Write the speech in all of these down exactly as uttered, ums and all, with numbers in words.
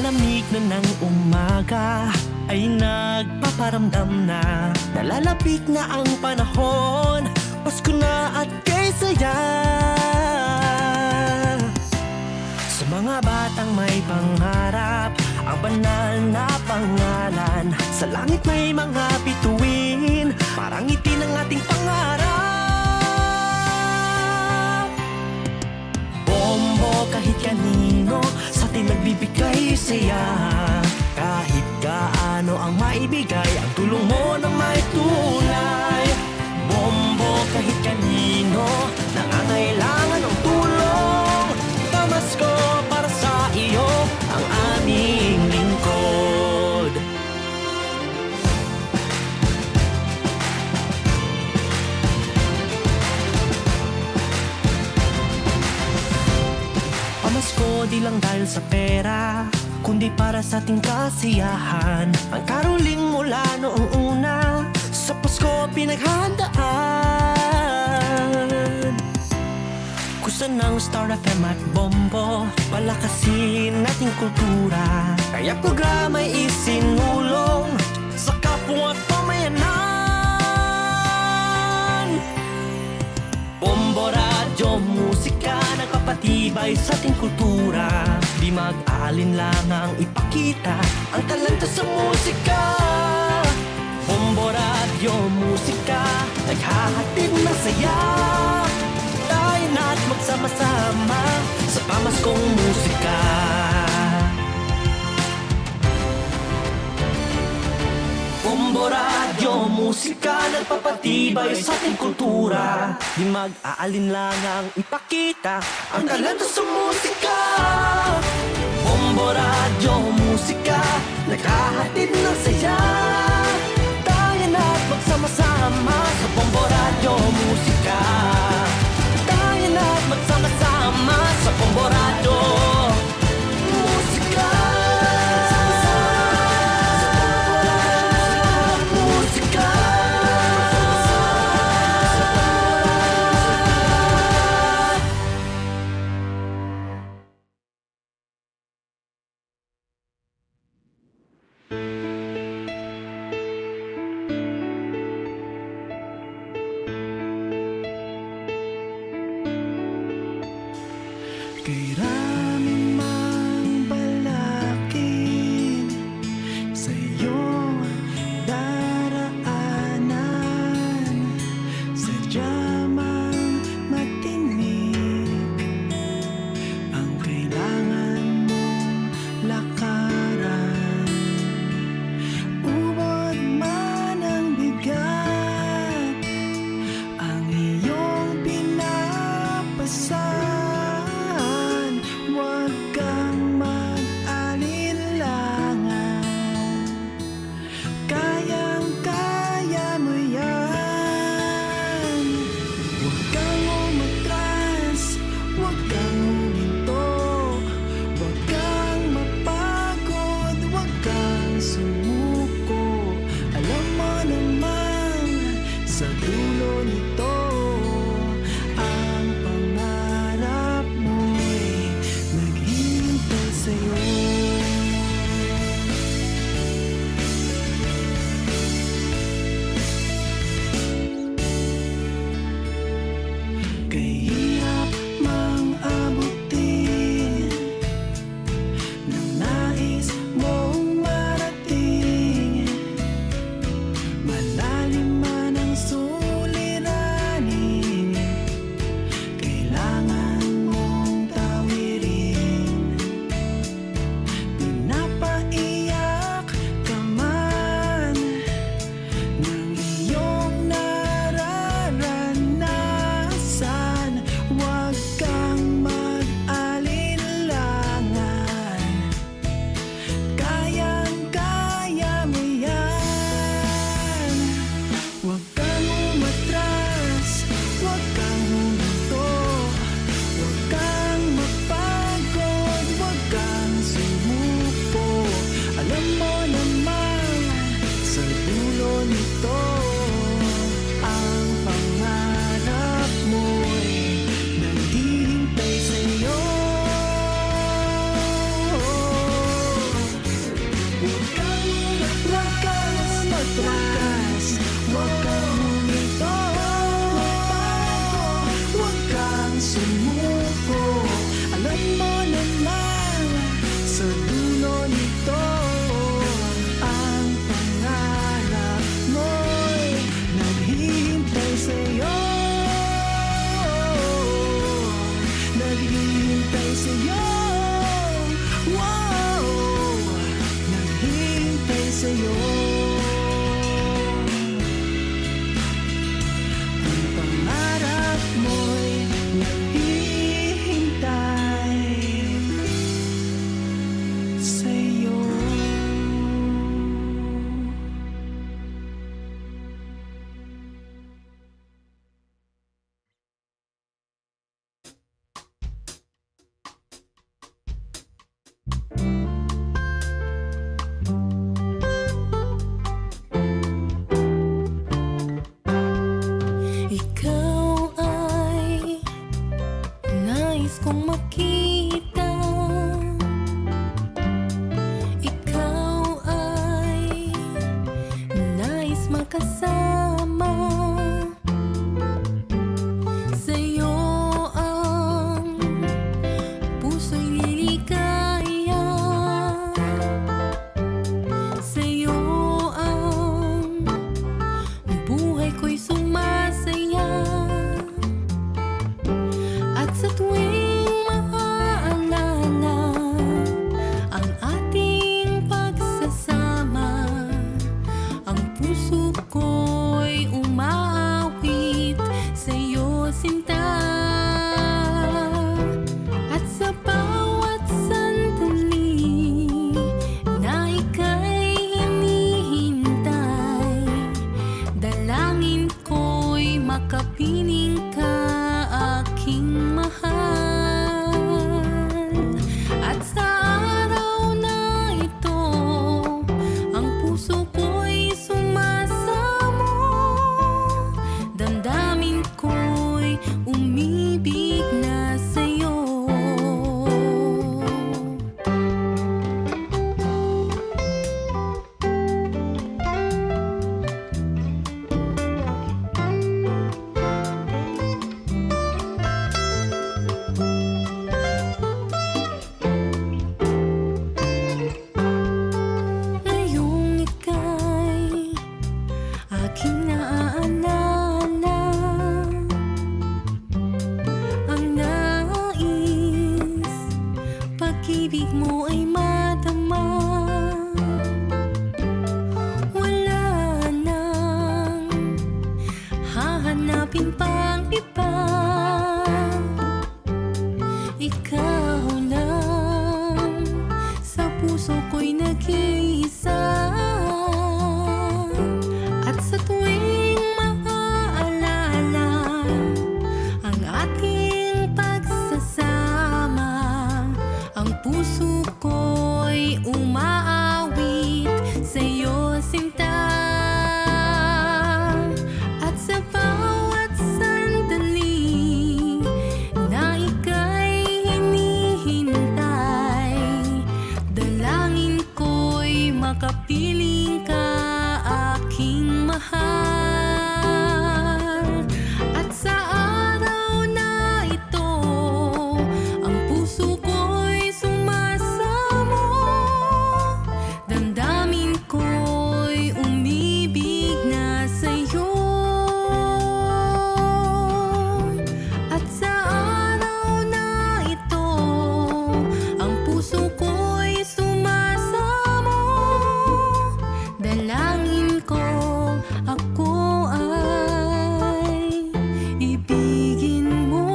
Lamig na ng umaga ay nagpaparamdam na nalalapit na ang panahon. Pasko na at kay saya. Sa mga batang may pangarap, ang banal na pangalan. Sa langit may mga bituin, parang itin ang ating pangarap. Bombo kahit kanino, sa atin nagbibigay saya. Kahit gaano ang maibigay, ang tulong mo na may tunay. Bombo kahit kanino, nangangailangan ng tulong. Pamasko para sa iyo, ang aming lingkod. Pamasko di lang dahil sa pera, kundi para sa ating kasiyahan. Ang caroling mula noong una, sa Pasko pinaghandaan. Kusa ng Star F M at Bombo, palakasin nating kultura. Kaya programa'y isinulong sa kapwa at pamayanan. Bombo Radyo Musika, nagpapatibay sa ating kultura. Di mag-aalinlangang ipakita ang talento sa musika. Bombo Radyo Musika, naghahatid ng saya. Tayo na't magsama-sama sa pamaskong musika. Bombo Radyo Musika, nagpapatibay sa ating kultura. Di mag-aalinlangang ipakita ang talento sa musika. Bombo Radyo Musika, naghahatid ng saya. Tayo na't magsama-sama sa Bombo Radyo Musika. Tayo na't magsama-sama sa Bombo Radyo Musika. Musika. Kay ra sa'yo. Ang pangarap mo'y naghihintay sa'yo. Ikaw ay nais kong makita. Ikaw ay nais makasama. Sa'yo ang puso'y liligaya. Sa'yo ang buhay ko'y sumasaya. At sa tuwing maaalala ang ating pagsasama, ang puso ko'y umaawit sa'yo, sinta. At sa bawat sandali na ika'y hinihintay, dalangin ko'y makapiling ka, aking mahal. At sa araw na ito, ang puso ko'y sumasamo. Damdamin ko'y umibig na sa'yo. Ngayong ika'y aking naaalala, ang nais, pag-ibig mo ay madama. Wala nang hahanapin pang iba. Ikaw lang sa puso ko'y nag-iisa. At sa tuwing maaalala ang ating pagsasama, ang puso ko'y umaawit sa'yo, sinta. At sa bawat sandali na ika'y hinihintay, dalangin ko'y makapiling ka, aking mahal. At sa araw na ito, ang puso ko'y sumasamo. Damdamin ko'y umibig na sa'yo. At sa araw na ito, ang puso ko'y sumasamo. Dalangin ko, ako ay ibigin mo.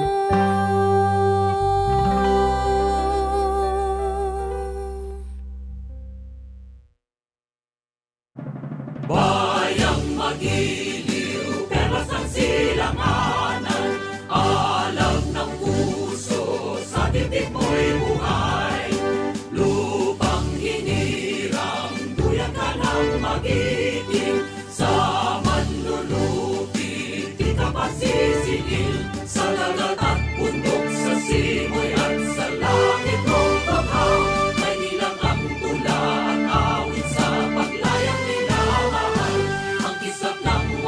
Bayang magiliw, perlas ang silanganan, alam ng puso, sa dibdib mo'y buhay. Lupang hinirang, duyan ka ng magiting, sa manlulupit, di ka pasisiil. Sa dagat at bundok, sa simoy at sa langit, o banghaw, may nilang ang tula at awit sa paglayang minamahal. Ang kisap ng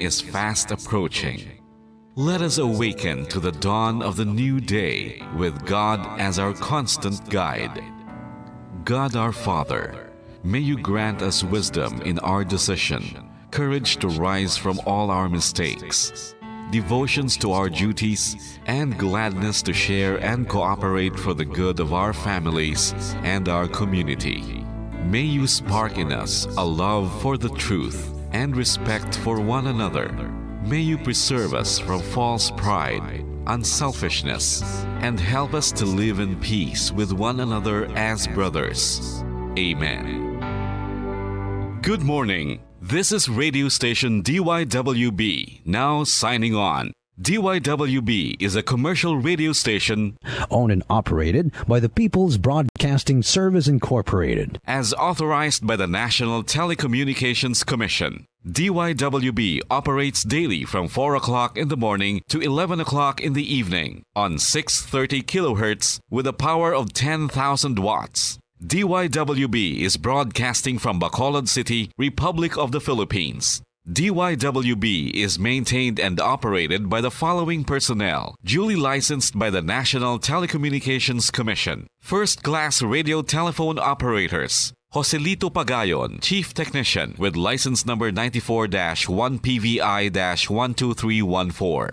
is fast approaching. Let us awaken to the dawn of the new day with God as our constant guide. God our Father, may you grant us wisdom in our decision, courage to rise from all our mistakes, devotions to our duties, and gladness to share and cooperate for the good of our families and our community. May you spark in us a love for the truth and respect for one another. May you preserve us from false pride, unselfishness, and help us to live in peace with one another as brothers. Amen. Good morning. This is radio station D Y W B, now signing on. D Y W B is a commercial radio station owned and operated by the People's Broadcasting Service Incorporated. As authorized by the National Telecommunications Commission. D Y W B operates daily from four o'clock in the morning to eleven o'clock in the evening on six thirty kilohertz with a power of ten thousand watts. D Y W B is broadcasting from Bacolod City, Republic of the Philippines. D Y W B is maintained and operated by the following personnel, duly licensed by the National Telecommunications Commission. First class radio telephone operators. Joselito Pagayon, Chief Technician, with license number ninety-four dash one P V I dash one two three one four.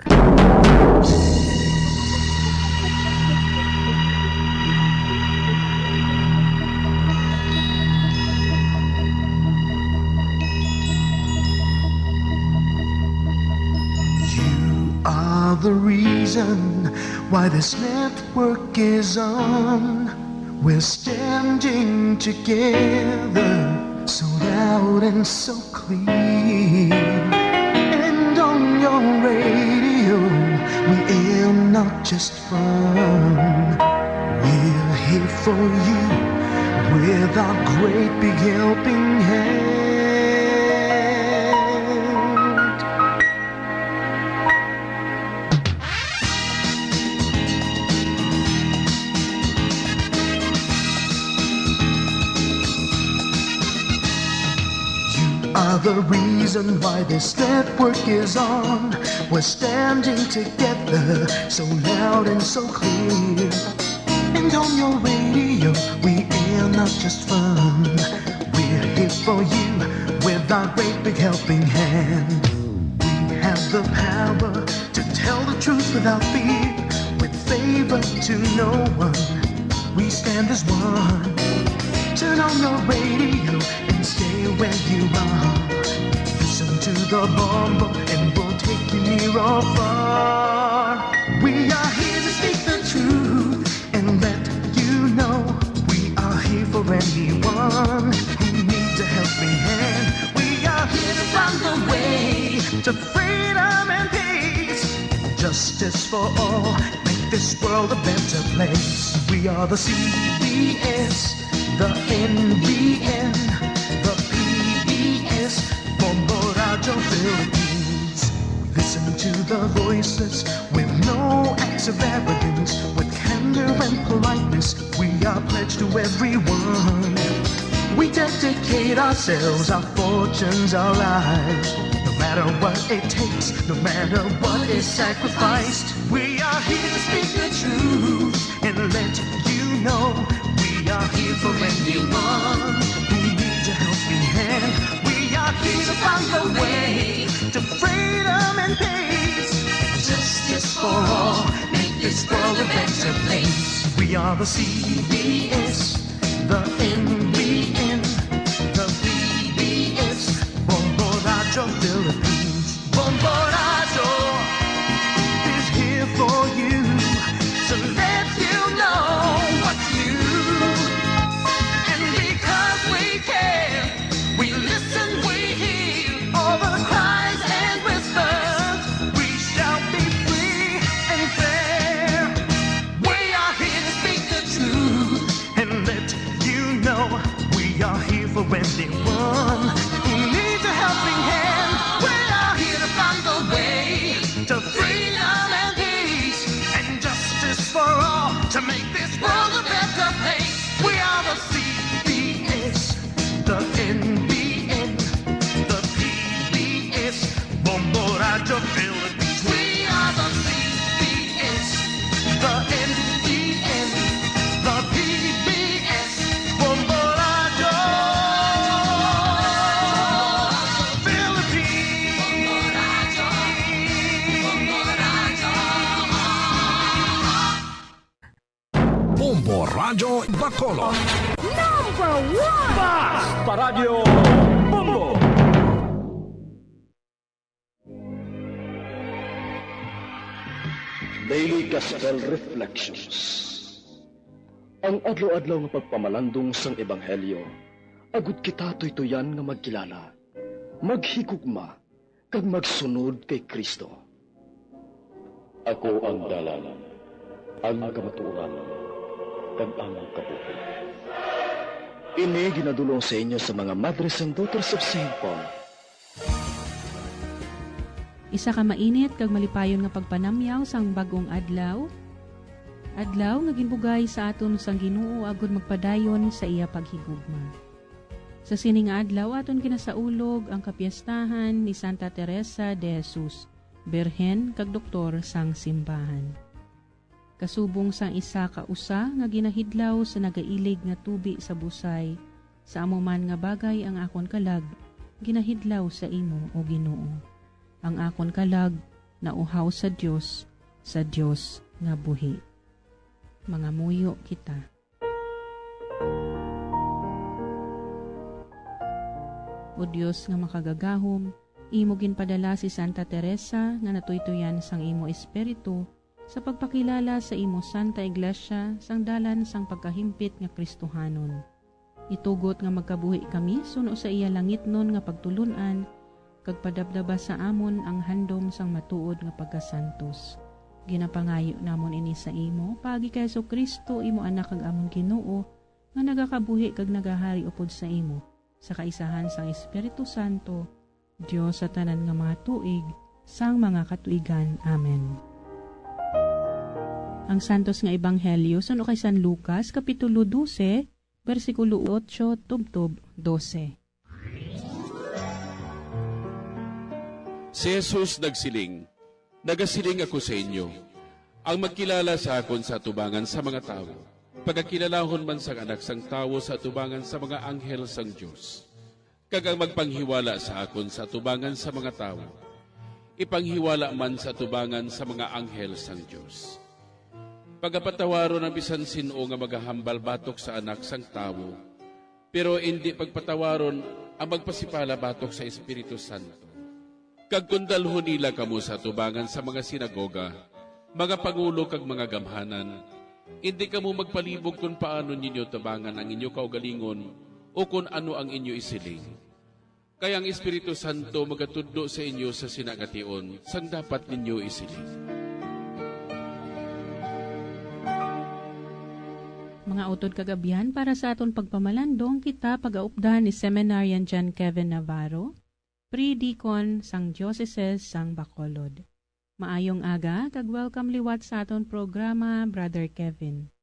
You are the reason why this network is on. We're standing together, so loud and so clear. And on your radio, we air not just fun. We're here for you with our great big helping hand. You are the reason why this network is on. We're standing together, so loud and so clear. And on your radio, we air not just fun. We're here for you with our great big helping hand. We have the power to tell the truth without fear. With favor to no one, we stand as one. Turn on your radio and stay where you are. Listen to the Bombo and we'll take you near or far. We are here to speak the truth and let you know we are here for anyone who needs a helping hand. We are here to find the way to freedom and peace. Justice for all, make this world a better place. We are the C B S, the N B N, the P B S, Bombo Radio Philippines. Listen to the voices with no acts of arrogance, with candor and politeness. We are pledged to everyone. We dedicate ourselves, our fortunes, our lives. No matter what it takes, no matter what is sacrificed, we are here to speak the truth and let you know we are here for anyone who needs a helping hand. We are here to find a way to freedom and peace. Justice for all, make this world a better place. We are the C B S, the N B N, the P B S, Bombo Radio Philippines. Bombo Radio is here for you to let you know what's new. And because we care, we listen, we hear all the cries and whispers. We shall be free and fair. We are here to speak the truth and let you know we are here for anyone who needs a helping hand. We are here to find the way to freedom and peace and justice for all to make this world a better place. We are the C B S, the N B N, the P B S, Bombo O Radyo Bacolod. Number one! Basta Radyo Bombo! Daily Gospel Reflections. Ang adlaw-adlaw nga pagpamalandong sang Ebanghelyo, agud kita tuytoyan nga magkilala, maghigugma, kag magsunod kay Cristo. Ako ang dalan, ang kamatuoran, kag ang kabuhi. Ini ginadul-ong sa inyo sa mga Madres and Daughters of Saint Paul. Isa ka mainit kag malipayon nga pagpanamyaw sang bag-ong adlaw, adlaw nga ginbugay sa aton sang Ginoo agud magpadayon sa iya paghigugma. Sa sini nga adlaw, aton ginasaulog ang kapiestahan ni Santa Teresa de Jesus, Birhen kag Doktor sang Simbahan. Kasubong sang isa ka usa nga ginahidlaw sa nagailig nga tubi sa busay, sa amo man nga bagay ang akon kalag ginahidlaw sa imo, O Ginoo. Ang akon kalag nauhaw sa Dios, sa Dios nga buhi. Mangamuyo kita. O Dios nga makagagahom, imo ginpadala si Santa Teresa nga natuytoyan sang imo Espiritu sa pagpakilala sa imo Santa Iglesia sang dalan sang pagkahimpit nga Kristohanon. Itugot nga magkabuhi kami suno sa iya langitnon nga pagtulon-an, kag padabdaba sa amon ang handom sang matuod nga pagkasantos. Ginapangayo namon ini sa imo, paagi kay Jesu-Cristo, imo Anak kag amon Ginoo, nga nagakabuhi kag nagahari upod sa imo, sa kaisahan sang Espiritu Santo, Dios sa tanan nga mga tuig, sang mga katuigan. Amen. Ang Santos nga Ebanghelyo suno kay San Lucas, Kapitulo dose, bersikulo otso tubtob dose. Si Jesus nagsiling, "Nagasiling ako sa inyo, ang magkilala sa akon sa atubangan sa mga tawo, pagakilalahon man sang Anak sang Tawo sa atubangan sa mga anghel sang Dios, kag ang magpanghiwala sa akon sa atubangan sa mga tawo, ipanghiwala man sa atubangan sa mga anghel sang Dios. Pagapatawaron ang bisan sin-o nga magahambal batok sa Anak sang Tawo, pero indi pagpatawaron ang magpasipala batok sa Espiritu Santo. Kag kon dalhon nila kamo sa atubangan sa mga sinagoga, mga pangulo kag mga gamhanan, indi kamo magpalibog kon paano ninyo tabangan ang inyo kaugalingon o kon ano ang inyo isiling. Kay ang Espiritu Santo magatudlo sa inyo sa sina nga tion sang dapat ninyo isiling." Mga utod kag abyan, para sa aton pagpamalandong, kita pagaupdan ni Seminarian John Kevin Navarro, Pre-Deacon sang Diocese sang Bacolod. Maayong aga, kag welcome liwat sa aton programa, Brother Kevin.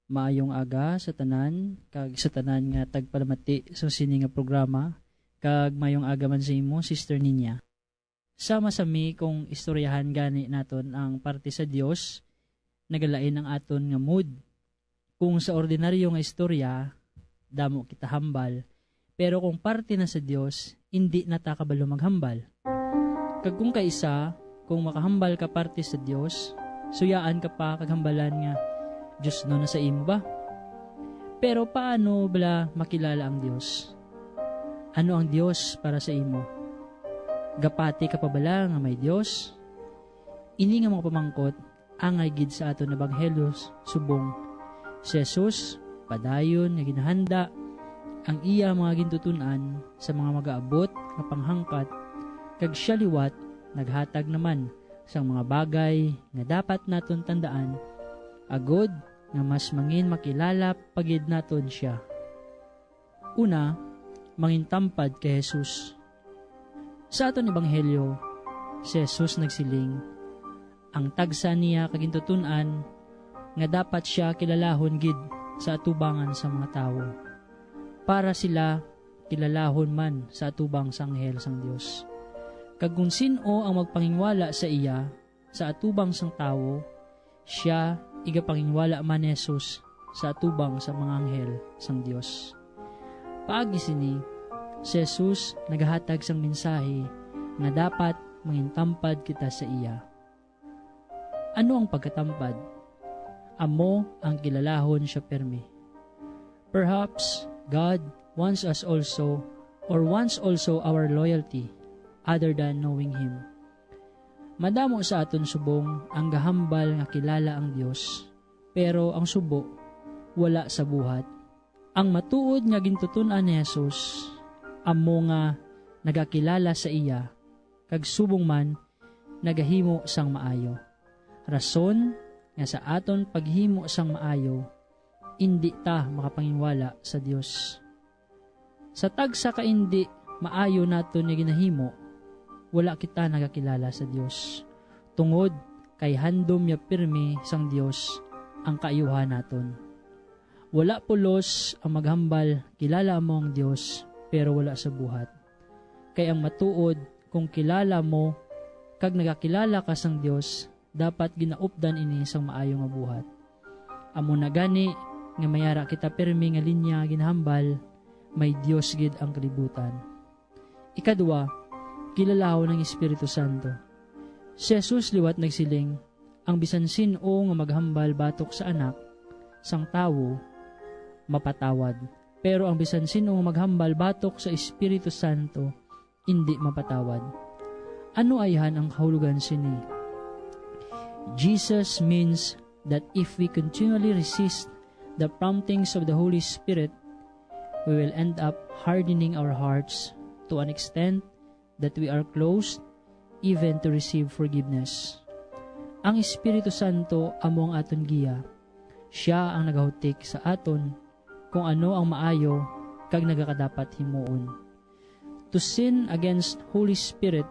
Maayong aga sa tanan, kag sa tanan nga tagpalamati sa sini nga programa, kag maayong aga man sa imo, Sister Ninya. Sama sa mi kung istoryahan gani naton ang parte sa Dios, nagalain ang aton nga mood. Kung sa ordinaryo nga istorya, damo kita hambal, pero kung parte na sa Dios, indi na ta kabalo maghambal. Kag kung kaisa, kung makahambal ka parte sa Dios, suyaan ka pa kag hambalan nga, "Dios no na sa imo ba?" Pero paano bala makilala ang Dios? Ano ang Dios para sa imo? Gapati ka pa bala nga may Dios? Ini nga mga pamangkot angay gid sa aton ebanghelyo subong si Jesus padayon nga ginahanda ang iya mga gintuton-an sa mga magaabot nga panghangkat, kag sia liwat naghatag naman sang mga bagay nga dapat naton tandaan, agod nga mas mangin makilala pa gid naton sia. Una, mangintampad kay Jesus. Sa aton ebanghelyo, si Jesus nagsiling, ang tagsa niya kagintuton-an nga dapat sia kilalahon gid sa atubangan sa mga tawo, para sila kilalahon man sa atubang sa anghel sang Dios. Kag kon sin-o ang magpanginwala sa iya sa atubang sang tawo, sia igapanginwala man ni Jesus sa atubang sa mga anghel sang Dios. Paagi sini, si Jesus nagahatag sang mensahe nga dapat mangintampad kita sa iya. Ano ang pagkatampad? amo ang kilalahon siya pirmi. Perhaps God wants us also, or wants also our loyalty, other than knowing Him. Madamo sa aton subong ang gahambal nga kilala ang Dios, pero ang subo wala sa buhat. Ang matuod nga gintuton-an ni Jesus amo nga nagakilala sa iya, kag subong man nagahimo sang maayo. Rason nga sa aton paghimo sang maayo, indi ta makapanginwala sa Dios. Sa tagsa ka indi maayo naton nga ginahimo, wala kita nagakilala sa Dios, tungod kay handom niya pirmi sang Dios ang kaayuhan naton. Wala pulos ang maghambal, "Kilala mo ang Dios," pero wala sa buhat. Kay ang matuod, kung kilala mo kag nagakilala ka sang Dios, dapat ginaupdan ini sang maayo nga buhat. Amo na gani nga may ara kita pirmi nga linya nga ginahambal, may Dios gid ang kalibutan. Ikadua, kilalahon ang Espiritu Santo. Si Jesus liwat nagsiling, "Ang bisan sin-o nga maghambal batok sa Anak sang Tawo, mapatawad. Pero ang bisan sin-o nga maghambal batok sa Espiritu Santo, indi mapatawad." Ano ayhan ang kahulogan sini? Jesus means that if we continually resist the promptings of the Holy Spirit, we will end up hardening our hearts to an extent that we are closed even to receive forgiveness. Ang Espiritu Santo amo ang aton giya. Siya ang nagahutik sa aton kung ano ang maayo kag nagakadapat himuon. To sin against Holy Spirit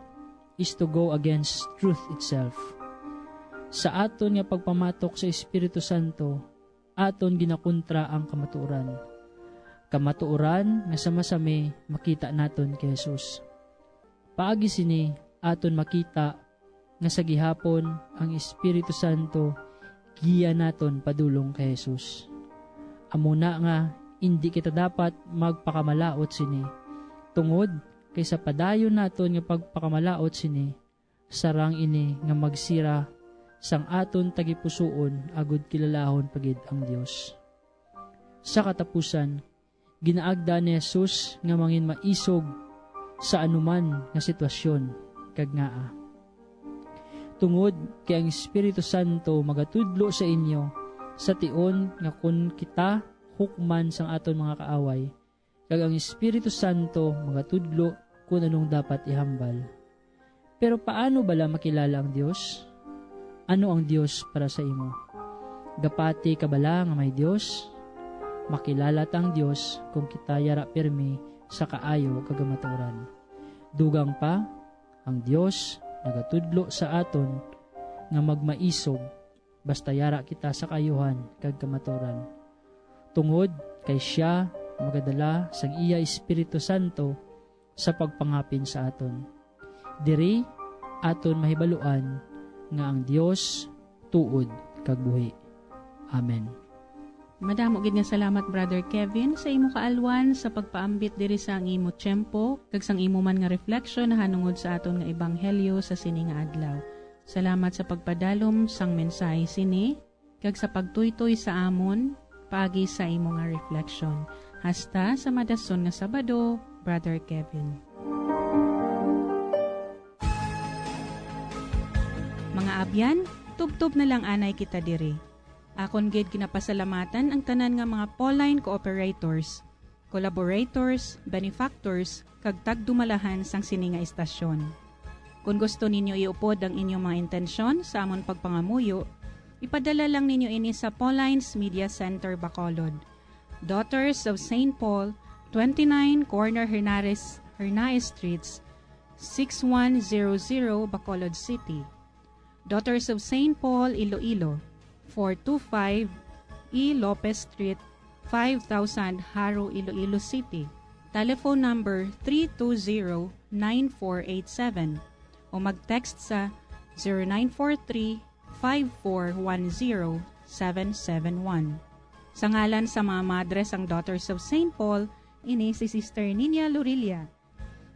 is to go against truth itself. Sa aton nga pagpamatok sa Espiritu Santo, aton ginakontra ang kamatuoran. Kamatuoran nga sa masami makita naton kay Jesus. Paagi sini, aton makita nga sa gihapon ang Espiritu Santo giya naton padulong kay Jesus. Amo na nga indi kita dapat magpakamalaut sini, tungod kay sa padayon naton nga pagpakamalaut sini, sarang ini nga magsira sang aton tagipusoon agud kilalahon pa gid ang Dios. Sa katapusan, ginaagda ni Jesus nga mangin maisog sa anuman nga sitwasyon, kag ngaa? Tungod kay ang Espiritu Santo magatudlo sa inyo sa tion nga kon kita hukman sang aton mga kaaway, kag ang Espiritu Santo magatudlo kon anong dapat ihambal. Pero paano bala makilala ang Dios? Ano ang Dios para sa imo? Gapati ka bala nga may Dios? Makilala ta ang Dios kon kita yara pirmi sa kaayo kag kamatuoran. Dugang pa, ang Dios nagatudlo sa aton nga magmaisog basta yara kita sa kaayuhan kag kamatuoran, tungod kay sia magadala sang iya Espiritu Santo sa pagpangapin sa aton. Diri aton mahibaluan nga ang Dios tuod kag buhi. Amen. Madamo gid nga salamat, Brother Kevin, sa imo kaalwan sa pagpaambit diri sa ang imo tiyempo kag sang imo man nga refleksyon nahanungod sa aton nga ebanghelyo sa sini nga adlaw. Salamat sa pagpadalom sang mensahe sini kag sa pagtuytoy sa amon paagi sa imo nga refleksyon. Hasta sa madason nga Sabado, Brother Kevin. Mga abyan, tubtob na lang anay kita diri. Akon gid ginapasalamatan ang tanan nga mga Pauline cooperators, collaborators, benefactors, kag tagdumalahan sang sini nga istasyon. Kon gusto ninyo iupod ang inyong mga intensyon sa amon pagpangamuyo, ipadala lang ninyo ini sa Pauline's Media Center, Bacolod, Daughters of Saint Paul, twenty-nine Corner Hernares, Hernaez Streets, six one zero zero, Bacolod City. Daughters of Saint Paul, Iloilo, four two five E Lopez Street, five thousand, Jaro, Iloilo City. Telephone number three two zero, nine four eight seven o mag-text sa zero nine four three, five four one zero, seven seven one. Sa ngalan sa mga madre sang Daughters of Saint Paul, ini si Sister Ninia Lorilla.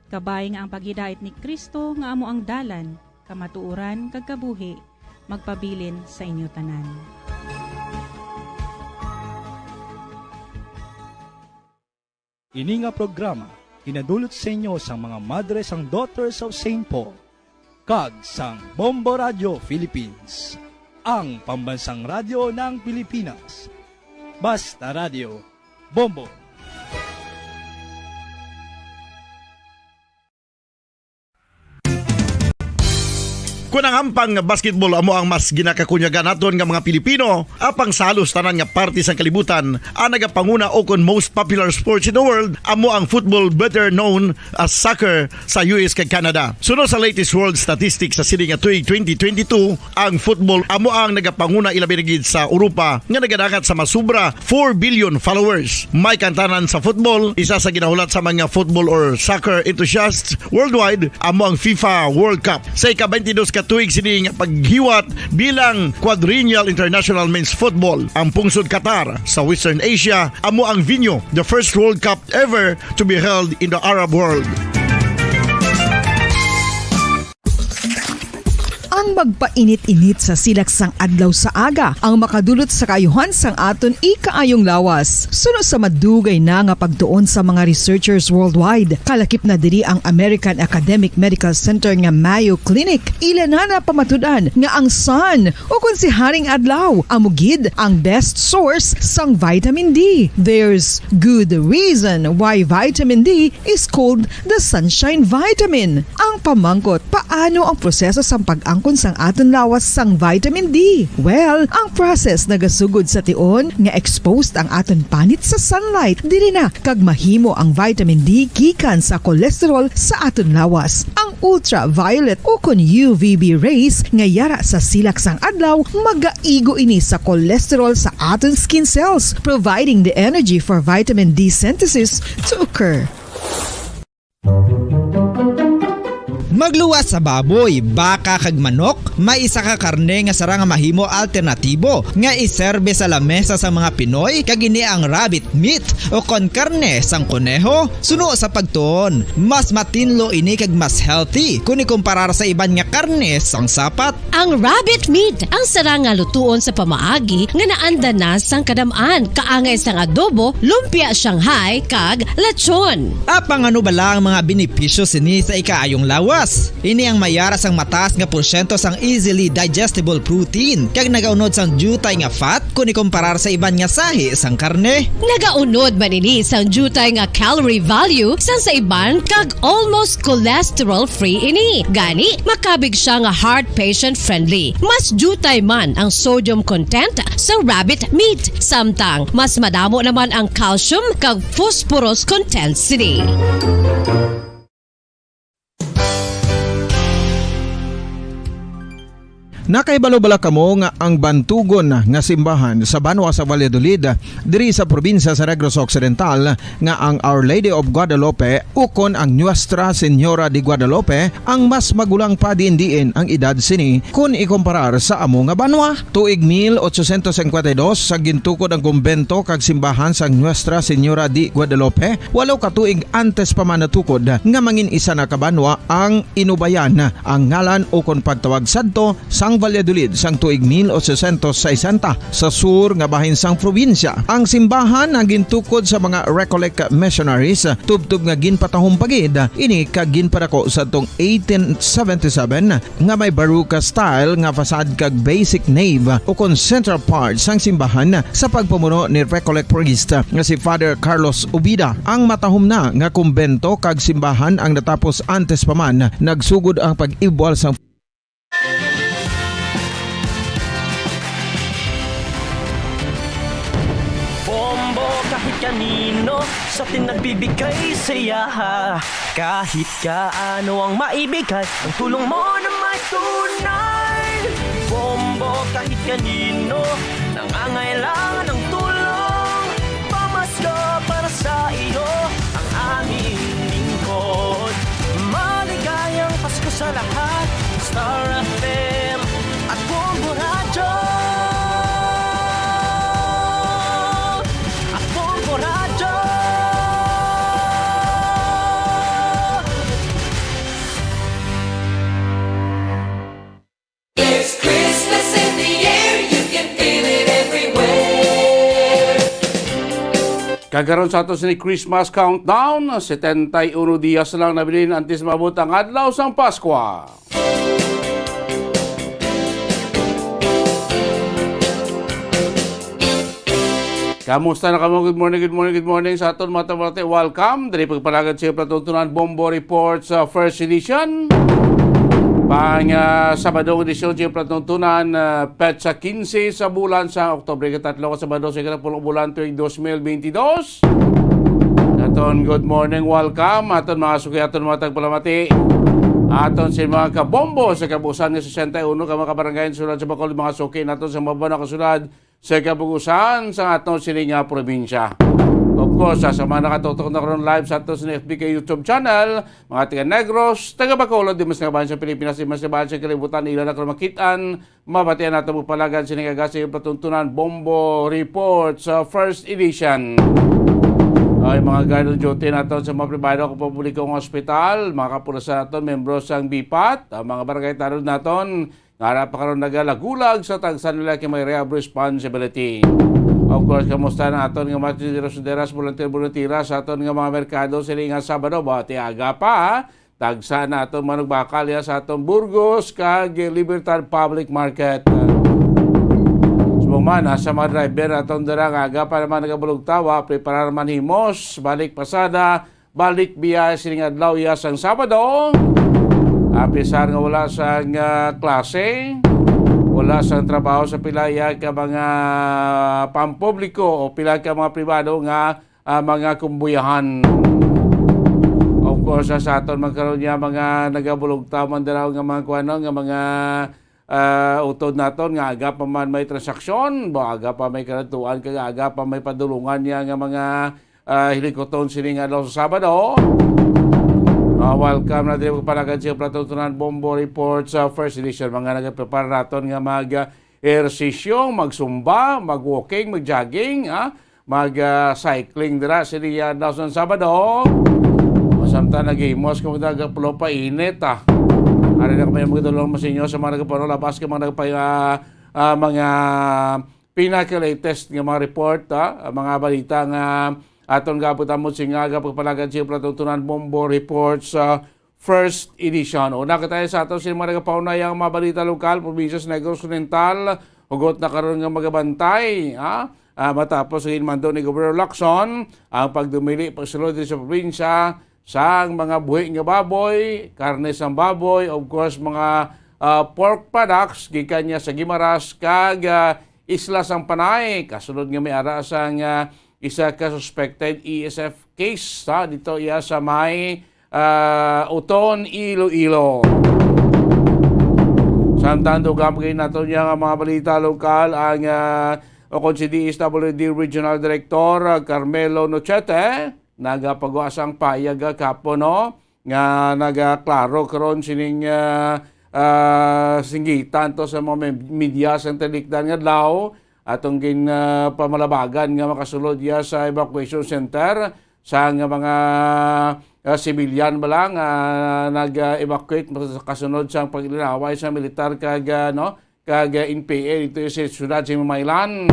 Kabay nga ang paghidait ni Cristo nga amo ang dalan, kamatuoran, kag kabuhi, magpabilin sa inyo tanan. Ini nga programa ginadulot sa inyo sang mga madre sang Daughters of Saint Paul kag sang Bombo Radio Philippines, ang pambansang radyo ng Pilipinas. Basta Radio, Bombo. Kon ang hampang nga basketball amo ang mas ginakakunyagan naton nga mga Pilipino, apang sa halos tanan nga parte sang kalibutan, ang nagapanguna ukon most popular sports in the world amo ang football, better known as soccer, sa U S kag Canada. Suno sa latest world statistics sa sini nga tuig twenty twenty-two, ang football amo ang nagapanguna, ilabi na gid sa Europa, nga nagadangat sa masubra four billion followers. May kantanan sa football, isa sa ginahulat sa mga football or soccer enthusiasts worldwide amo ang FIFA World Cup. Sa ika-twenty-dos ka tuig sini nga paghiwat bilang Quadrennial International Men's Football, ang pungsod Qatar sa Western Asia amo ang venue. The first World Cup ever to be held in the Arab world. Ang magpainit-init sa silak sang adlaw sa aga ang makadulot sa kaayuhan sang aton ikaayong lawas. Suno sa madugay na nga pagtuon sa mga researchers worldwide, kalakip na diri ang American Academic Medical Center nga Mayo Clinic. Ila na napamatud-an nga ang sun, o kon si Haring Adlaw, amo gid ang best source sang vitamin D. There's good reason why vitamin D is called the sunshine vitamin. Ang pamangkot, paano ang proseso sang pag-angkon sang aton lawas sang vitamin D? Well, ang process nagasugod sa tion nga exposed ang aton panit sa sunlight. Diri na kag mahimo ang vitamin D gikan sa cholesterol sa aton lawas. Ang ultraviolet o kon U V B rays nga yara sa silak sang adlaw magaigo ini sa cholesterol sa aton skin cells, providing the energy for vitamin D synthesis to occur. Magluwas sa baboy, baka kag manok, may isa ka karne nga sarang nga mahimo alternatibo nga iserbe sa lamesa sang mga Pinoy, kag ini ang rabbit meat o kon karne sang koneho. Suno sa pagtuon, mas matinlo ini kag mas healthy kon ikumparar sa iban nga karne sang sapat. Ang rabbit meat ang sarang nga lutuon sa pamaagi nga naanda na sang kadam-an, kaangay sang adobo, lumpia Shanghai, kag lechon. Apang ano bala ang mga benepisyo sini sa ikaayong lawas? Ini ang mayara sang mataas nga porsyento sang easily digestible protein kag nagaunod sang diutay nga fat kon ikumparar sa iban nga sahi sang karne. Nagaunod man ini sang diutay nga calorie value sang sa iban kag almost cholesterol-free ini. Gani, makabig sia nga heart patient-friendly. Mas diutay man ang sodium content sa rabbit meat, samtang mas madamo naman ang calcium kag phosphorus content sini. Nakahibalo bala kamo nga ang bantugon nga simbahan sa banwa sa Valladolid, diri sa probinsya sa Negros Occidental, nga ang Our Lady of Guadalupe ukon ang Nuestra Señora de Guadalupe ang mas magulang pa diin-diin ang edad sini kon ikumparar sa amo nga banwa? Tuig mil ochocientos cincuenta y dos, sa gintukod ang kumbento kag simbahan sang Nuestra Señora de Guadalupe, walo ka tuig antes pa man natukod nga mangin isa na ka banwa ang Inubayan, ang ngalan ukon pagtawag sadto sang Valladolid sang tuig mil ochocientos sesenta, sa sur nga bahin sang probinsya. Ang simbahan ang gintukod sa mga Recollect missionaries, tubtob nga ginpatahom pa gid ini kag ginpadako sadtong eighteen seventy-seven, nga may Baroque style nga facade kag basic nave ukon central part sang simbahan sa pagpamuno ni Recollect priest nga si Father Carlos Ubida. Ang matahom na nga kumbento kag simbahan ang natapos antes pa man nagsugod ang pag-ibwal sang Bombo kahit kanino sa atin nagbibigay saya. Kahit kaano ang maibigay, ang tulong mo na may tunay. Bombo kahit kanino nangangailangan ng tulong. Pamasko para sa iyo ang aming lingkod. Maligayang Pasko sa lahat. Star F M at Bombo Radyo. At Bombo Radyo. There's Christmas in the air, you can feel it everywhere. Kag karon sa ato sini Christmas countdown, setenta y uno dias lang na bilin antes maabot ang adlaw sang Paskwa. Kamusta na kamo? Good morning, good morning, good morning sa aton mga tabanati. Welcome. Diri pagpalagad sa palatuntunan Bombo Report sa first edition. Pang ah, Sabadong edisyon sa palatuntunan, ah, petsa quince sa bulan sa Oktubre, katatlo ka Sabado sa ikatapulong bulan tuig dos mil bentidós. Aton good morning, welcome. Aton mga suki, aton mga tagpalamati. Aton sa mga kabombo sa kabuusan nga sesenta y uno ka mga kabarangay sulod sa Bacolod, mga suki naton sa mga kasulad sa kabuusan sa aton sini nga probinsya. Of course, sa, sa mga nakatutok na karon live sa aton sa F B K YouTube channel, mga taga Negros, taga Bacolod, di mas nga bahin sa Pilipinas, di mas nga bahin sa kalibutan, ila na karon makitaan, mabatian nato mo palagan sini nga gasi patuntunan Bombo Report sa first edition. Ay, mga guard of duty naton sa mga pribado o publiko nga ospital, mga kapulisan naton, membro sang bipat, ang mga barangay tanod naton, nga ara pa karon nagalagulag sa tagsa nila kay may rehab responsibility. Of course, kamusta na aton nga mga tinderos-tinderas, volunteer-volunteera sa aton nga mga merkado sini nga Sabado? Bati aga pa, ha? Tagsa na aton manugbakal ya sa aton Burgos kag Libertad Public Market. Subong man, ah, sa mga driver aton dira nga aga pa naman nagabulugtawa, preparar man himos, balik pasada, balik biyahe sining adlaw ya sang Sabado. Apisar nga wala sang, ah, klase, wala sang trabaho sa pila ya ka mga pampubliko o pila ka mga pribado nga, ah, mga kumbuyahan. Of course, ah, sa aton man karon ya mga nagabulugtaw man dira nga mga kuano nga mga ah, utod naton nga aga pa man may transaksyon, ba aga pa may kaladtuan, kag aga pa may padulungan niya nga mga, ah, hilikuton sining adlaw sa Sabado. Ah, welcome na diri pagpanagan sa palatuntunan Bombo Report sa first edition. Mga nagaprepara naton nga mag, ah, ehersisyo, magsumba, mag-walking, mag-jogging, ah, mag, ah, cycling dira sini adlaw sa Sabado. O samtang naghimos kamo nagapulo pa init, ah. Ari na kami magdulong mo sa inyo sa mga nagapano labas ka mga nagpa, ah, ah, mga pinaka-latest nga mga report, ah, mga balita nga aton gaabot mo sa inyo nga pagpalagad sa palatuntunan Bombo Reports, ah, first edition. Una ka tayo sa ato sa mga nagapaunayang mga balita lokal, probinsya sa Negros Oriental, hugot na karon nga magabantay, ha? Ah, matapos ang hinmando ni Governor Lacson ang pagdumili pagsulod sa probinsya sang mga buhi nga baboy, karne sang baboy, of course, mga, ah, pork products gikan niya sa Guimaras kag, ah, Isla sang Panay. Kasulod nga may ara sang, ah, isa ka suspected E S F case, ha, dito iya sa may, ah, Oton, Iloilo. Samtang dugang pa gid nato niya nga mga balita lokal, ang, ah, ukon si D S W D Regional Director, ah, Carmelo Nochete, nagapagawa sang pahayag, ah, kahapon, no, nga nagaklaro karon sining, ah, ah, singgitan to sa mga me-, media sa tinikdan nga adlaw. Atong gin, ah, pamalabagan nga makasulod iya sa evacuation center sa nga mga, ah, civilian ba lang, ah, nag-evacuate kasunod sa paglinaway sa militar kag, ah, no, kag, ah, N P A dito sa siyudad sa Mamaylan.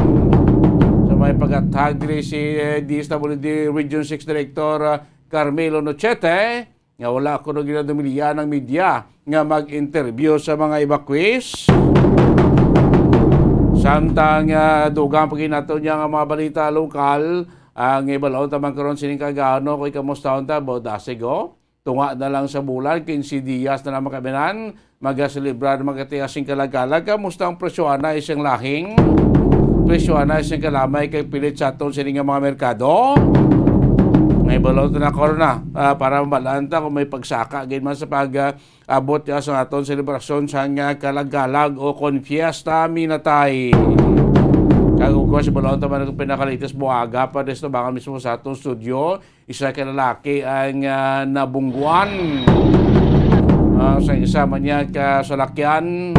Sa may pagathag diri si, eh, D S W D Region six Director, ah, Carmelo Nochete, nga wala kuno ginadumilian ang media nga mag-interview sa mga evacuees. Samtang, ah, dugang pa gid nato niya nga mga balita lokal, ang ibalon ta man karon sining kagano kay kamusta unta, bo, dasig, oh. Tunga na lang sa bulan, quince dias na lang makaminan, magaselebrar, magatias sing kalagalag. Kamusta ang presyoanay sing lahing? Presyoanay sing kalamay kay pilit sa aton sini nga mga merkado. May balon na karon na, ah, para mabalaan ta kung may pagsaka gid man sa pag, ah, abot ya sa aton selebrasyon sa nga kalagalag o kon fiesta minatay. Kag of course, balon ta man ang pinakalitis mo aga pa des tubangan mismo sa aton studio. Isa ka lalaki ang, ah, nabungguan, ah, sa isa man niya ka salakyan.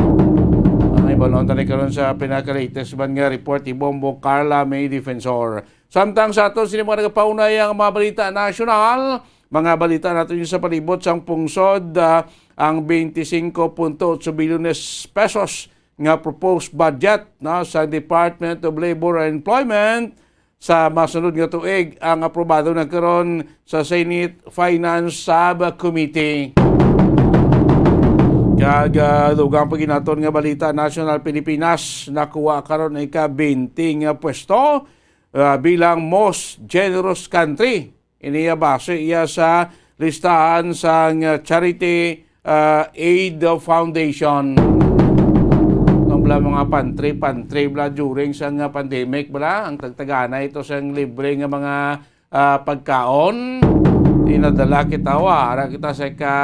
Ang ibalon tani karon sa pinaka-latest man nga report ni Bombo Carla May Defensor. Samtang sa aton sini mga nagapaunay ang mga balita nasyonal, mga balita nato yung sa palibot sang pungsod, ah, ang twenty-five point eight bilyones pesos nga proposed budget, no, sa Department of Labor and Employment sa masunod nga tuig ang aprobado na karon sa Senate Finance Subcommittee. Kag, ah, dugang pa ginaton nga balita, National Pilipinas nakuha karon ang ika-twenty nga pwesto, ah, bilang most generous country. Ini iya base iya sa listahan sang, ah, Charity, ah, Aid Foundation. Ang bala mga pantry, pantry bala during sang, ah, pandemic bala, ang tagtagana ito sang libre nga mga, ah, pagkaon. Inadala kita, wa, ara kita sa ka,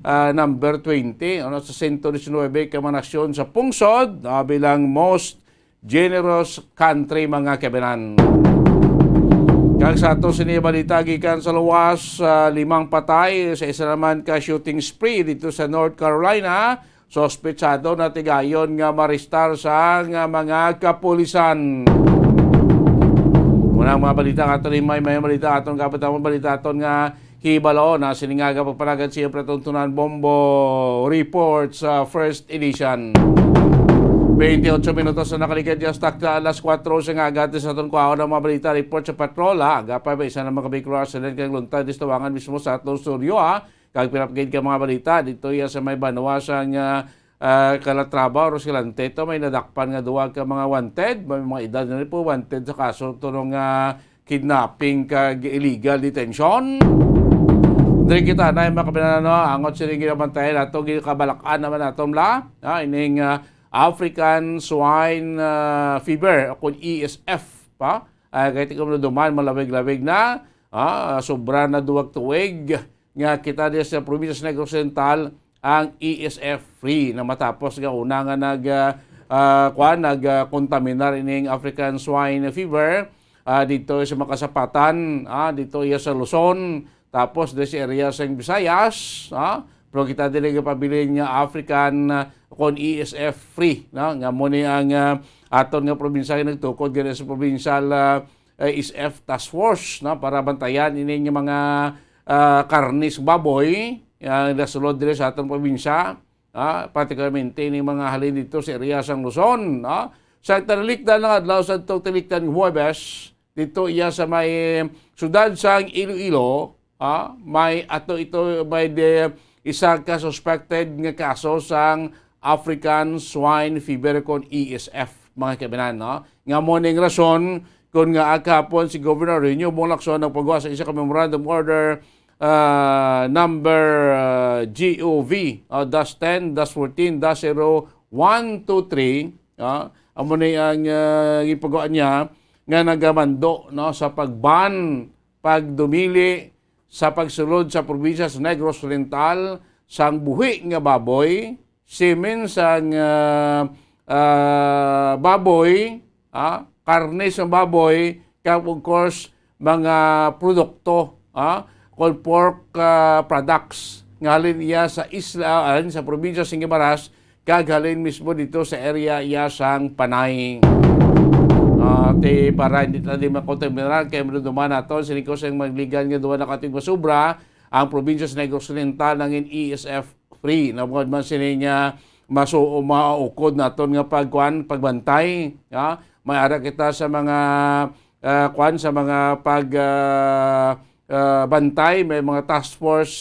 ah, number twenty, ano, sa sento diecinuebe ka mga nasyon sa pungsod, ah, bilang most generous country, mga kabayan. Kag sa ato sini balita gikan sa luwas, ah, limang patay sa isa naman ka shooting spree dito sa North Carolina. Sospetsado na tigayon nga marestar sa nga mga kapulisan. Muna ang mga balita nga aton himay, may balita aton kapatang balita aton nga Hibalo na sini nga aga pagpanagad sa iyang palatuntunan, Bombo Report sa first edition. Twenty-eight minutos na nakaligad ya sa takda alas kuwatro sa nga aga. Sa aton kuhaon ang mga balita, report sa patrol, ha. Aga pa, may isa na mga vehicular accident kag luntad distawangan mismo sa aton studio, ha. Kag pinapagid ka mga balita dito ya sa may banwa sa nga, ah, Calatrava or Escalante, to may nadakpan nga duwa ka mga wanted, may mga edad na rin po wanted sa kaso tunong, ah, kidnapping kag illegal detention. Diri kita na yung mga kapinan, no, angot sini ginabantayan nato, gikabalak-an naman nato, mla, ha, ining, ah, African Swine, ah, Fever, o kung E S F pa. Ah, kay tingnan mo duman, malawig-lawig na, ah, sobra na duwag tuig nga kita diya sa probinsya sa Negros Oriental ang E S F free na matapos nga una nga nag, ah, ah, kuwan, nag, ah, kontaminar ining African Swine Fever, ah, dito sa Makasapatan, ah, dito iya sa Luzon, tapos dito sa area sa Visayas, ah, pero kita dili nga pabilin nga African, ah, kon E S F free, no? Nga mo ni ang, ah, aton nga probinsya nga nagtukod gani sa provincial, ah, eh, E S F task force, no, para bantayan ini nga mga, ah, karne sa baboy, ah, nasulod diri sa aton probinsya, ah, particularmente ini mga halin dito sa area sang Luzon, no. Sa tinalikdan nga adlaw, sa tong tinalikdan nga Huwebes, dito iya sa may sudad sang Iloilo, ah, may ato ito, may de, isa ka suspected nga kaso sang African Swine Fever kon E S F, mga kabayan, no? Nga mo ning rason kung nga kahapon si Governor Renyo Bong Lacson nagpagawa sa isa ka memorandum order, ah, number, ah, G O V, ah, dash ten dash fourteen dash zero one two three, ah, amo ni ang, ah, gipagawa niya nga nagamando, no, sa pagban, pagdumili sa pagsulod sa probinsya sa Negros Oriental sang buhi nga baboy, semen sang, ah, ah, baboy, ah, karne sang baboy, kag of course, mga produkto, ah, kon pork, ah, products nga halin iya sa isla, ah, halin sa probinsya sa Guimaras, kag halin mismo dito sa area iya sang Panay. Ah, ti para hindi ta di makontaminar kay maduduman naton sini ko sing magligan nga duha na katig masubra ang probinsya sa Negros Oriental nangin E S F free. Nabungod man sini nga maso-, maukod naton nga pagkuan, pagbantay, ha? May ara kita sa mga, ah, kuan, sa mga pag, ah, ah, bantay, may mga task force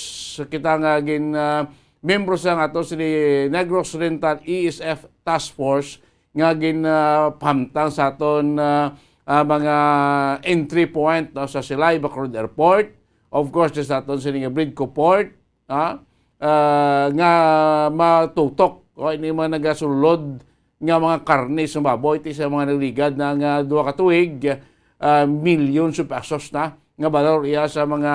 kita nga gin, ah, membro sa nga ato sini Negros Oriental E S F task force nga gin, ah, pahamtang sa aton, ah, ah, mga entry point, no, sa Silay, Bacolod Airport, of course, sa aton sini nga Bridco Port, ha? Ah, nga matutok, o, ini mga nagasulod nga mga karne sa baboy, ti sa mga nagligad na nga duha ka tuig, ah, milyon sa pesos na nga balor iya sa mga,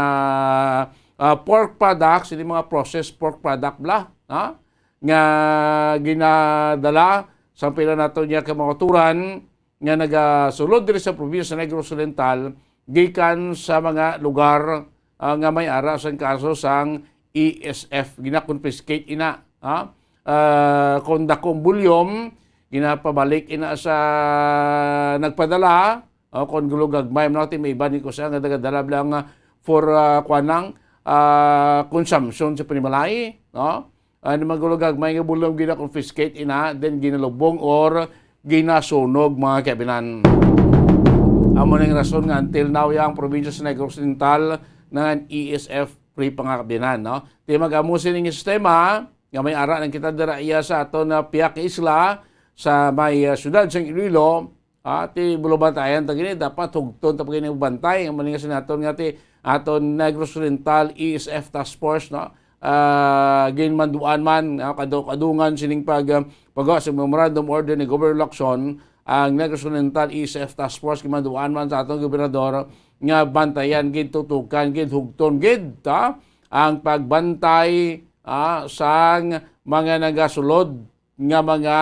ah, pork products, ini mga processed pork product bla, ha? Nga ginadala sa pila nato niya ka mga turan, nga nagasulod diri sa probinsya sa Negros Oriental gikan sa mga lugar, ah, nga may ara sang kaso sang E S F, gina-confiscate ina, ha? Ah, kung dako ang bulyom, ginapabalik ina sa nagpadala, o kung gulugagmay man ti may iba ni kusa nga nagadala lang, ah, for, ah, kuan lang, ah, consumption sa panimalay, no? Ano man gulugagmay nga bulyom gina-confiscate ina, then ginalubong or ginasunog, mga kaibinan. Amo ning rason nga until now, ya ang probinsya sa Negros Oriental nga E S F free pa nga kabinan, no? Ti mag-amo sining sistema nga may ara lang kita dira iya sa aton na pihak isla sa may, ah, siyudad sang Iloilo, ah, ti bulubantayan ta gini, dapat hugton ta pa gini bantay. Amo ni nga sinaton nga ti aton Negros Oriental E S F Task Force, no? Ah, ginmanduan man, ah, kadu-, kadungan sining pag, ah, pagwa sa memorandum order ni Governor Lacson, ang Negros Oriental E S F Task Force ginmanduan man sa aton gobernador nga bantayan gid, tutukan gid, hugton gid, ha? Ang pagbantay, ah, sang mga nagasulod nga mga,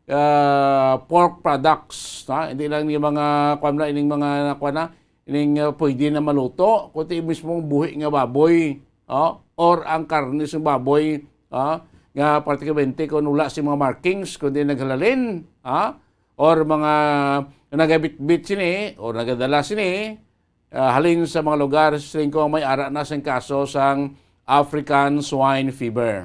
ah, pork products, ha? Hindi lang yung mga, kwan na, ining mga, kwan na, ining, ah, pwede na maluto, kundi mismong buhi nga baboy, oh, or ang karne sa baboy, ah, nga praktikamente kung wala si mga markings, kundi naghalalin, ah, or mga nagabitbit sini, or nagadala sini, ah, halin sa mga lugar sa lingkod may ara na sing kaso sang African Swine Fever.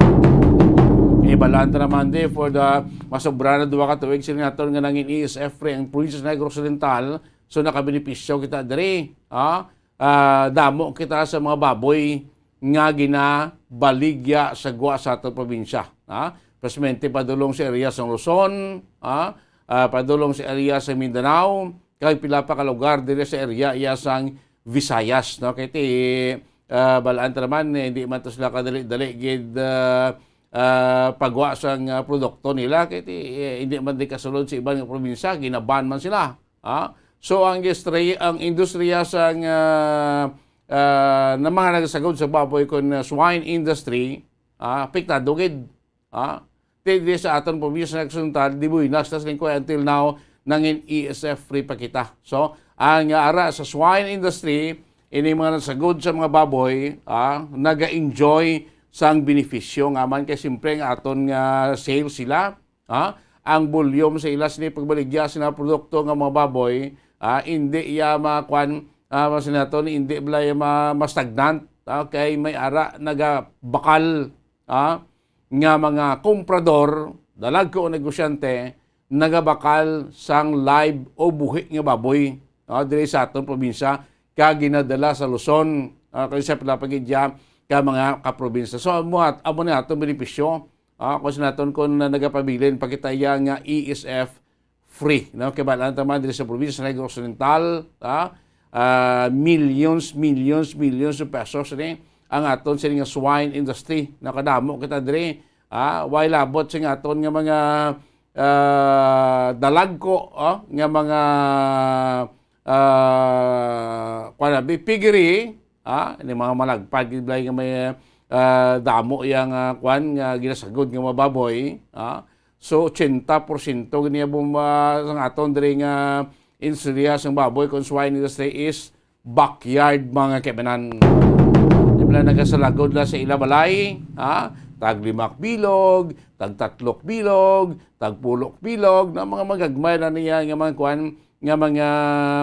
Ibalaan ta naman di for the masobra na duha ka tuig sila naton nga nangin E S F free ang province sa Negros Oriental. So, nakabenepisyo kita diri, ha? Ah, damo kita sa mga baboy nga ginabaligya sa gwa sa aton probinsya, ha? Especialmente padulong sa area sa Luzon, ha? Ah, padulong sa area sa Mindanao, kag pila pa ka lugar diri sa area iya sang Visayas, no? Kay ti, ah, balaan ta naman, eh, hindi man to sila kadali-dali gid, ah, ah, pagwa sang, ah, produkto nila, kay ti, eh, hindi man di kasulod sa iban nga probinsya, ginaban man sila, ha? So, ang industry, ang industriya sang, ah, ah, na mga nagasagod sa baboy kon, ah, swine industry, ah, apektado gid. Ah, ti, di sa aton probinsya sa Negros Oriental, di buenas tas lingkod until now, nangin E S F free pa kita. So, ang, ah, ara sa swine industry, ini mga nagsagod sa mga baboy, ah, naga-enjoy sang benepisyo nga man kay siyempre nga aton nga sales sila, ah, ang volume sa ila sini pagbaligya sa mga produkto nga mga baboy, ah, hindi iya makuan, ah, mas naton, hindi bala iya ma-, ma-stagnant, ah, kay may ara nagabakal, ah, nga mga komprador, dalagko o negosyante, nagabakal sang live o buhi nga baboy, ah, diri sa aton probinsya, kag ginadala sa Luzon, ah, kay sa pila pa gid dya ka mga kaprobinsya. So, amo at-, amo ni aton benepisyo, ah, kung sa naton kung na-, nagapabilin pa kita iya nga E S F free, no? Kay balaan ta man diri sa probinsya sa Negros Oriental, ha? Ah, millions, millions, millions of pesos ni ang aton sini nga swine industry. Nakadamo kita diri, ha? Way labot sing aton nga mga, ah, dalagko, oh, nga mga, ah, kuwan na, bi-, piggery, ah, ni mga malagpad gid balay nga may, ah, damo yang, ah, kuwan nga ginasagod nga mga baboy, ah. So, ochenta porsyento gid niya bum-, ah, sang aton diri nga industriya sang baboy kon swine industry is backyard, mga kaibanan. Di ba, nagasalagod la sa ila balay, ha? Tag limak bilog, tag tatlok bilog, tag pulok bilog, na mga magagmay na niya nga mga kuwan, nga mga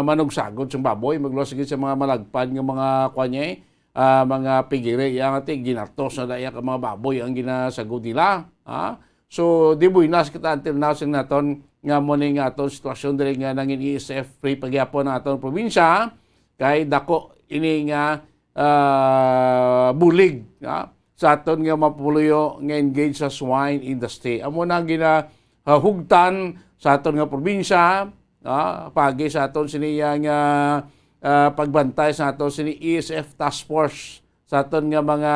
manugsagod sang baboy, magluwas gid sa mga malagpad nga mga kuwan niya, eh, ah, mga piggery, iya nga ti ginatos na daya ka mga baboy ang ginasagod nila, ha? So, di buenas kita until now sing naton nga mo ni nga aton sitwasyon diri nga nangin E S F free pagyapon ang aton probinsya, kay dako ini nga, ah, bulig, ha, sa aton nga mapuloy nga engage sa swine industry. Amo na ang gina-, ah, hugtan sa aton nga probinsya, ah, pagi sa aton sini nga, ah, pagbantay sa aton sini E S F task force sa aton nga mga,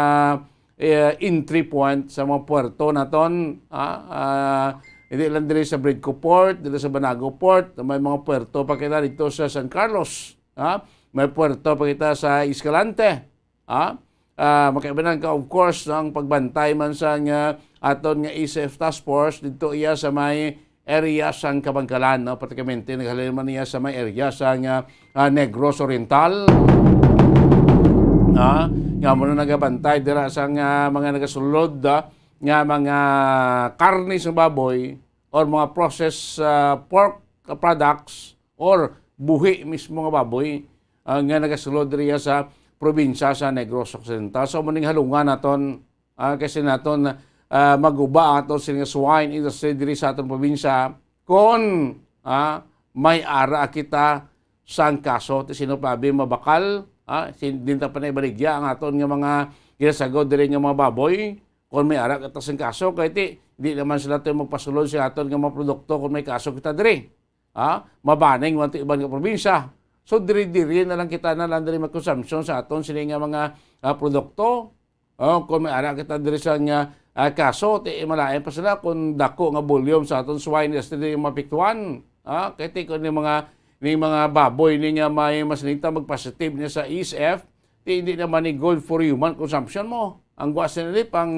eh, entry point sa mga puerto naton, ah, ah, hindi lang diri sa Bridco Port, diri sa Banago Port, may mga puerto pa kita dito sa San Carlos, ah, may puerto pa kita sa Escalante, ah, ah, makaibanan ka, of course, ang pagbantay man sa nga aton nga E S F task force dito iya sa may area sang Kabankalan, no? Pratikamente, naghalin man niya sa may area sang, ah, ah, Negros Oriental. Ah, nga mo na nagabantay dira sang, ah, mga nagasulod, ah, nga mga karne sa baboy or mga processed, ah, pork products or buhi mismo nga baboy, ah, nga nagasulod diri sa probinsya sa Negros Occidental. So, muning halungan naton, ah, kasi naton, ah, maguba ang aton sini nga swine industry diri sa aton probinsya, kon, ah, may ara kita sang kaso. Ti sino pa abi mabakal, ha? Sin-, din ta pa na ibaligya ang aton nga mga ginasagod diri nga mga baboy. Kung may ara kita sang kaso, kay ti, di naman sila to magpasulod sa aton nga mga produkto kung may kaso kita diri. Ha? Mabaning man to iban nga probinsya. So, diri-diri na lang kita na lang diri magkonsumption sa aton sini nga mga, ah, produkto. Oh, kung may ara kita diri sa nga, ah, kaso, ti malain pa sila kung dako nga volume sa aton swine industry diri mapiktuhan. Ah, kay ti kung ni mga, ni mga baboy ni nga may mas nita magpositive niya sa E S F, ti hindi naman ni good for human consumption mo. Ang guas nila ni pang,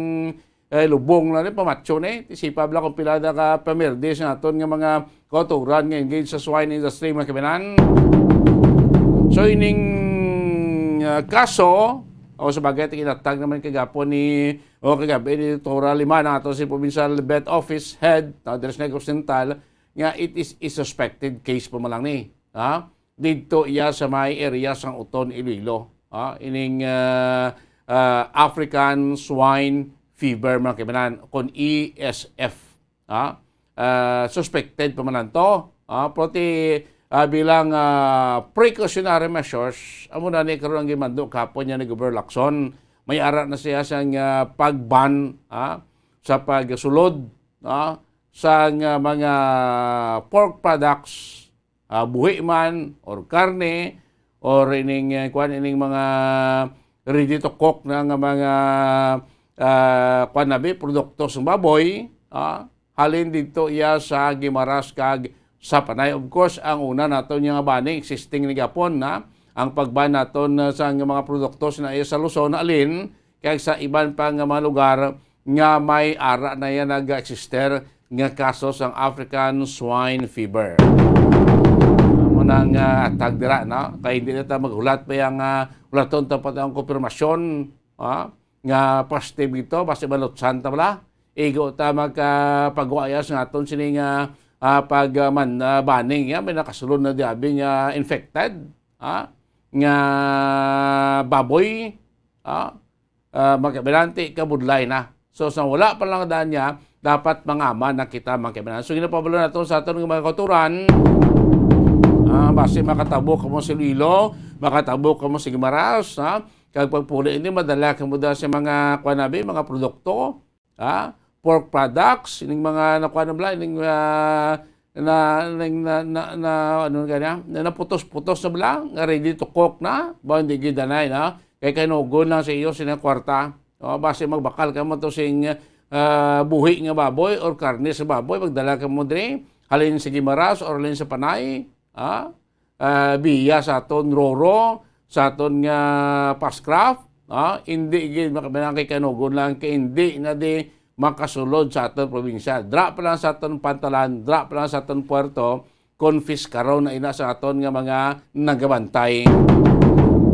eh, lubong na ni, pamatso ni. Ti sipa bala kung pila na ka pamerde sa aton nga mga kauturan nga engage sa swine industry, mga kababayan. So, ining, ah, kaso, o sa bagay, ti ginatag naman kagapon ni, o kagabi ni Doktora Lima, na ato si Provincial Vet Office Head, na Dres Negros Oriental, nga it is a suspected case pa man lang ni. Ha? Didto iya sa may area sang Oton, Iloilo. Ha? Ining, ah, ah, African Swine Fever, mga kababayan, kon E S F. Ha? Ah, suspected pa man lang to. Ha? Pero ti, ah, bilang, ah, precautionary measures, amo na ni karon ang gimando kahapon niya ni Governor Lacson. May ara na siya sang, ah, pag-ban, ha? Sa pagsulod, ha? Sang, ah, mga pork products, ah, buhi man, or karne, or ining, eh, kuwan, ining mga ready to cook na nga mga, ah, kuwan nabi, produkto sa baboy, ah, halin dito iya sa Guimaras kag sa Panay. Of course, ang una naton nga banning existing ni gapon na ang pagban naton, ah, sa mga produkto sa iya sa Luzon, halin kag sa iban pa nga mga lugar nga may ara na yan nag-eksister nga kaso sang African Swine Fever. Amo na nga atag dira, no? Kay hindi na ta maghulat pa yang, ah, hulaton ta pa ang konfirmasyon, ah, nga positive ito, basta malutsan ta bala. Igo ta magkapagwayas nga aton sini nga, ah, pag, ah, man, ah, banning, ya, may nakasulod na diabi nga infected, ah, nga baboy, ah, ah, magkabilanti, kabudlay na. So, sa wala pa lang daan niya, dapat mangaman na kita, mga kaibigan. So, ginapabalo nato sa aton nga mga kauturan, ah, basi makatabo kamo sa Iloilo, makatabo kamo sa Guimaras, ha? Kag pagpuli ini, madala kamo da sa mga, kuwan nabi, mga produkto, ha? Pork products, ining mga nakuha na bala, ining, ah, na, na, na, na, na, ano nga niya, na naputos-putos na bala, nga ready to cook na, ba hindi gidanay na, kay kanugon lang sa iyo sa inyong kwarta. O, basi magbakal ka mo to sing, ah, buhi nga baboy or karne sa baboy, magdala ka mo diri, halin sa Guimaras or halin sa Panay, ah, ah, biya sa aton Roro, sa aton nga Pascraft, ah, hindi gid makabilang kay kanugon lang, kay hindi na di makasulod sa aton probinsya. Dra pa lang sa aton pantalan, dra pa lang sa aton puerto, konfiskaron na ina sa aton nga mga nagabantay.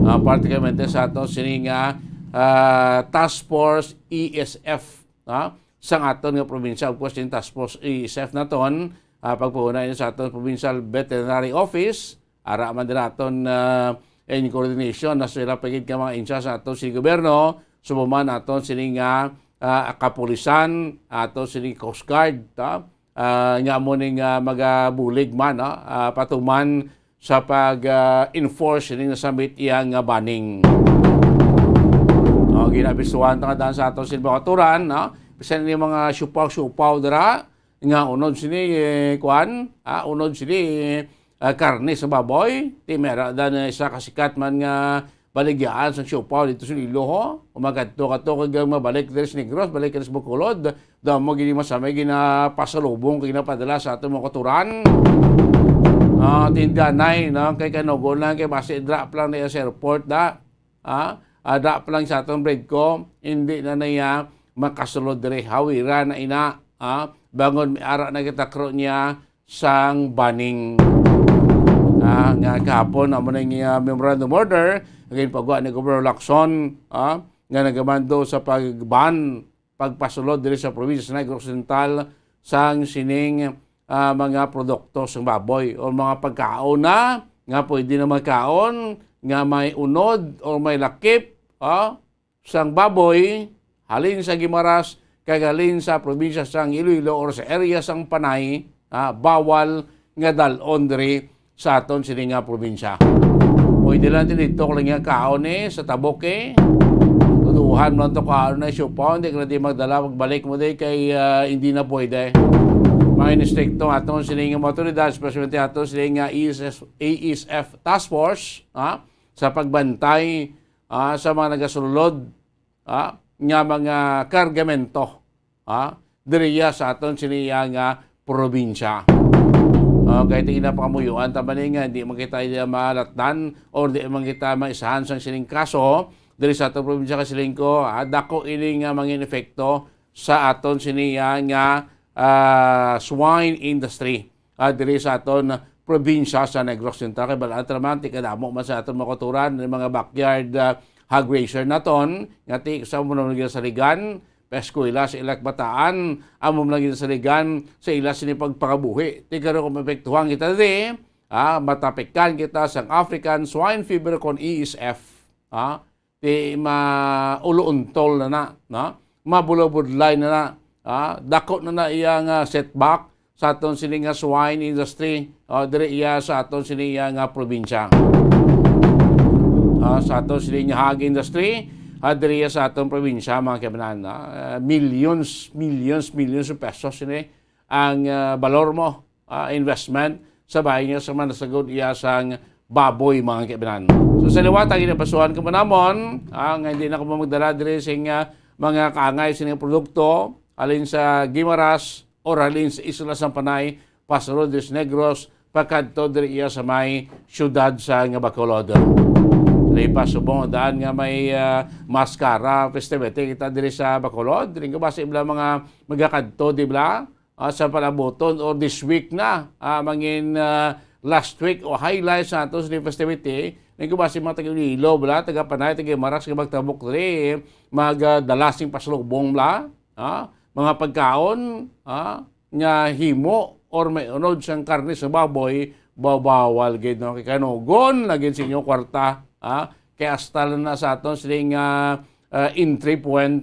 Ah, partikularmente sa aton sini nga, ah, Task Force E S F, ah, sang aton nga probinsya. Of course, yung Task Force E S F naton, ah, pagpahuna ini sa aton Provincial Veterinary Office, ara man din aton, ah, in coordination na sila pagid ka mga insya sa aton sini gobyerno, subuman aton sini nga, ah, kapulisan, aton sini Coast Guard, ta? Ah, nga mo ning, ah, magabulig man, no? Ah, patuman sa pag, ah, enforce ning nasamit iya nga banning. No, ginabisuhan ta nga daan sa aton sini mga kauturan, no? Bisan ni mga siupaw-siupaw dira, nga unod sini, eh, kuan, ah, unod sini, ah, karne sa baboy, ti mera da na isa kasikat man nga baligyaan sa siupaw dito sa Iloilo, ho. Umagadto ka to kag mabalik diri sa Negros, balik diri sa Bacolod, da mo gini masamay ginapasalubong kag ginapadala sa aton mga kauturan. Ah, tindanay, no? Kay kanugon lang, kay basi drop lang na sa airport, da. Ah, ah, drop lang sa aton bread ko, hindi na niya makasulod diri. Hawira na ina, ah, bangon may ara na kita kro niya sang banning. Ah, nga kahapon, amo na yung, ah, memorandum order, nga ginpagawa ni Governor Lacson, ah, nga nagamando sa pag-ban, pagpasulod diri sa probinsya sa Negros Occidental sang sining, ah, mga produkto sang baboy o mga pagkaon na nga pwede na magkaon nga may unod o may lakip, ah, sang baboy, halin sa Guimaras, kag halin sa probinsya sang Iloilo or sa area sang Panay, ah, bawal nga dalon diri sa aton sini nga probinsya. Pwede lang din dito ko lang nga kaon eh, sa tabok eh. Tuduhan mo lang to kaon na siupaw, hindi ka na di magdala, magbalik mo di kay ah, hindi na pwede. Mga inistrikto aton sini nga mga otoridad, especially aton sini nga E S F, A S F Task Force, ha? Sa pagbantay ah, sa mga nagasulod ah, nga mga kargamento ah, diriya sa aton siniya nga probinsya. Ah, kay tingin na pangamuyuan ta man nga hindi man kita iya malatdan or di man kita maisahan sang sining kaso diri sa aton probinsya kay siling ko, ah, dako ini nga mangin epekto sa aton siniya nga ah, swine industry ah, diri sa aton probinsya sa Negros Oriental. Kay balaan ta naman, ti kadamo man sa aton mga kauturan, ni mga backyard ah, hog raiser naton, nga ti sa mo na ginasaligan, paeskwela sa ila kabataan, amo man lang ginasaligan sa ila sini pagpangabuhi. Ti karon kung maepektuhan kita di, ah, matapikan kita sang African Swine Fever kon A S F. Ah, ti mauluntol na na, no? Mabulabudlay na na. Ah, dako na na iya nga setback sa aton sini nga swine industry, ah, diri iya sa aton sini iya nga probinsya. Ah, sa aton sini nga hog industry, ah, diri iya sa aton probinsya, mga kaibanan, ah, millions, millions, millions of pesos sini ang ah, balor mo, ah, investment sa bahin niya sa manasagod iya sang baboy, mga kaibanan. So sa liwat ang ginapasuhan ko manamon, ah, nga hindi na ko magdala diri sing ah, mga kaangay sining produkto alin sa Guimaras or alin sa Isla sang Panay, pasulod diri sa Negros, pakadto diri iya sa may siyudad sa nga Bacolod. Lipas subong daan nga may ah, Mascara festivity kita diri sa Bacolod. Diri ko ba sa ibla mga magakadto, di ba? Ah, sa palabuton or this week na, ah, mangin ah, last week o highlight sa ato sa festivity. Nagkubasi mga taga Iloilo bla, taga Panay, taga Maras, taga Magtabok diri, magdala sing pasalubong bla, ah, mga pagkaon, ah, nga himo or may unod sang karne sa baboy, ba- bawal gid, no? Kay kanugon na gid sa inyo kwarta, ah, kay hasta lang na sa aton sining ah, ah, entry point,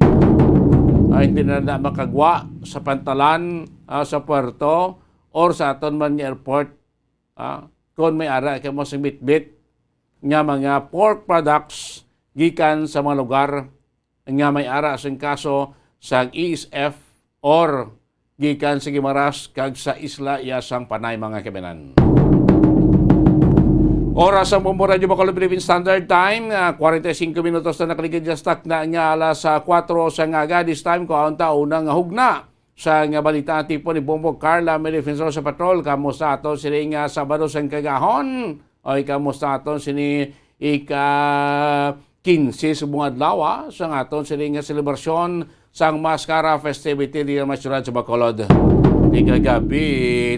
ah, hindi na na makagwa sa pantalan, ah, sa puerto, or sa aton man nga airport, ah, kung may ara kamo sa bitbit nga mga pork products gikan sa mga lugar nga may ara sing kaso sa E S F or gikan sa Guimaras kag sa isla iya sang Panay, mga kaibanan. Oras ang Bombo Radyo Bacolod Philippine Standard Time, ah, kwarenta y singko minutos na nakaligid sa takna nga alas ah, kuwatro sa nga aga. This time, kuhaon ta una nga hugna sa nga balita, tipon ni Bombo Carla, may defensor sa patrol. Kamusta ato sini nga Sabado sang kagahon? Oy, kamusta ato sini ika kinse subong adlaw, ah, sang aton sini nga selebrasyon sang Mascara festivity diri sa siyudad sa Bacolod? Di kagabi,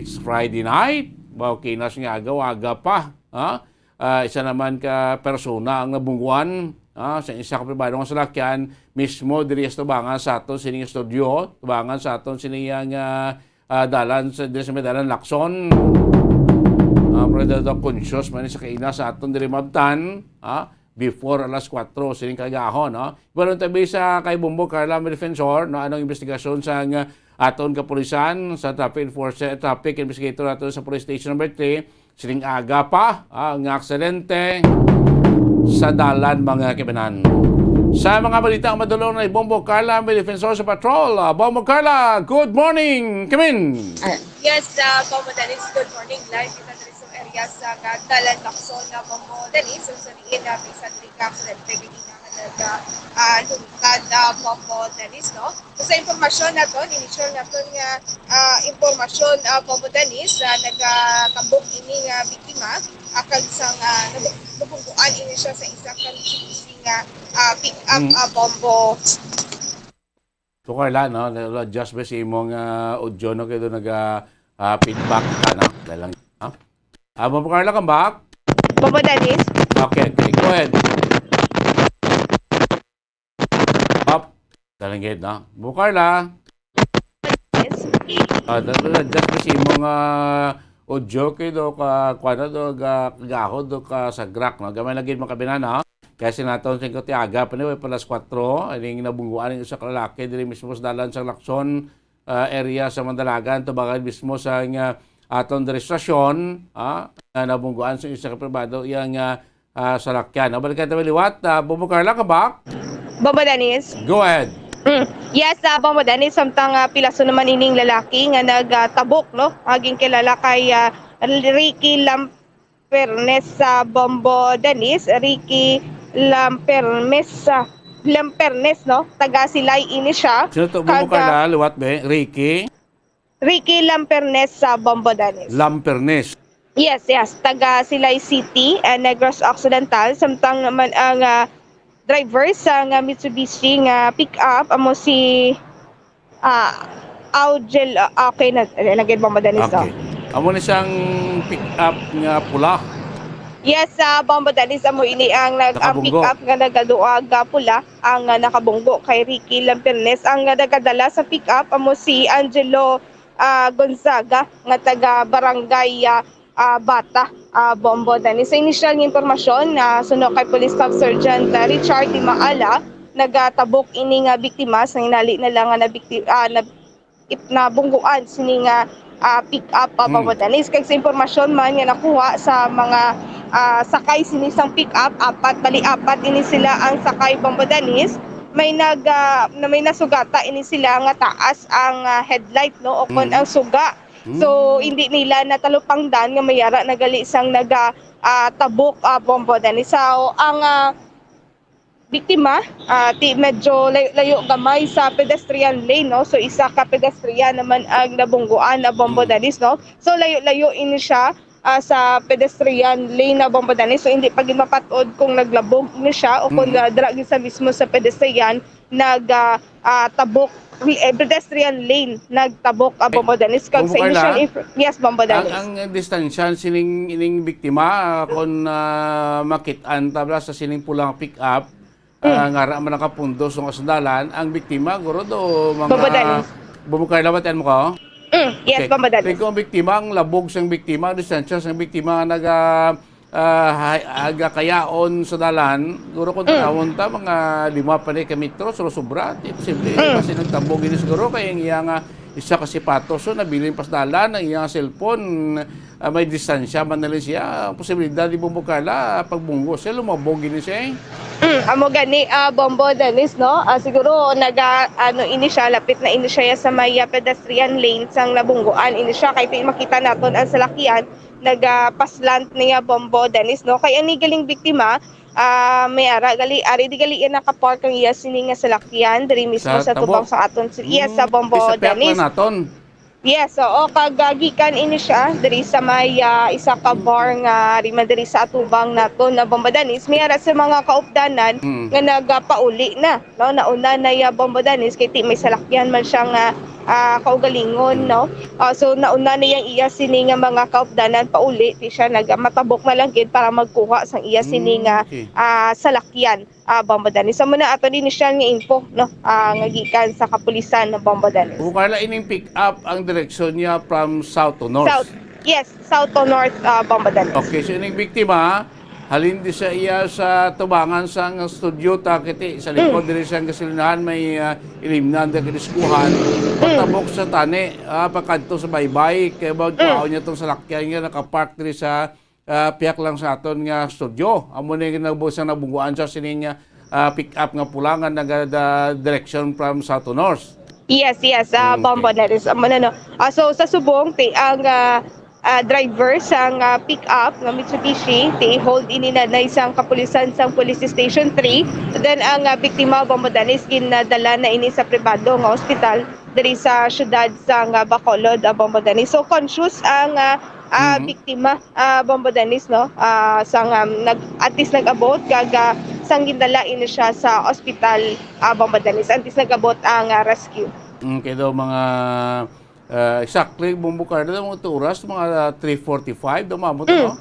it's Friday night. Ba, kinas nga agaw, aga pa, ha? Ah, isa naman ka persona ang nabungguan, ah, sa isa ka pribado nga salakyan, mismo diri sa tubangan sa aton sining studio, tubangan sa aton sining, ah, ah, dalan sa, diri sa may dalan Lacson. Ah, pero daw conscious man sa kaina sa aton diri mabtan, ah, before alas kuwatro sining kagahon, no? Pero tabi sa kay Bombo Carla, may defensor, no, anong investigasyon sa nga aton kapulisan, sa traffic enforcer, traffic investigator nato sa police station number three, sining aga pa, ah, nga aksidente sa dalan, mga kaibanan. Sa mga balita ang madulong na Bombo Carla, may defensor sa patrol. Ah, Bombo Carla, good morning, kamin! Ah, Yes, uh, Bombo Dennis, good morning. Live kita diri sa area sa Dalan Lacson na Bombo Dennis. So, sa diin na may sa diri ka aksidente, ganina nga nag, ah, ah, lungkad na Bombo Dennis, no? So, sa impormasyon naton, initial naton nga, ah, impormasyon, ah, Bombo Dennis, ah, nagatambok ini nga biktima, ah, kag sang, ah, nabug-, nabungguan ini siya sa isa ka Mitsubishi nga, ah, pick up, Mm. ah, Bombo. So, Carla, no, adjust ba sa imong, ah, audio, no? Kaya doon nag, ah, ah, feedback ka, no? Dahil lang, ha? Ah, Bombo Carla, come back. Bombo Dennis? Okay, okay. Go ahead. Up. Dahil lang, no? Bombo Carla. Yes. Ah, dahil adjust ba sa imong, ah, audio kay do ka, kuwan na do, ga-, gahod do ka sa grak, no? Gamay lagi makabina, no? Kaya sinaton sing kutiaga pa ni, way pa alas kuwatro, ining nabungguan ang isa ka lalaki diri mismo sa dalan sa Lacson, ah, area sa Mandalagan, tubangan mismo sa nga, aton diri sa estasyon, ah, nga nabungguan sa isa ka pribado iyang, ah, ah, salakyan. Nabalikan ta liwat, ah, Bombo Carla, ka ba? Bombo Dennis. Go ahead. Mm. Yes, ah, Bombo Dennis, samtang, ah, pilaso naman ining lalaki nga nagtabok, no? Aging kilala kay, ah, Ricky Lampernes sa Bombo Dennis, Ricky Lampernes, ah, Lampernes, no? Taga Silay ini siya. Sino to, Bombo Carla? Liwat, be? Ricky? Ricky Lampernes sa Bombo Dennis. Lampernes. Yes, yes. Taga Silay City, ah, Negros Occidental. Samtang naman ang, ah, driver sa nga Mitsubishi nga pick-up amo si, ah, Augel, ah, okay na, eh, lagyan Bombo Dennis, no? Okay. Amo ni siyang pick-up nga pula. Yes, sa Bombo Dennis, amo ini ang nag-, ang pick-up nga nagaduag nga pula ang, ah, nakabunggo kay Ricky Lampernes. Ang, ah, nagadala sa pick-up amo si Angelo, ah, Gonzaga nga taga Barangay, ah, ah, Bata, ah, Bombo Dennis. Sa inisyal nga impormasyon, ah, suno kay Police Staff Sergeant, ah, Richard Di Maala, nagatabok ini nga biktima sa hinali na lang nga nabikti-, ah, nab-, ip-, nabungguan sini nga, ah, pick-up, ah, Bombo Dennis. Kag sa impormasyon man nga nakuha sa mga, ah, sakay sini sang pick-up, apat, bali apat ini sila ang sakay, Bombo Dennis. May nag-, ah, na may nasugata ini sila nga taas ang, ah, headlight, no, o kon ang suga. So, hindi nila natalupangdan nga may ara na gali sang naga, ah, tabok, ah, Bombo Dennis. So, ang, ah, biktima, ah, ti-, medyo lay-, layo gamay sa pedestrian lane, no? So, isa ka pedestrian naman ang nabungguan na, Bombo Dennis, no? So, layo-layo ini siya, ah, sa pedestrian lane na, Bombo Dennis. So, hindi pa gid mapatod kung naglabog ni siya o kung, ah, dira gid sa mismo sa pedestrian nag, ah, ah, tabok, eh, pedestrian lane nagtabok, ah, Bombo Dennis. Kag sa initial inf-, yes, Bombo Dennis. Ang, ang distansya sining, ining biktima, ah, kung, ah, makit-an ta bala sa sining pulang pick-up, ah, nga ara man nakapundo sa sandalan, ang biktima, guro do, mga Bombo Dennis. Bombo Carla, batian mo ko? Mm, yes, Bombo Dennis. Kung ang biktima, ang labog sang biktima, ang distansya sang biktima, naga, ah, ha-, aga kayaon sa dalan, guro kung tanawon ta, mga lima pa ni ka metro, so sobra, di posible. Kasi nagtabog ini siguro kay ang iya nga isa ka sipatos, so nabilin pa sa dalan, ang iya nga cellphone, ah, may distansya man na lang siya, posibilidad di Bombo Carla, pagbunggo siya, lumabog ini siya, eh. Mm, amo gani, ah, Bombo Dennis, no? Ah, siguro naga, ano, ini siya, lapit na ini siya sa may, ah, pedestrian lane sang nabungguan ini siya, kay ti-, makita naton ang salakyan, nagapaslant niya, Bombo Dennis, no? Kay ani galing biktima, ah, may ara gali, ari di gali iya nakapark ang iya sini nga salakyan diri mismo sa tubang sa aton si-, yes, sa Bombo Dennis. Yes, oo, kag, ah, gikan ini siya diri sa may, ah, isa ka bar nga ari man diri sa atubang naton na Bombo Dennis. May ara sa mga kaupdanan nga nagapauli na. No, nauna na iya, Bombo Dennis, kay ti may salakyan man siya nga, ah, kaugalingon, no? Ah, so, nauna na yang iya sini nga mga kaupdanan pauli, ti siya nag-, matabok na lang gid para magkuha sang iya sini nga, ah, salakyan, ah, Bombo Dennis. So, muna ato din initial nga info, no? Ah, nga gikan sa kapulisan, no, Bombo Dennis. Kung Carla, ining pick up ang direksyon niya from south to north? South. Yes, south to north, ah, Bombo Dennis. Okay, so ining biktima, halin di sa iya sa tubangan sang studio, ta kiti sa likod diri sang gasolinahan may, ah, ilimnan diri kay diskuhan. Patabok sa tani, ah, pagkadto sa baybay, kay magkuhaon niya tong salakyan nga nakapark diri sa, ah, pihak lang sa aton nga studio. Amo ni nga nagbu-, sa nabungguan siya sining, ah, pick up nga pula nga naga-, da-, direction from south to north. Yes, yes, ah, Bombo Dennis. Amo na, no. Ah, so, sa subong, ti-, ang, ah, ah, driver sang, ah, pick-up nga Mitsubishi, ti-, hold ini na, na isang kapulisan sang Police Station three. Then, ang, ah, biktima, Bombo Dennis, ginadala na ini sa pribado nga ospital diri sa siyudad sang, ah, Bacolod, ah, Bombo Dennis. So, conscious ang, ah, ah, biktima, ah, Bombo Dennis, no? Ah, sang, um, nag-, at least nag-abot, kag, ah, sang gindala ini siya sa ospital, ah, Bombo Dennis. At least nag-abot ang, ah, rescue. Mm, kaya daw mga Ah, exactly, Bombo Carla, mga oras, mga three forty-five, daw maabot, no?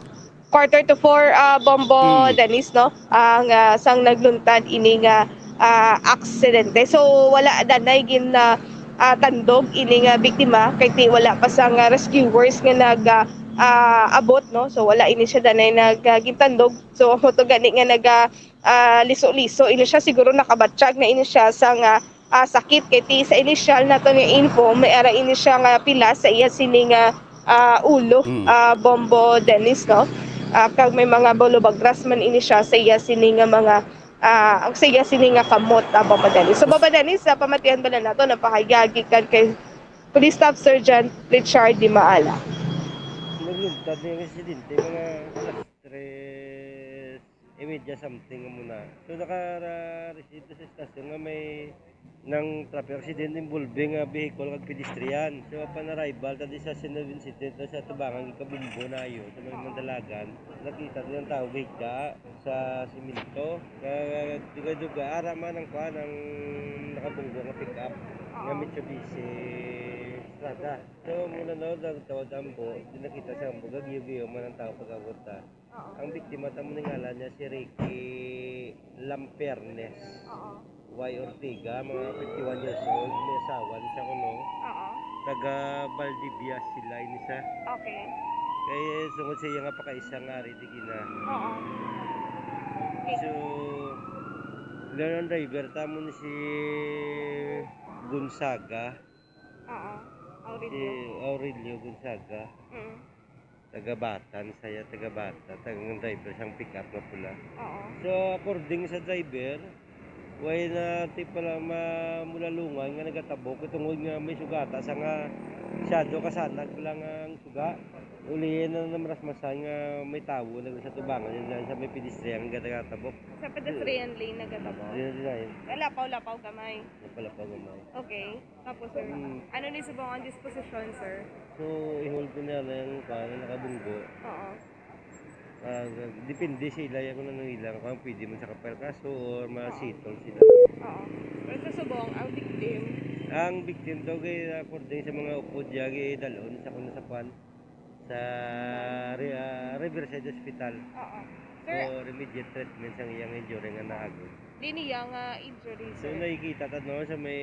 Quarter to four, ah, Bombo Dennis, no? Ang, ah, sang nagluntad ini nga, ah, aksidente. So, wala danay gin, ah, ah, tandog ini nga biktima, kay ti wala pa sang, ah, rescuers nga nag, ah, ah, abot, no? So, wala ini siya danay nag, ah, gintandog. So, amo to gani nga naga, ah, liso-liso ini siya. Siguro nakabatyag na ini siya sang, ah, ah, sakit, kay ti sa inisyal nato nga info, may ara ini siya nga pila sa iya sini nga, ah, ulo, Mm. ah, Bombo Dennis, no? Ah, kag may mga bulubagras man ini siya sa iya sini nga mga, ah, ang sa iya sini nga kamot, ah, Bombo Dennis. So, Bombo Dennis, ah, pamatian bala nato ang pahayag gikan kay Police Staff Sergeant Richard Di Maala. Nagluntad na yung residente, mga alas tres y media something nga muna. So, naka-receive sa istasyon nga may nang traffic accident involving, ah, vehicle kag pedestrian. So, upon arrival, ta di sa scene of incident, sa tubangan, gikabumbo na ayo, sa may Mandalagan, nakita din ang tao gihigda sa simento. Kaya, duga-duga, ara man ang kuan, ang nakabunggo nga pick-up, nga Oo. Mitsubishi Strada. So, muna na, nagtawag ang bo, di nakita sa ambo, gagiyo-giyo man ang tao pag-abot na. Oo. Ang biktima, tamo ni ngalan niya si Ricky Lampernes. Oo. Y Ortega, mga fifty-one years old, may asawa ni siya kuno. Oo. Taga Valdivia sila ini siya. Okay. Kay sungod sa iya nga pakaisa nga ari di gina. Oo. Okay. So, learn driver tamo ni si Gonzaga. Oo. Si Aurelio. Aurelio Gonzaga. Mm. Taga Batan, saya taga Batan, tagang driver sang pick-up nga pula. Oo. So, according sa driver, way na ti pala ma-, mulalungan nga nagatabok, tungod nga may sugata sa nga masyado kasanag lang ang suga. Ulihin na namarasmasan nga may tawo na sa tubangan, yun lang sa may pedestrian nga nagatabok. Sa pedestrian lane nagatabok? Yun, yun, yun. Lapaw-lapaw gamay. Lapaw-lapaw gamay. Okay. Tapos, sir, Mm. ano ni subong ang disposisyon, sir? So, i-hold ko na lang yung kuwan, ang nakabunggo. Oo. Ah, depende sa ila, kung ano ilang, kung pwede man sa kapal kaso or ma-settle sila. Oo. Pero sa subong, ang victim? Ang victim daw, kay, according sa mga upod, ya, kay dalon sa kuno sa kwan, sa re-, ah, Riverside Hospital. Oo. Sir, For immediate treatment sa iyang injury nga naagod. Di niya nga injury, So, sir. Nakikita ta, no, sa may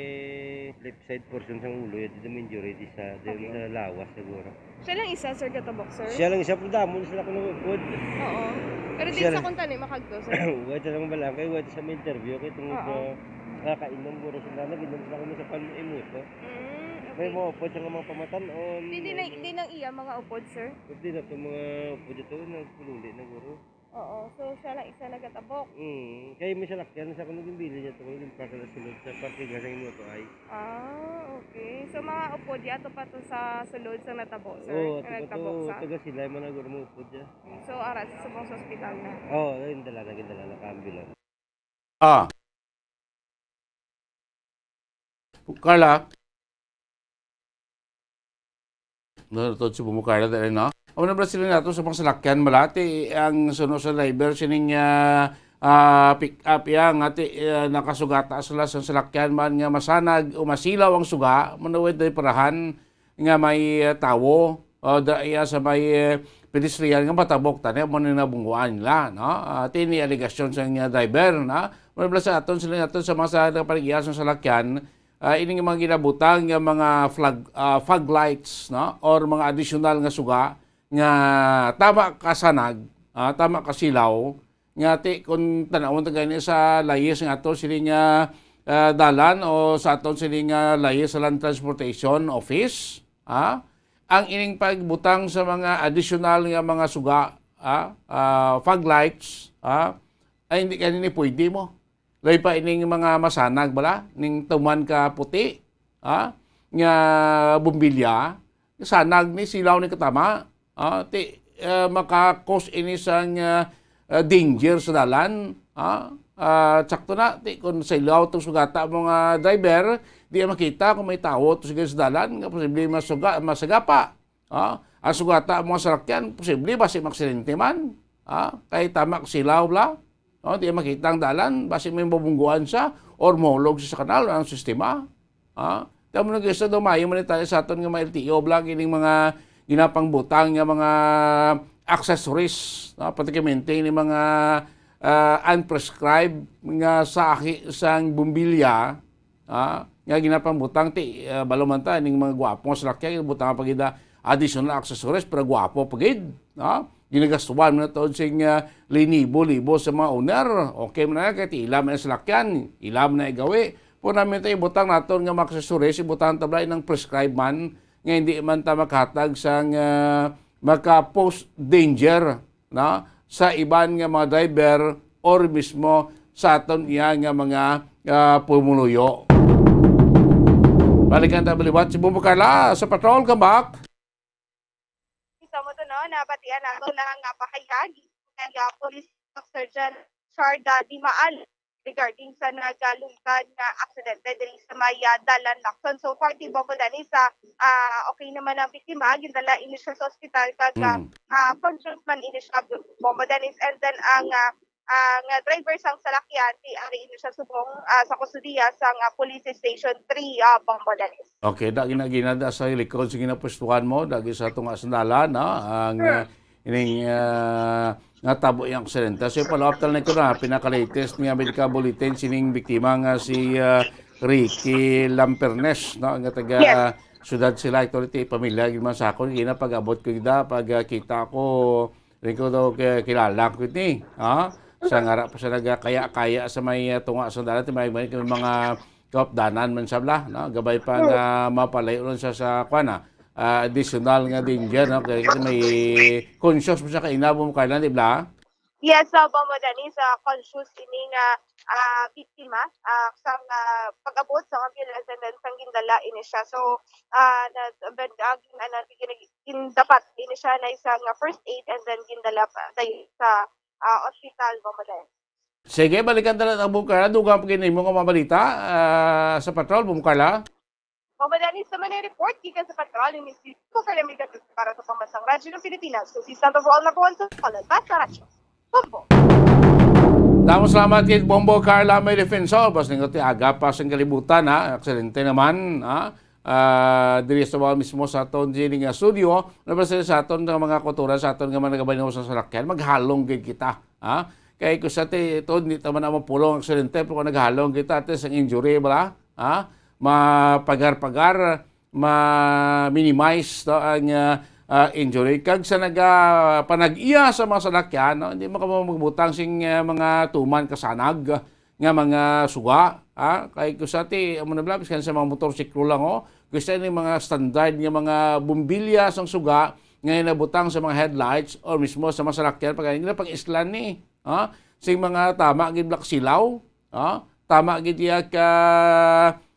left side portion sang ulo, yun, dito may injury, di sa, dito Okay. sa lawas siguro. Siya lang isa, sir, gatabok, sir? Siya lang isa, pero damo na sila kung nangukod. Oo. Pero di Siya sa lang. Kung tani makagto, sir? Wait lang, balangkay, wait sa may interview, kay tungod Oo. na nakainom, guro sila, nag-inom sila kung sa pan-, imuto. Mm, May okay. mga upod siya nga mga pamatan-on, Di, di na, ano. Di nang iya mga upod, sir? Hindi na to mga upod ito, nagpululi na, guro. Oo, so siya lang isa nagatabok. Mm, kay may salakyan sa kuno ginbili niya to, kuno ginpark sa sulod sa parking nga sa imo to ay. Ah, okay. So, mga upod, ato pa to sa sulod sa natabo, sir? Oo, Nga ato pa to, nagtabok sa? Taga sila, man naguro mo upod ya. So, ara sa subong sa ospital na? Oo, ayun, dala na, gindala na, ka-ambulance. Ah. Carla. Narutod si Bumo Carla dali, no? Amo na ba sila nato sa mga salakyan, malati ang suno sa driver sining, ah, ah, pick up ya, nga ti, ah, nakasugata sila sa salakyan man nga masanag o masilaw ang suga, manawid na parahan nga may, ah, tawo, o da, iya sa may, eh, pedestrian nga matabok tani mo na nabungguan nila, no? Ah, ti ni alegasyon sa nga driver, no? Mula sa aton sila nato sa mga sa nagpaligiran sa salakyan, ah, ining mga ginabutang nga mga flag, ah, fog lights, no? Or mga additional nga suga nga tama kasanag, ah, tama kasilaw, nga ti, kung tanawon ta gani sa layis nga ato sini nga, ah, dalan o sa aton sini nga layis sa Land Transportation Office, ah, ang ining pagbutang sa mga additional nga mga suga, ah, ah, fog lights, ah, ay hindi kanini pwede mo. Labi pa ining mga masanag bala, ning tuman ka puti, ha, nga bumbilya, sanag ni silaw ni katama, ha, ti, eh, maka-cause ini sang, eh, eh, danger sa dalan, ha. Ah, sakto na, ti, kung silaw tong sugata mo nga driver, di makita kung may tawo to sige sa dalan, nga posible masuga, masagapa, ha. Ang sugata mo nga salakyan, posible basi maksidente man, ha, kay tama silaw bala. No, di makita ang dalan, basi may mabungguan siya or mahulog siya sa kanal, ang sistema. Ha? Tamo nang isa daw, maayo man tayo sa aton nga mga L T O, bala, kining mga ginapangbutang nga mga accessories, no? Pratikamente, ni mga, ah, unprescribed nga sahi sang bumbilya, ah, nga ginapambutang ti, ah, balo man ta, ning mga gwapo nga salakyan, butang pa gid, ah, additional accessories, pero gwapo pa gid, ah. Ginagastuhan mo na to sing, ah, linibo-libo sa mga owner. Okay man na, kay ti ila man ang salakyan, ila man na igawi. Pero namin tayo, ibutang naton nga mga accessories, ibutang tabla ng prescribe man, nga hindi man ta makahatag sang, ah, maka-pose danger, no, sa iban nga mga driver or mismo sa aton iya nga mga, ah, pumuluyo. Balikan ta baliwat si Bombo Carla sa patrol, come back. Sa mo to, no, nabatian nato na nga pahayag nga Police Sergeant Sharda Dimaan regarding sa nagalungkad nga aksidente diri sa may, ah, Dalan Lacson. So far, tibok ko dani sa, ah, okay naman ang biktima, gindala ini siya sa ospital kag, ah, Mm. ah, conscious man ini siya, Bombo Dennis. And then ang, ah, ang, ah, driver sang salakyan, di ari ini siya subong, ah, sa kustodiya sang, ah, Police Station three, ah, Bombo Dennis. Okay, da gina-, gina da sa likod sa ginapwestuhan mo, dagi sa tunga sa dalan, no? Ang, ah, ining, ah, nga tabo yang aksidente. So, follow up tanan ko na, pinaka-latest nga medical bulletin sining biktima nga si, ah, Ricky Lampernes, no? Nga taga Yes. Siyudad sila, ito rin, pamilya, gid man sa akon, gina pag-abot ko, gida, pag, ah, kita ko, rin ko daw ki-, kilala ko ni, ha? Sa ngara pa sa nagkaya-kaya sa may, ah, tunga sa dalan, may, may mga kaupdanan man sabla, no? Gabay pa nga mapalayo ron sa, sa, kwan, ah, ah, additional nga danger, no? Kaya may conscious mo sa kainabo mo, Carla, di ba? Yes, so, Bombo Dennis, ah, conscious ini nga, ah, biktima, ah, sang, ah, pag-abot sa ambulance and then sang gindala ini siya. So, ah, na, ben, ah, gin-, ano, gin-, gin-, dapat ini siya na isang, ah, first aid and then gindala pa dayon sa, ah, ospital, Bombo Dennis. Sige, balikan ta lang ang Bombo Carla. Dugang pa gid nimo nga mga balita, ah, sa patrol, Bombo Carla. Bombo Dennis, sa mga report gikan sa patrol ni Mister Carla Miguel para sa Pambansang Radyo ng Pilipinas. Kung si Santo Paul number one sa Palan, basta radyo. Bombo. Damo salamat kay Bombo Carla may defensor. Bas ningot ti aga pa sing kalibutan, ha? Aksidente naman, ha? Ah, diri sa mga mismo sa aton diri nga studio, nabasa sa aton nga mga kultura, sa aton nga mga nagabayaw sa salakyan, maghalong gid kita, ha? Kay kung sa ti-, ito, hindi ta man na mapulong ang aksidente, pero kung naghalong kita, at least ang injury, bala, ha? Mapagar-pagar, ma-minimize to ang, ah, ah, injury. Kag sa nagapanag-iya sa mga salakyan, no? Hindi mo ka magbutang sing, ah, mga tuman kasanag nga mga suga, ha? Kay kung sa ti, amo na bala, biskan sa mga motorsiklo lang, oh. Kung sa ni mga standard nga mga bombilya sang suga nga nabutang sa mga headlights or mismo sa mga salakyan, pag hindi na pag-islan ni, ha? Sing mga tama gid black silaw, ha? Tama gid iya ka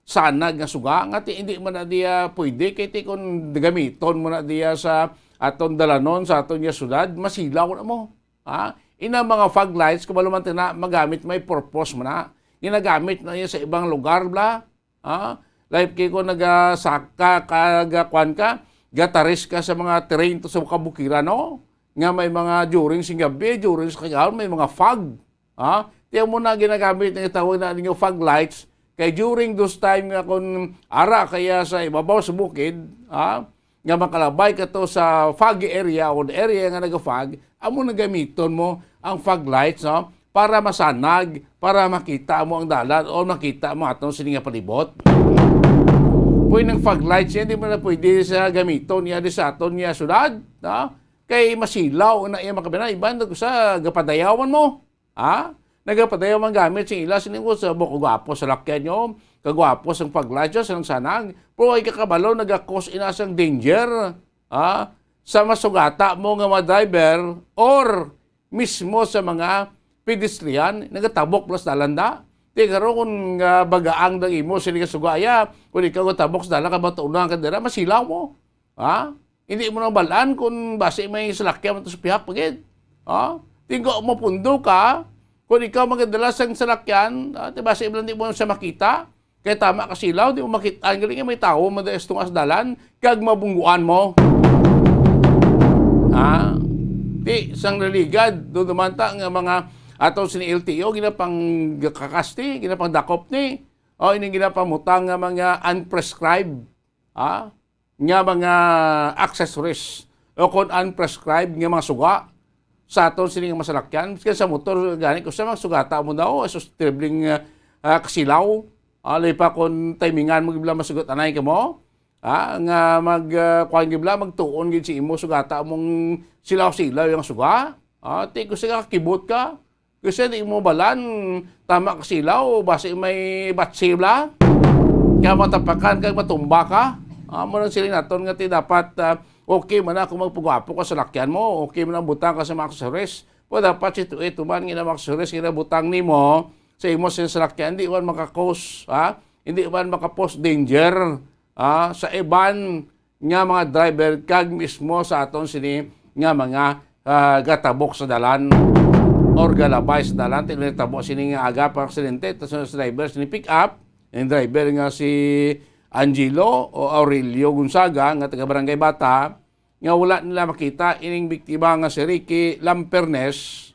sanag nga suga, nga ti, hindi man na diya pwede, kay ti kung gamiton mo na diya sa aton dalanon, sa aton nga syudad, masilaw na mo. Ha? Ina mga fog lights, kung maluman na, magamit, may purpose mo na. Ginagamit na niya sa ibang lugar, bla. Ha? Like, kay kung nagasaka, kagakuan ka, gataris ka sa mga terrain to sa kabukiran, no? Nga may mga during sing gabi, during sa kagahon, may mga fog. Ha? Tiyan mo na ginagamit ng tawag na ninyo fog lights. Kay during those time nga kung ara kaya sa ibabaw sa bukid, ha? Nga makalabay ka to sa foggy area o the area nga nag-fog, amo na gamiton mo ang fog lights, no? Para masanag, para makita mo ang dalan o makita mo atong sini nga palibot. Pwede ng fog lights yan, di mo na pwede sa gamiton niya di sa aton niya syudad, no? Kay masilaw na iya makabina, iban ko sa gapadayawan mo. Ha? Nagapadayaw man gamit sing ila, sining ko sa buko gwapo sa lakyan nyo, kagwapo sang paglasya, sang sanag. Pero ay kakabalo, nagakos ina sang danger. Ha? Sa masugata mo nga mga driver or mismo sa mga pedestrian, nagatabok plus dalan da. Di karon kung, ah, bagaang dang imo sini nga sugaya, kung ikaw gatabok sa dalan, ka matuunan ka dira, masilaw mo. Ha? Hindi mo na balaan kung basi may salakyan mo to sa pihak pa gid. Ha? Tingko mapundo ka, kung ikaw magadala sang salakyan, ha? Ti basi lang di mo siya makita, kay tama ka silaw, di mo makita ang galing may tawo mo dahil tungas dalan, kag mabungguan mo. Ha? Ti, sang religad, do dumanta nga mga ato sini L T O, ginapang kakasti, ginapang dakop ni, o ining ginapamutang nga mga unprescribed, ha? Nga mga accessories o kon unprescribed nga mga suga sa aton sini nga masalakyan. Kaya sa motor, gani ko sa mga sugata mo daw, sus, tribling, ah, ah, kasilaw. Ah, lay pa kon timingan mo gibla masugat anay ka mo. Ah, nga mag, ah, kuwan gibla, magtuon gid si imo sugata mong silaw-silaw yung suga. Ah, ti ko siya kakibot ka. Kasi di mo balan, tama ka silaw, basi may batsi bla. Kaya matapakan kag matumba ka. Amo lang sila naton nga ti dapat, ah, okay man na kung magpagwapo ka sa lakyan mo, okay man ang butang ka sa mga accessories. Pero dapat si tuit man nga mga accessories nga butang nimo sa imo sa salakyan, hindi man makakos, ha? Hindi man makapos danger, ha? Sa iban nga mga driver kag mismo sa aton sini nga mga, ah, gatabok sa dalan or galabay sa dalan. Tinatabo sini nga aga pa aksidente, tas sa driver sini pick up, yung driver nga si Angelo o Aurelio Gonzaga nga taga Barangay Bata, nga wala nila makita ining biktima nga si Ricky Lampernes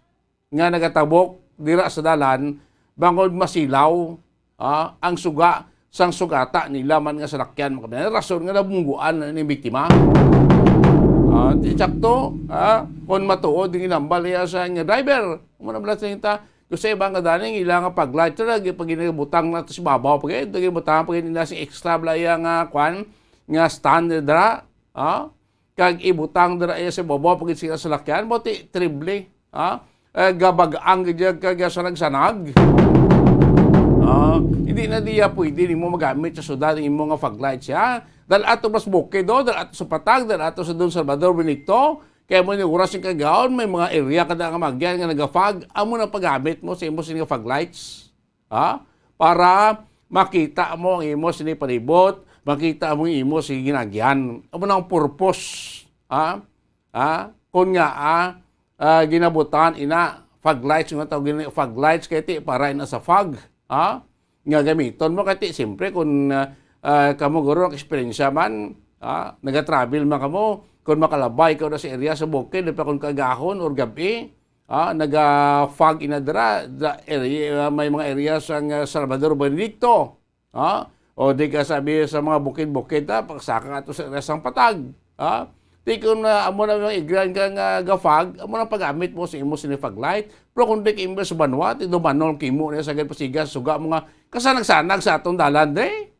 nga nagatabok dira sa dalan bangod masilaw, ah, ang suga sang sugata nila man nga salakyan, mga kabayan. Rason nga nabungguan na ning biktima. Ah, di sakto, ah, kung matuod yung inambal iya sa nga driver. Amo na bala sa ta, kung sa iba nga daning ila nga pag-light, talaga pag ginabutang na to si babaw, pag ginabutang, pag ginabutang na si extra bala iya nga kwan, nga stand dira, ah, kag ibutang dira iya sa babaw pag sa salakyan, buti triple, ha? Eh, gabag-ang gid kag sanag-sanag. Ah, hindi na diya pwede nimo magamit sa syudad ang imo nga fog lights, ha? Dal ato mas bukid, do, dal ato sa Patag, dal ato sa Don Salvador Benito, kaya mo ni oras yung kagaon, may mga area ka na nga magyan nga nagafog, amo na paggamit mo sa imo sini nga fog lights. Ha? Para makita mo ang imo sini palibot, makita mo ang imo sini ginagyan. Amo na ang purpose, ha? Ha? Kung nga, ah, ah, ginabutan ina fog lights, nga tawag gini fog lights, kay ti para ina sa fog, ha? Nga gamiton mo kay ti, siyempre, kung, ah, ah, kamo guro nag-eksperyensya man, ha? Naga-travel man kamo, kung makalabay ka na sa area sa bukid, pa kung kagahon or gabi, ah, naga-fog ina dira, da, area, may mga area sang, ah, Salvador Benedicto, ah, o di ka sabi sa mga bukid-bukid, ah, pagsaka ato sa area sang Patag, ah. Di ko na, amo na yung igran ka nga ga-fog, amo na paggamit mo sa imo sini fog light. Pero kung di ka imbes sa banwa, ti dumanol kimo na sa gagpasiga, suga mo nga kasanag-sanag sa atong dalan, de.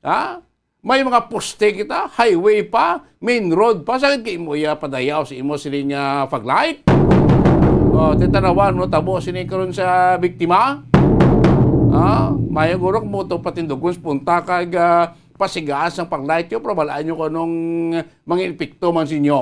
Ha? May mga poste kita, highway pa, main road pa, sa kay mo iya padayaw sa imo sini nga fog light. O, titanawan mo tabo sini karon sa biktima. Ha? Mayo guro mo to patindugon sa punta kag, ah, pasigaan sang fog light yo, pero balaan nyo kung anong mga epekto man sa inyo.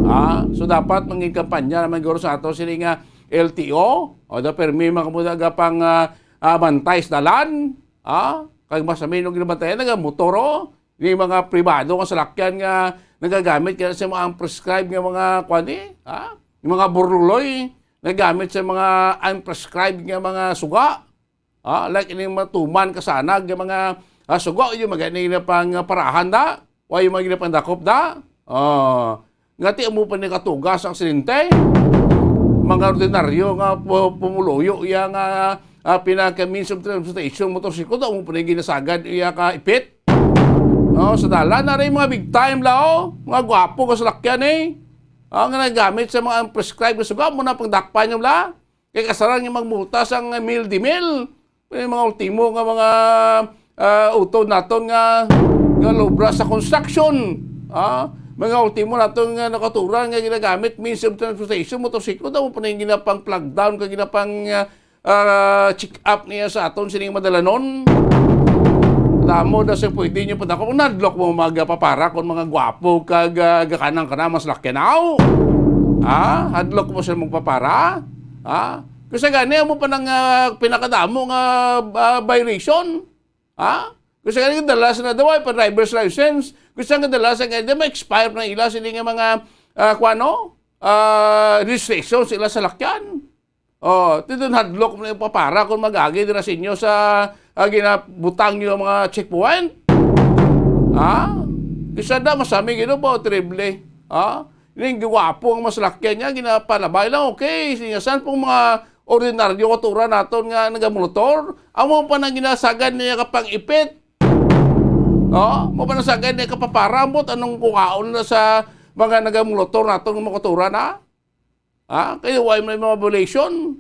Ha? So, dapat mangin kampanya naman guro sa ato sini nga L T O, o da permi mga kamuda pang, ah, ah, bantay sa dalan. Ah, kag mas amin og ginabantayan, nagamotor, oh. Ni mga pribado nga salakyan nga nagagamit kaya sa mga unprescribed nga mga, kuwan, eh, ah, yung mga burluloy, nagamit sa mga unprescribed nga mga suga. Ah, like ining matuman kasanag nga mga, ah, suga, yung mga nila pang, ah, parahan da, o yung mga nila pang dakop da. Ah, nga ti amo pa ni katugas ang aksidente. Mga ordinaryo nga pu-, pumuluyo iya nga, ah, pinaka means of transportation, motorsiklo, daw mo pa ni ginasagad iya ka ipit. Oh, sa dalan na rin mga big time la, oh. Mga gwapo ka salakyan, eh. Ah, nga nagamit sa mga unprescribed nga suga, mo na pagdakpan nyo la. Kay kasaran nga magmulta sang mil di mil. May mga ultimo nga mga, ah, utod naton nga, nga lubra sa construction. Ah, mga ultimo naton nga nakaturan nga ginagamit means of transportation, motorsiklo, daw pa na yung ginapang flag down, kag ginapang, ah, ah, check up niya sa aton sining madalanon. Damo na sa pwede nyo padako. Nadlok mo magpapara kung mga gwapo kag, ah, gakanang ka na, mas lakyan, aw. Ha? Hadlok mo sila magpapara? Ha? Kasi gani, amo pa nang, ah, pinakadamo nga, ah, violation. Ha? Kasi gani, kadalasan na daw ay pa driver's license. Kasi ang kadalasan nga, di ma-expire na ila sila nga mga, ah, kuwano? Ah, registration sila sa lakyan. Oh, ti dun hadlok mo na yung papara kung mag-agi dira sa inyo sa, ah, ginabutang nyo ang mga checkpoint. Ha? Isa na, masami gino po, triple. Ha? Ining gwapo ang maslakyan niya, ginapalabay lang, okay. Siya, saan pong mga ordinaryo katuran naton nga nagamotor? Amo pa nang ginasagad niya kapang ipit. Oh, mo pa nasagad niya kapapara, ambot anong kuhaon na sa mga nagamotor naton nga makaturan, ha? Ha? Kaya why may mga violation?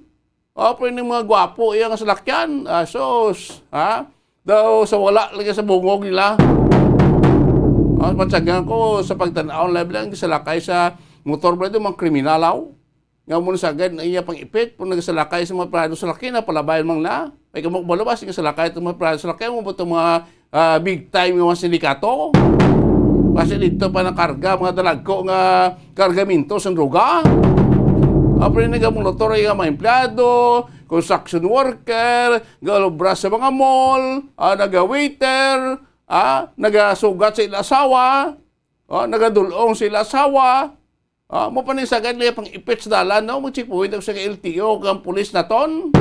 Oh, pero yung mga gwapo, iya nga salakyan. Ah, sus, ha? Daw sa wala lagi sa bungog nila. Ah, patsagan ko sa pagtanaw live lang, salakay sa motor ba ito, mga kriminal, aw. Nga mo na sagad na iya pang ipit, kung nagsalakay sa mga prado salakyan, na palabayan mang na. May kamok balabas, nga salakay itong mga prado salakyan, mo ba itong mga ah, big time nga mga sindikato. Kasi dito pa nakarga mga dalagko nga kargamento sa droga. Apre, nagamotor nga mga empleyado, construction worker, galubra sa mga mall, ah, naga-waiter, ah, nagasugat sa ila asawa, ah, nagadulong sa ila asawa. Ah, mo pa ni sagad niya pang ipit sa dalan, no? Mag-checkpoint ang sa L T O kang pulis naton.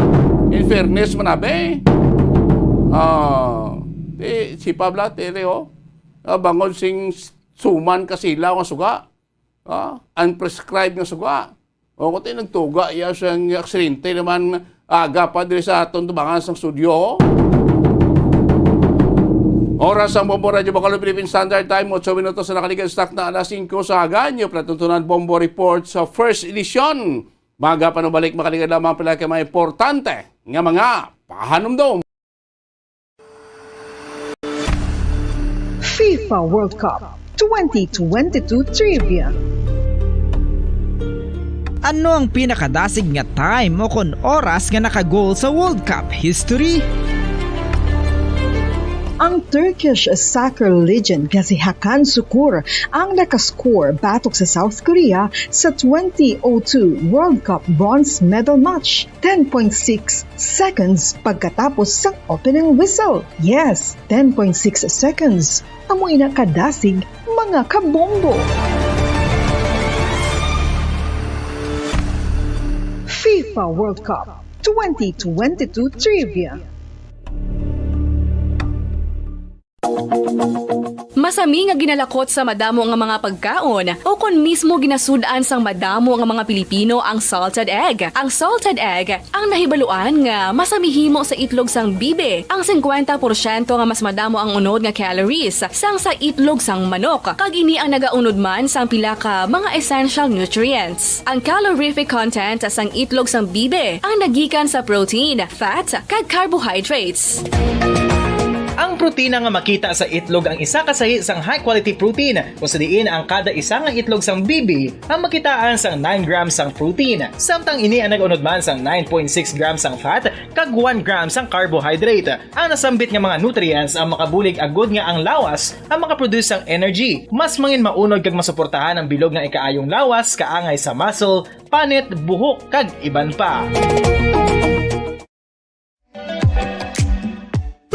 In fairness, manabe. Ah, di, si Pabla, tele, oh. Ah, bangod sing suman ka sila nga suga. Ah, unprescribed nga suga. O, kung tayo nagtuga, iya siyang aksidente naman, aga pa diri sa aton tubangan sang studio. Oras ang Bombo Radyo Bacolod Philippine Standard Time, otso minutos na nakaligad sa takna alas singko sa aga. Inyo palatuntunan Bombo Report sa first edition. Maga pa nabalik, makaligad lamang pila ka mga importante nga mga pahanumdom. FIFA World Cup twenty twenty-two Trivia. Ano ang pinakadasig nga time o kon oras nga naka-goal sa World Cup history? Ang Turkish soccer legend nga si Hakan Sukur ang nakascore batok sa South Korea sa twenty oh two World Cup bronze medal match, ten point six seconds pagkatapos sang opening whistle. Yes, ten point six seconds. Amo ina kadasig, mga kabombo. FIFA World Cup twenty twenty-two Trivia. Masami nga ginalakot sa madamo nga mga pagkaon, o kon mismo ginasud-an sang madamo nga mga Pilipino ang salted egg. Ang salted egg ang nahibaluan nga masami himo sa itlog sang bibi. Ang singkwenta porsyento nga mas madamo ang unod nga calories sang sa itlog sang manok, kag ini ang nagaunod man sang pila ka mga essential nutrients. Ang calorific content sang itlog sang bibi ang nagikan sa protein, fat, kag carbohydrates. Ang protina nga makita sa itlog ang isa ka sahi sang high-quality protein, kung sa diin ang kada isa nga itlog sang bibi ang makitaan sang nine grams sang protein, samtang ini ang nag-unod man sang nine point six grams sang fat kag one gram sang carbohydrate. Ang nasambit nga mga nutrients ang makabulig agud nga ang lawas ang makaproduce sang energy, mas mangin maunod kag masuportahan ang bilog nga ikaayong lawas, kaangay sa muscle, panit, buhok, kag iban pa.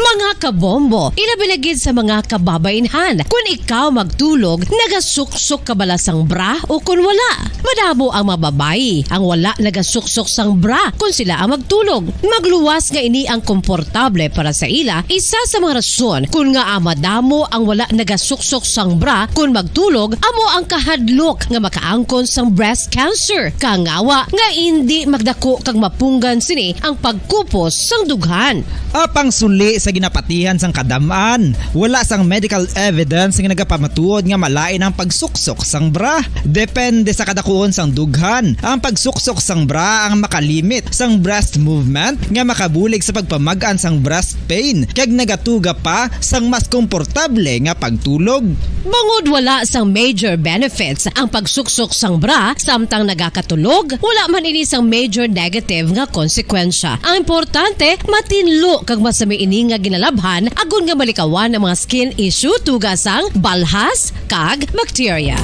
Mga kabombo, ilabi na gid sa mga kababainhan. Kun ikaw magtulog, nagasuksok ka bala sang bra o kun wala? Madamo ang mga babayi ang wala nagasuksok sang bra kun sila ang magtulog. Magluwas nga ini ang komportable para sa ila, isa sa mga rason kun ngaa madamo ang wala nagasuksok sang bra kun magtulog, amo ang kahadlok nga makaangkon sang breast cancer, kangawa nga indi magdako kag mapunggan sini ang pagkupos sang dughan. Apang suli sa ginapatihan sang kadam-an, wala sang medical evidence nga nagapamatuod nga malain ang pagsuksok sang bra. Depende sa kadakuon sang dughan, ang pagsuksok sang bra ang makalimit sang breast movement nga makabulig sa pagpamag-an sang breast pain kag nagatuga pa sang mas komportable nga pagtulog. Bangod wala sang major benefits ang pagsuksok sang bra samtang nagakatulog, wala man ini sang major negative nga konsekwensya. Ang importante, matinlo kag masami ini nga ginalabhan agod nga malikawan ang mga skin issue tuga sang balhas kag bakterya.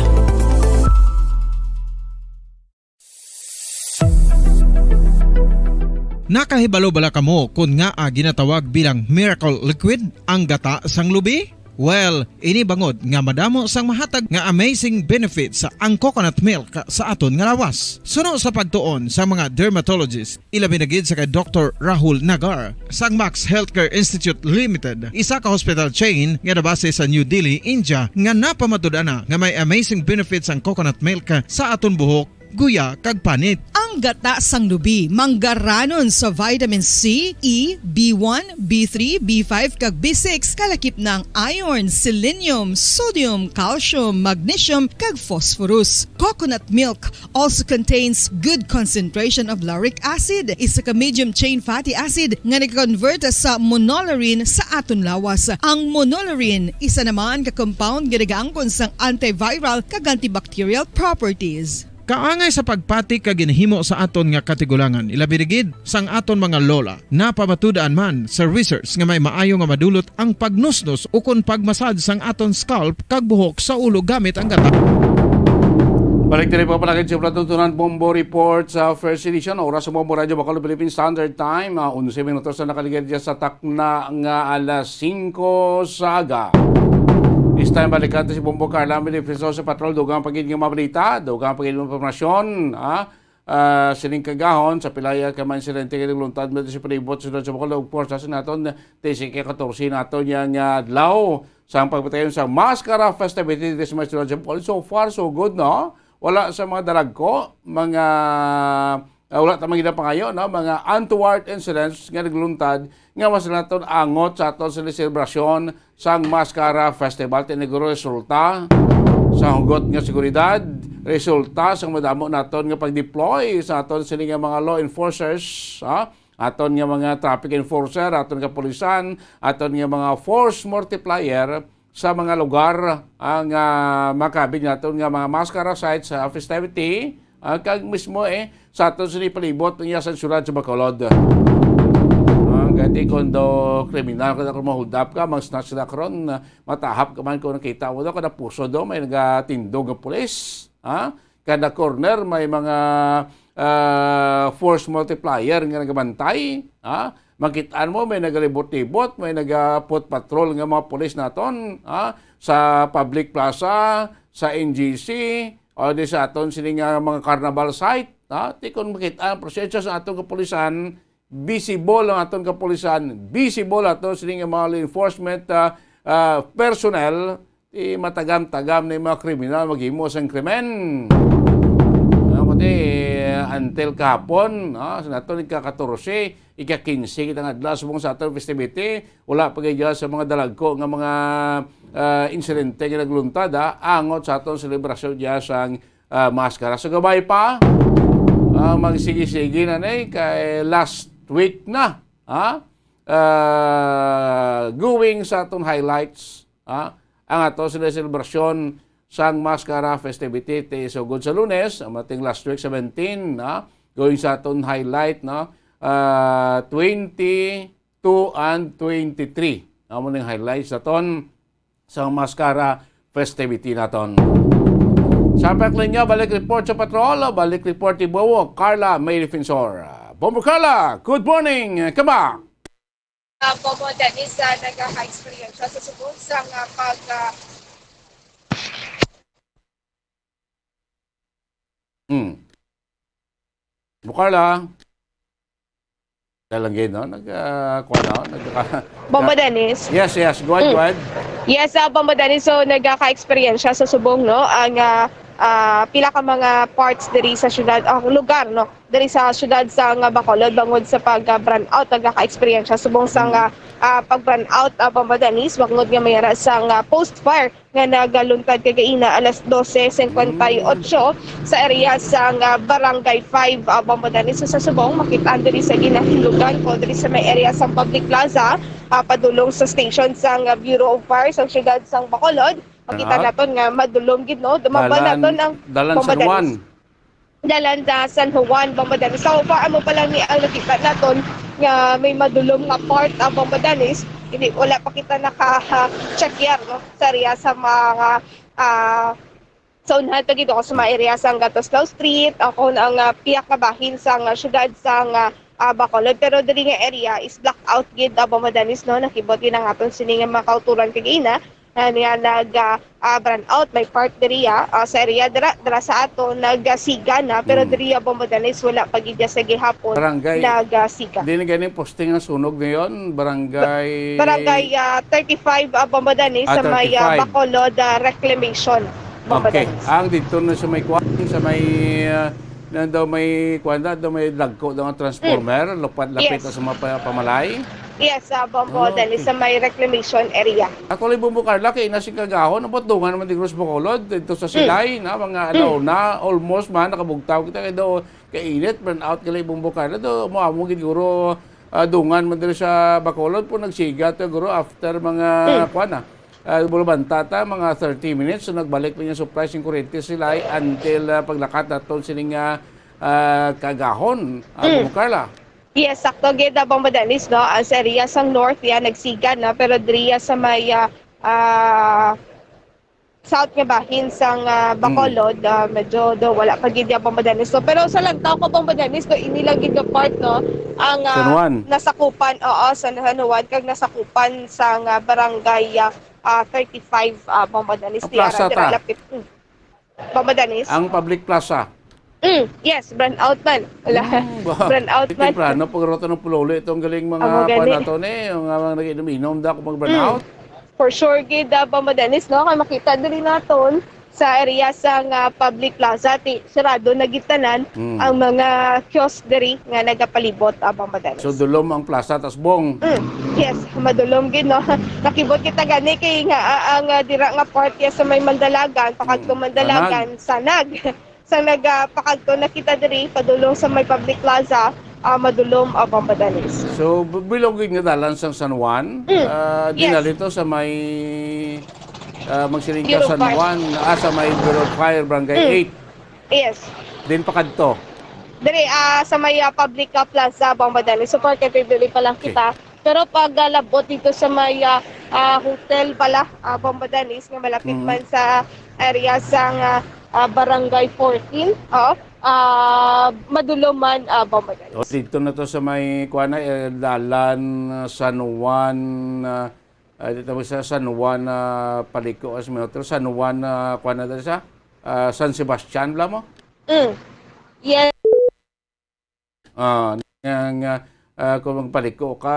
Nakahibalo bala kamo kon ngaa ginatawag bilang miracle liquid ang gata sang lubi? Well, ini bangod nga madamo sang mahatag nga amazing benefits ang coconut milk sa aton nga lawas. Suno sa pagtuon sa mga dermatologist, ilabi na gid sa kay Doktor Rahul Nagar sang Max Healthcare Institute Limited, isa ka hospital chain nga nabase sa New Delhi, India, nga napamatud-an na nga may amazing benefits ang coconut milk sa aton buhok, guya, kag panit. Ang gata sang lubi manggaranon sa vitamin C, E, B one, B three, B five, kag B six, kalakip na ang iron, selenium, sodium, calcium, magnesium, kag phosphorus. Coconut milk also contains good concentration of lauric acid, isa ka medium chain fatty acid nga nag-convert sa monolaurin sa aton lawas. Ang monolaurin, isa naman ka compound nga nagaangkon sang antiviral kag antibacterial properties. Kaangay sa pagpati ka ginhimo sa aton nga katigulangan, ilabi gid sang aton mga lola. Napamatud-an man sa research nga may maayo nga madulot ang pagnusnos ukon pagmasad sang aton scalp kag buhok sa ulo gamit ang gata. Balik diri pa palagad sa Plato Tunan Bombo Report sa First Edition. Oras sa Bombo Radyo Bacolod Philippine Standard Time, ah, onse minutos na nakaligad dya sa takna nga alas singko sa aga. This time, balikan to si Bombo Carla, may defensor sa patrol, dugang pagid nga mga balita, dugang pagid nga impormasyon, ha? Ah, sining kagahon, sa pilaya ka man insidente kay nagluntad mo sa palibot sa Sudad sa Bacolod, of course, sa naton, T C K katorse naton yang, ah, adlaw. Sa pagpatayon sa Mascara Festivity this March, Sudad sa Bacolod, so far, so good, no? Wala sa mga dalagko, mga, ah, wala ta mga ginapangayo, no? Mga untoward incidents nga nagluntad, nga mas naton angot sa aton sa selebrasyon sang Mascara Festival. Tiniguro resulta sa hugot nga seguridad, resulta sa madamo naton nga pag-deploy sa aton sini nga mga law enforcers, ha? Aton nga mga traffic enforcer, aton kapulisan, aton nga mga force multiplier sa mga lugar ang, ah, makabig naton nga mga mascara sites sa festivity, ah, kag mismo, eh, sa aton sini palibot niya sa syudad sa Bacolod. Ah, gati kung do kriminal ka na, kung ma-hold up ka, mag-snatch na karon, ah, matahap ka man kung nakita mo do, kada puso do, may nagatindog nga pulis, ha? Kada corner, may mga, ah, force multiplier nga nagabantay, ha? Makit-an mo, may nagalibot-libot, may nagapot patrol nga mga pulis naton, ha? Sa public plaza, sa N G C, o di sa aton sini nga mga carnival site, ha? Ti kon makit-an ang presensya sa aton kapulisan, visible ang aton kapulisan, visible aton sini nga mga law enforcement, ah, ah, personnel, ti matagam-tagam na yung mga kriminal maghimo sang krimen. Ano ko ti, until kahapon, no? Sa naton, ika-katorse, ika-kinse kita nga adlaw subong sa aton festivity, wala pa gid sa mga dalagko nga mga, ah, insidente nga nagluntad, ha, angot sa aton selebrasyon diya sang, ah, maskara. So, gabay pa, ah, magsigi-sigi na ni, kay last week na, ha? Ah, going sa aton highlights, ha? Ang ato sila selebrasyon sang Maskara Festivity ti sugod sa Lunes, ang mating last week, seventeen, ha? Going sa aton highlight, no? Ah, twenty-two and twenty-three. Amo ning highlights naton sa Maskara Festivity naton. Sa Peklinya, balik report sa patrol, balik report ni Bobo Carla May Defensor. Bombo Carla, good morning. Kaba? Ah, Bobo Dennis, ah, nagaka-eksperyensya sa subong sang, ah, pag, ah, Hmm. Bukala. Kaya lang gid, no? Nag, ah, kuwan, no? Nag, ah, Bombo Dennis. Yes, yes. Go ahead, Mm. go ahead. Yes, ah, Bombo Dennis. So, nagaka-eksperyensya sa subong, no? Ang, ah, ah, pila ka mga parts diri sa syudad, ang lugar, no? Diri sa syudad sa nga Bacolod, bangod sa pag, ah, brownout, nagaka-eksperyensya subong sa nga, ah, pag-brownout, ah, Bombo Dennis, bangod nga may ara sa nga post fire nga nagaluntad kagaina alas dose cincuenta y ocho sa area sang, ah, Barangay five, ah, Bombo Dennis. So, sa subong, makit-an diri sa ginahinlugan ko diri sa may area sang Public Plaza, ah, padulong sa station sang, ah, Bureau of Fire sa siyudad sang Bacolod. Makita Aha. naton nga madulom gid, no? Dumaba Dalan, naton ang dalan Bombo San Juan. Dennis. Dalan sa San Juan, Bombo Dennis. So far, amo pa lang ni ang nakita naton nga may madulom nga part, ah, Bombo Dennis. Hindi, wala pa kita naka-check yan, no? Sa area sa mga, ah, sa unahan pa gid ako sa mga area sa Gatoslaw Street, ako na ang, ah, piyak nga bahin sa nga syudad sa nga, ah, Bacolod. Pero diri nga area is blackout gid, ah, Bombo Dennis, no? Nakibot gid ang aton sini nga mga kauturan kagaina. Ah, niya nag, ah, ah, brownout, may part diri, ah, ah, sa area dira, dira sa ato nagasiga na, pero Mm. diri, ah, Bombo Dennis, wala pa gid sa gihapon Barangay, nagasiga. Di na ganing posting ang sunog ngayon, barangay Barangay, ah, thirty-five, ah, Bombo Dennis, Ah, sa may, ah, thirty-five. Bacolod, ah, Reclamation, Bombo Okay. Dennis. Ang dito na sa may kwan, sa may, ah, na daw may kwan na, daw may lagko daw ang transformer, Mm. lupat-, lapit Yes. na sa mga pa-, pamalay. Yes, ah, Bombo Oh, Dennis, okay. sa may reclamation area. Actually, Bombo Carla, kay ina si Kagahon, abot dungan naman di Cruz Bacolod, dito sa Mm. Silay, na mga Mm. alaw na, almost man, nakabugtaw kita, kay daw, kainit, burn out, kay Bombo Carla, daw, mo, amo, gid, guro, ah, dungan man diri sa Bacolod, po nagsiga to, guro, after mga, Mm. kwan, ah, Ah, bulabanta ta, mga thirty minutes, so nagbalik pa niya supply sing kuryente sila ay until, ah, paglakat naton sining, ah, ah, kaagahon, ah, Mm. Ma'am Carla. Yes, sakto gid, ah, Bombo Dennis, no? Ang sa area sang north, yan, nagsiga na, pero diriya sa may, ah, ah, south nga bahin sang, ah, Mm. Bacolod, ah, medyo do, wala pa gid, ah, Bombo Dennis. So, pero sa lantaw ko, Bombo Dennis, no, ini lang gid nga part, no, ang, ah, San Juan. Nasakupan, oo, sa San Juan, kag nasakupan sang, ah, barangay, ah, ah, thirty-five, ah, Bombo Dennis. Ang plaza ta. Lapit. Mm. Bombo Dennis? Ang public plaza. Mm, yes, brownout man. Wala. Mm, ba? Brownout man. Temprano, pag roto ng pululi, itong galing mga Amo gani. Pan nato ni, yung, ah, mga nag-inom-inom da kung mag-brownout. Mm. For sure, gid, ah, Bombo Dennis, no? Kay makita diri naton sa area sang, ah, public plaza, ti, sarado na gid tanan Mm. ang mga kiosk diri nga nagapalibot, ah, Bombo Dennis. So, dulom ang plaza, tas bong. Mm, yes, madulom gid, no? Nakibot kita gani kay nga, ah, ang, ah, dira nga part ya sa may Mandalagan, pakadto Mm. Mandalagan, Sanag. Sa nagapakadto na kita diri, padulong sa may public plaza, ah, madulom, ah, Bombo Dennis. So, b-, bilog gid nga dalan sang San Juan, Mm. ah, Yes. dinali to sa may, ah, magsiling ka Bureau San Fire. Juan, ah, sa may Bureau of Fire, Barangay Mm. eight. Yes. Din pakadto. Diri, ah, sa may, ah, public, ah, plaza, Bombo Dennis. So, far, kay diri pa lang Okay. kita. Pero pag, ah, labot dito sa may, ah, ah, hotel pala, ah, Bombo Dennis, nga malapit Mm. man sa area sang, ah, ah, Barangay fourteen, oh, ah, madulom man, ah, Bombo Dennis. O, dito na to sa may, kuwan na, eh, dalan, ah, San Juan, ah, ah, dito sa San Juan, ah, paliko, as may hotel, San Juan, ah, kuwan na dito sa, ah, San Sebastian, bala mo? Mm. Yes. Ah, nga, nga, ah, kung magpaliko ka,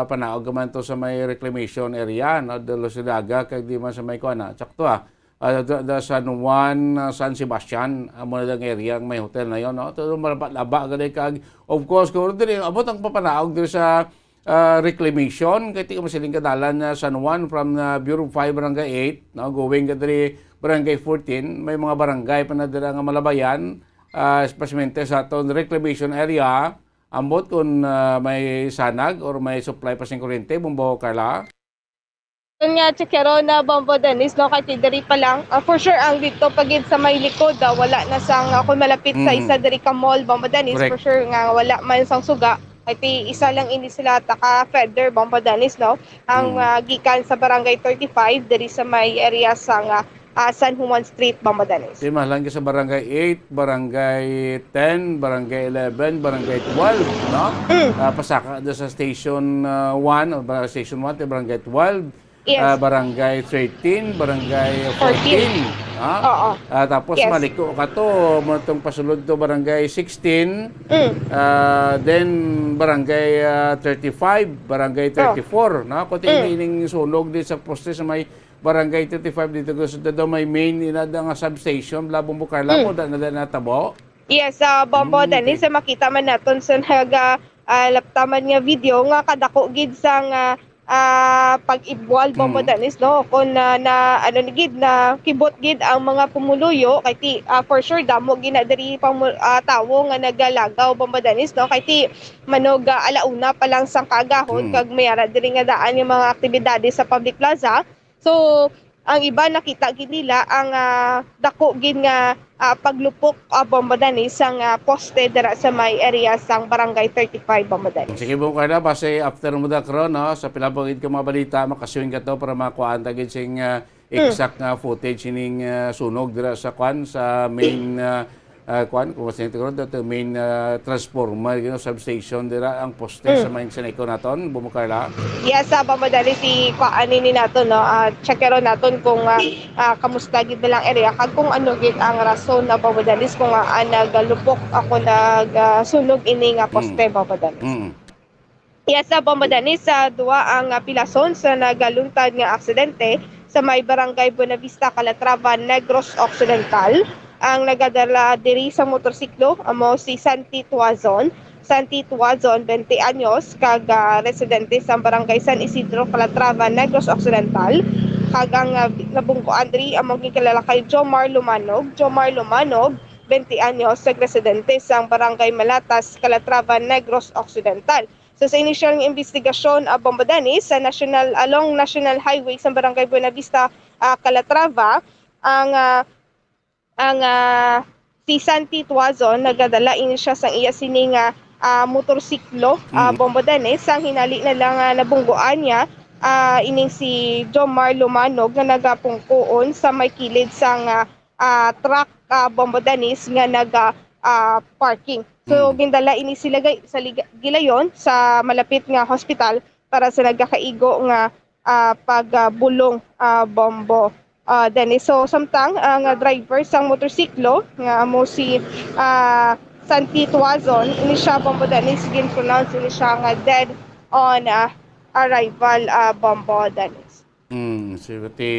panaog ka man to sa may reclamation area, no? De Los Ilaga, kag di man sa may kuwan na. Sakto, ah. Ah, the, the San Juan, ah, San Sebastian, amo na ang area ang may hotel na yon, no? Todo malaba-laba, gani kag, of course, kung dili, abot ang papanaog diri sa, ah, reclamation, kay ti masiling ka dalan na San Juan from, ah, Bureau five, Barangay eight, no? Going ka diri, Barangay fourteen, may mga barangay pa na dira nga malabayan, ah, especially sa aton reclamation area, ambot kung, ah, may sanag or may supply pa sing kuryente, Bombo Carla? Yun nga, Chikero na Bombo Dennis, no? Kay ti diri pa lang, ah, for sure, ang dito pa gid sa may likod, ah, wala na sang, ah, kung malapit sa Mm. isa diri ka mall, Bombo Dennis, Correct. for sure nga wala man sang suga. Kay ti isa lang ini sila taka further, Bombo Dennis, no? Ang, Mm. ah, gikan sa Barangay thirty-five, diri sa may area sang, ah, ah, San Juan Street, Bombo Dennis. Di man lang sa Barangay eight, Barangay ten, Barangay eleven, Barangay twelve, no? Mm. Ah, pasaka na sa Station, ah, one, o Barangay Station one, to Barangay twelve, Yes. ah, Barangay thirteen, Barangay fourteen. Fourteen, ha? Oo. Ah, tapos Yes. maliko ka to, mo tong pasulod to Barangay sixteen, Mm. ah, then Barangay, ah, thirty-five, Barangay Oh. thirty-four, no? Kundi Mm. ini, ining sunog di sa poste sa may Barangay thirty-five dito, gusto daw may main, ina da nga substation, Bombo Carla, Mm. mo da na, da natabo? Yes, ah, Bombo Mm, Dennis, okay. Sa makita man naton sa naga, ah, laptaman nga video nga kadako gid sang, ah, ah, pag-ibwal, Bombo Mm. Dennis, no? Kung na, na, ano ni gid, na kibot gid ang mga pumuluyo, kay ti, ah, for sure, damo gid na diri pamu-, ah, tawo nga nagalagaw, Bombo Dennis, no? Kay ti, manog, ah, alauna pa lang sang kaagahon, Mm. kag may ara diri nga daan nga mga aktibidades sa public plaza. So, ang iba nakita gid nila ang, ah, dako gid nga, ah, paglupok, ah, Bombo Dennis sang, ah, poste dira sa may area sang Barangay thirty-five, Bombo Dennis. Sige, Bombo Carla, base after mo da karon, no, sa pila pa gid ka mga balita, makaswing ka to para makuhaan ta gid sing, ah, Hmm. exact nga footage ining, ah, sunog dira sa kwan, sa main, ah, ah, kwan, kung mas nito, the main, ah, transformer, you know, substation dira, ang poste Mm. sa may Seneco naton, Bombo Carla. Yes, ah, Bombo Dennis, si kuan ini naton, no, ah, checkeron naton kung, ah, ah, kamusta gid nilang area, kag kung ano gid ang rason na, Bombo Dennis, kung, ah, ah, nagalupok ako, nag, ah, sunog ini nga poste, Mm. Bombo Dennis. Mm. Yes, sa Bombo Dennis, sa duwa ang, ah, pilason sa nagaluntad nga aksidente sa may Barangay Buenavista, Calatrava, Negros Occidental. Ang nagadala diri sa motorsiklo amo si Santi Tuazon. Santi Tuazon, twenty anyos, kag, ah, residente sa Barangay San Isidro, Calatrava, Negros Occidental. Kag ang, ah, nabungkuan diri amo ang ginkilala kay Jomar Lumanog. Jomar Lumanog, twenty anyos, kag residente sa Barangay Malatas, Calatrava, Negros Occidental. So, sa inisyal nga investigasyon, ah, Bombo Dennis, sa National, along National Highway sa Barangay Buenavista, ah, Calatrava, ang, ah, ang, ah, si Santi Tuazon, nagadala ini siya sang iya sini nga, ah, motorsiklo, ah, Mm. Bombo Dennis, sang hinali na lang, ah, nabungguan niya, ah, ining si Jomar Lumanog nga nagapungkoon sa may kilid sang, ah, ah, truck, ah, Bombo Dennis nga naga, ah, parking. So, Mm. gindala ini sila gay-, sa liga-, gilayon sa malapit nga hospital para sa nagakaigo nga, ah, pagbulong, ah, Bombo, ah, Dennis. So, samtang ang, ah, driver sang motorsiklo nga amo si, ah, Santi Tuazon, ini siya, Bombo Dennis, gin-pronounce ini siya nga dead on, ah, arrival, ah, Bombo Dennis. Hmm, siguro ti,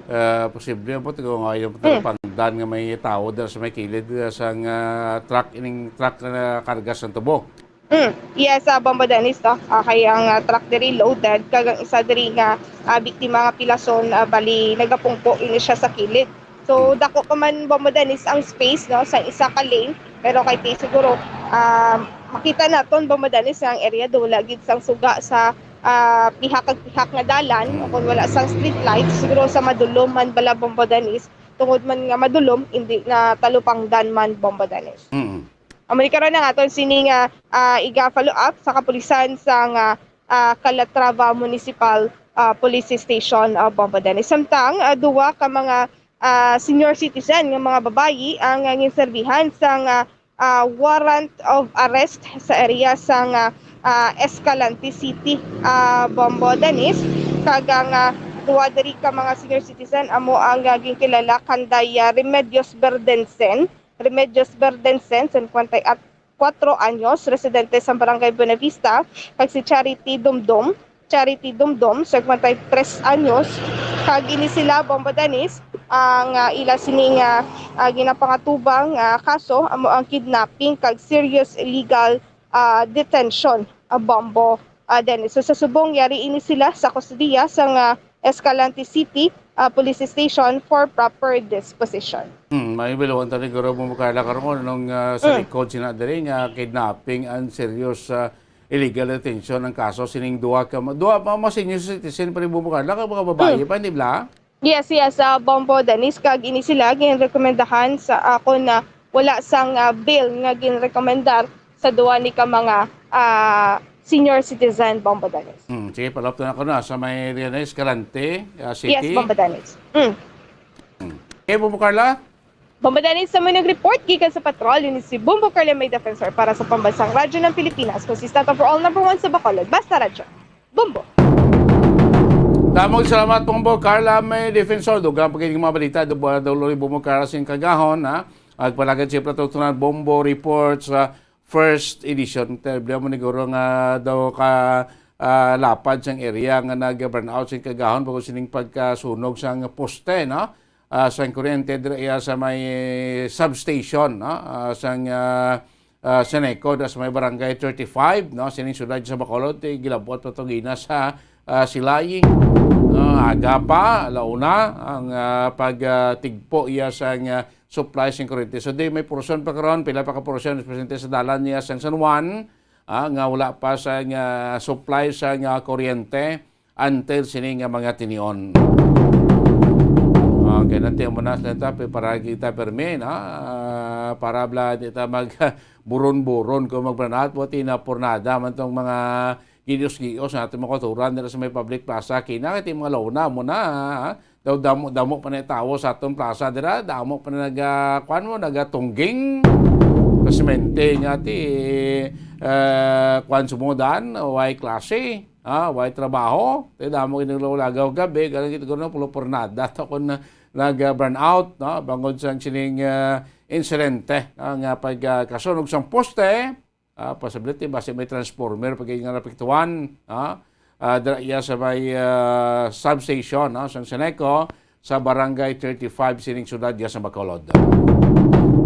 ah, posible po ti kung ayaw po Mm. pangdan nga may tawo dira sa may kilid, ah, sang, ah, truck, ining truck na karga sang tubo. Mm. Yes, ah, Bombo Dennis, no? Ah, kay ang, ah, truck diri loaded, kag ang isa diri nga, ah, biktima nga pilason, ah, bali nagapungko ini siya sa kilid. So, Mm. dako pa man, Bombo Dennis, ang space, no, sa isa ka lane, pero kay ti siguro, ah, makita naton, Bombo Dennis, nga ang area do wala gid sang suga sa, ah, pihak kag pihak nga dalan, Mm. o kung wala sang street light, siguro sa madulom man bala, Bombo Dennis, tungod man nga madulom, hindi na talupangdan man, Bombo Dennis. Mm. Amo ni karon ang aton sini nga, ah, iga-follow up sa kapulisan sa nga, ah, Calatrava Municipal, ah, Police Station, ah, Bombo Dennis. Samtang, ah, duwa ka mga, ah, senior citizen nga mga babayi ang, ah, ginserbihan sang, ah, ah, warrant of arrest sa area sang, ah, ah, Escalante City, ah, Bombo Dennis. Kag ang, ah, duwa diri ka mga senior citizen amo ang, ah, ginkilala kanday, ah, Remedios Berdensen, Remedios Berdensen, singkwenta y kuwatro anyos, residente sa Barangay Buenavista, kag si Charity Dumdum, Charity Dumdum, singkwenta y tres anyos, kag ini sila, Bombo Dennis, ang, ah, ila sini nga, ah, ginapangatubang, ah, kaso amo ang kidnapping kag serious illegal, ah, detention, ah, Bombo, ah, Dennis. So, sa subong, yari ini sila sa kustodiya sang, ah, Escalante City, ah, Police Station for proper disposition. Hmm, may biluhan tani guro mo, Carla, karon nung, ah, sa Mm. likod sina diri nga kidnapping and serious, ah, illegal detention ang kaso sining duha ka ma-, duha pa mga senior citizen pa rin, Carla, ka mga babae Mm. pa, di ba? Yes, yes, ah, Bombo Dennis, kag ini sila ginrekomendahan sa akon na wala sang, ah, bail nga ginrekomendar sa duha ni ka mga, ah, senior citizen, Bombo Dennis. Hmm, sige, palapto na ko na sa may Rianay Escalante, ah, City. Yes, Bombo Dennis. Mm. Hmm. Okay, Bombo Carla? Bombo Dennis, sa mga nag-report gikan sa patrol, ini si Bombo Carla May Defensor para sa Pambansang Radyo ng Pilipinas, consistent overall number one sa Bacolod. Basta Radyo. Bombo. Damog salamat, Bombo Carla May Defensor. Dugang pa gid nga mga balita, dubo na daw ni Bombo Carla sing kagahon, ha? Agpalagad siyempre tutunan Bombo Report sa first edition. Problema ni guro nga daw ka, ah, lapad sang area nga nag-brownout sing kagahon bangod sining pagkasunog sang poste, no? Ah, sang kuryente dira iya sa may substation, no? Ah, sang, ah, ah, Seneco, dira sa may barangay thirty-five, no? Sining siyudad sa Bacolod, eh, gilabot pa to gina sa, ah, Silay. No? Aga pa, launa, ang, ah, pag, ah, tigpo iya sang, ah, supply sing kuryente. So, di may portion pa karon, pila pa ka portion, presente sa dalan niya sang San Juan, ah, nga wala pa sang, ah, supply sang, ah, kuryente until sini nga mga tinion. Okay, nanti mo na sa ta, para kita permi, no? Ah, para bla di ta mag buron-buron kung magbrownout, buti na pornada man tong mga gios-gios natin mga kultura nila sa may public plaza. Kina, iti mga launa mo na, ha? Daw damo, damo pa na tawo sa atong plaza dira, damo pa na naga, kuan mo, nagatungging. Pasimenti nga ti, eh, kuan sumudan, way klase, ha, way trabaho. Ti damo ginulagaw gabi, galing ito gano'n, pulo pornada to kung na, nag-burn out, no? Bangod sa sining, ah, insidente, ah, nga pag, ah, kasunog sang poste, ah, possibility, basi may transformer, pag nga napiktuan, ah, ah, dira iya sa may, ah, substation, no? Sang Seneco, sa Barangay thirty-five, sining siyudad iya sa Bacolod.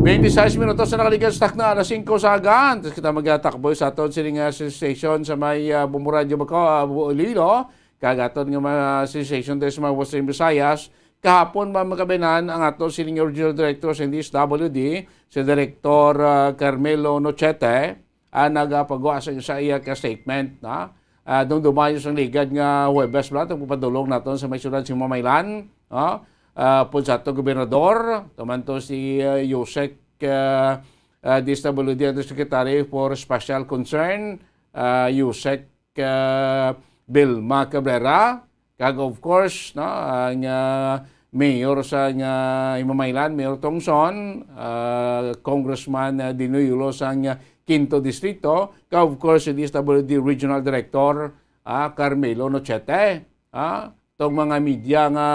Twenty-six minutos na nakalikas takna, alas singko sa agan. Tapos kita magtakboy sa aton sining, ah, station sa may, ah, Bumbo Radyo Baco-, ah, Bu-, Iloilo. Kag aton nga mga station diri sa mga Western Visayas. Kahapon, mga kababayan, ang ato sining Regional Director sa D S W D, si Director, ah, Carmelo Nochete, ah, nagapagawa sa, sa iya ka statement, no? Ah, dumduma niyo sang ligad nga Huwebes bala, itong papadulong naton sa may siyudad sa Mamaylan, no? Ah, pud sa ato gobernador, tuman to si, ah, Usec, ah, ah, D S W D Undersecretary for Special Concern, ah, Usec ah, Vilma Cabrera, kag of course, no, ang, ah, mayor sa, ah, Himamaylan, Mayor Tongson, ah, Congressman, ah, Dinoy Yulo sang, ah, Quinto Distrito, kag of course, si D S W D Regional Director, ah, Carmelo Nochete, ah, tong mga media nga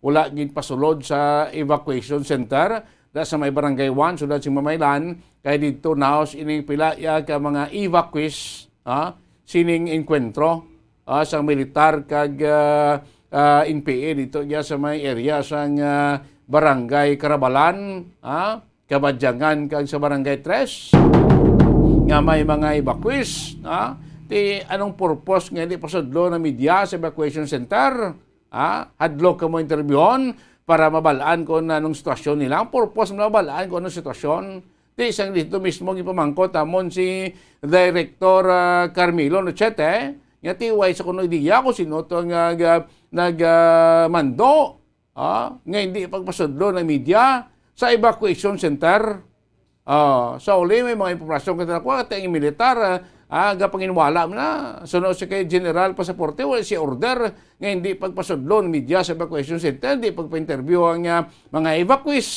wala ginpasulod sa evacuation center da sa may Barangay One, siyudad sa Himamaylan, kay didto naos ining pila ya ka mga evacuees, ah, sining engkwentro, ah, sa militar kag, ah, ah, N P A dito ya sa may area sang, ah, Barangay Carabalan, ah, Kabadyangan kag sa Barangay Tres, nga may mga evacuees, ah. Ti anong purpose nga hindi pasudlo ng media sa evacuation center? Ah, hadlok kamo interbyuhon para mabalaan kung anong sitwasyon nila. Ang purpose, mabalaan kung anong sitwasyon. Ti sang dito mismo gipamangkot amon si Director, ah, Carmelo Nochete, nga ti way sa kuno ideya kung sino to nga ga-, nag, ah, mando, ah, nga hindi pagpasudlo ng media sa evacuation center. Ah, sa uli, may mga impormasyon kita nakuha, kay ang militar, ah, ah, gapanginwala man na. Suno si kay General Pasaporte, wala siya order nga hindi pagpasudlo ng media sa evacuation center, hindi pagpa-interview ang, ah, mga evacuees.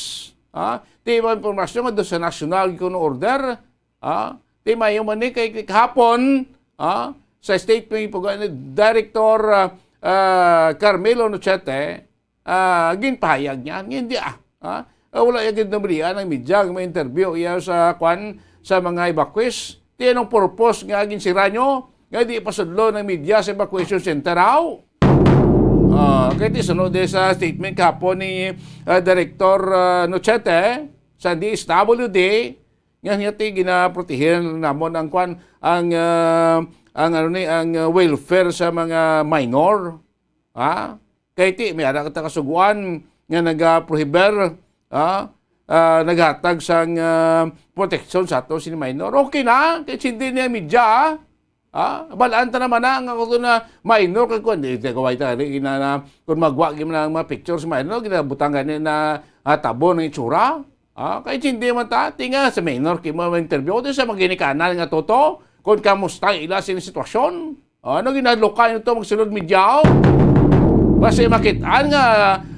Ah, ti mga impormasyon nga doon sa national kuno order, ah, ti mayo man ni kay, kay kahapon, ah, sa statement po ni Director, ah, ah, Carmelo Nochete, ah, ginpahayag niya, nga hindi, ah, ah, ah, wala yung ginamalian ang media, ang may interview iya sa, kwan, sa mga evacuees. Ti anong purpose nga ginsira nyo nga di pasudlo ng media sa evacuation center, aw? Ah, kay ti sunod din sa statement kahapon ni, ah, Director, ah, Nochete sa D S W D, nga niya ti ginaprotehihan namon ang, kwan, ang, ah, ang, ano ni, ang, ah, welfare sa mga minor. Ha? Kay ti, may ara kita kasuguan nga nagaprohiber, ha? Ah, naghatag sang, ah, proteksyon sa ato sini minor. Okay na, kay sindi niya media, ha? Balaan ta naman na, nga kung na minor, kay kung di, di, kaway ta, di, ina na, kung magwa, gid man ang mga pictures minor, ginabutang gani na, ah, tabo ng itsura. Ah, kay sindi man ta, ti nga sa minor, kay mo interview, ti sa mga ginikanan nga toto, kung kamusta ila sini sitwasyon. Ah, ano ginadlokan nyo to, magsulod media, oh? Basta makitaan nga,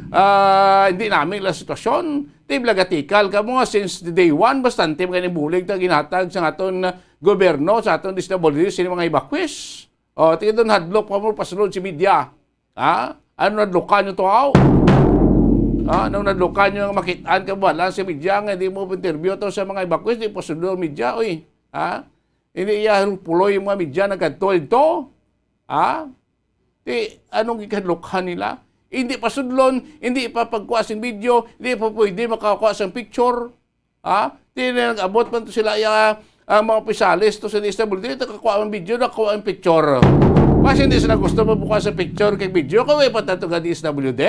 ah, hindi namin lang sitwasyon. Ti blagatikal ka mo nga since the day one, bastante mga bulig ta ginhatag sa aton gobyerno, sa aton D S W D, sa mga evacuees. Oh, ti doon hadlok pa mo, pasulod si media. Ha? Ano nadlokan nyo to, aw? Ha? Ano nadlokan nyo nga makitaan ka ba lang sa media nga di mo interview to sa mga evacuees, di pasulod media, oy? Ha? Hindi iya puloy yung mga media nagkadto dito. Ha? Di, anong gikadlokan nila? Hindi pa sudlon, hindi pa pagkuha sing video, hindi pa pwede makakuha sang picture. Ha? Di na nag-abot man to sila, iya, ang mga opisyales to sa D S W D, ito kakuha ang video, nakuha ang picture. Mas hindi sila gusto mabuka sa picture kay video, kaway pa tato ka D S W D?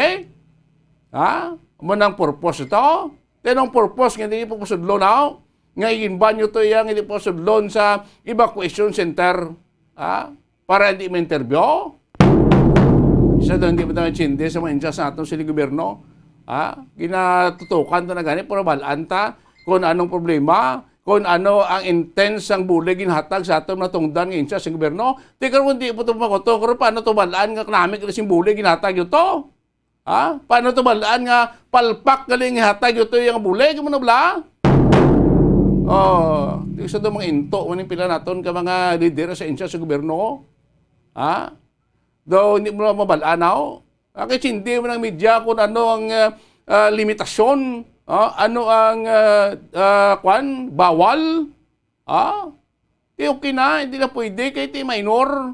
Ha? Amo nang purpose ito? Tinong purpose nga hindi pa pasudlon, aw? Nga iginban nyo to iya, nga hindi pa pasudlon sa evacuation center. Ha? Para hindi ma-interview? Isa daw hindi pa tayo intindi sa mga insa sa aton sini gobyerno. Ha? Ginatutukan ta na gani, pero balaan ta kung anong problema, kung ano ang intent sang bulig ginhatag sa aton mga tungdan nga insa sa gobyerno. Di karon kung di po ito makoto, karon paano to balaan nga kanami ka sing bulig ginhatag yun to? Ha? Paano to balaan nga palpak galing ihatag ito yung bulig mo na bala? Oh, di sa daw mga into, maning pila naton ka mga lider sa ahensya sa gobyerno. Ha? Daw hindi mo na mabalaan, aw? Bakit hindi mo ng media kung ano ang, ah, ah, limitasyon? Ah, ano ang, ah, ah, kwan? Bawal? Ha? Di okay na, hindi na pwede kay ti minor.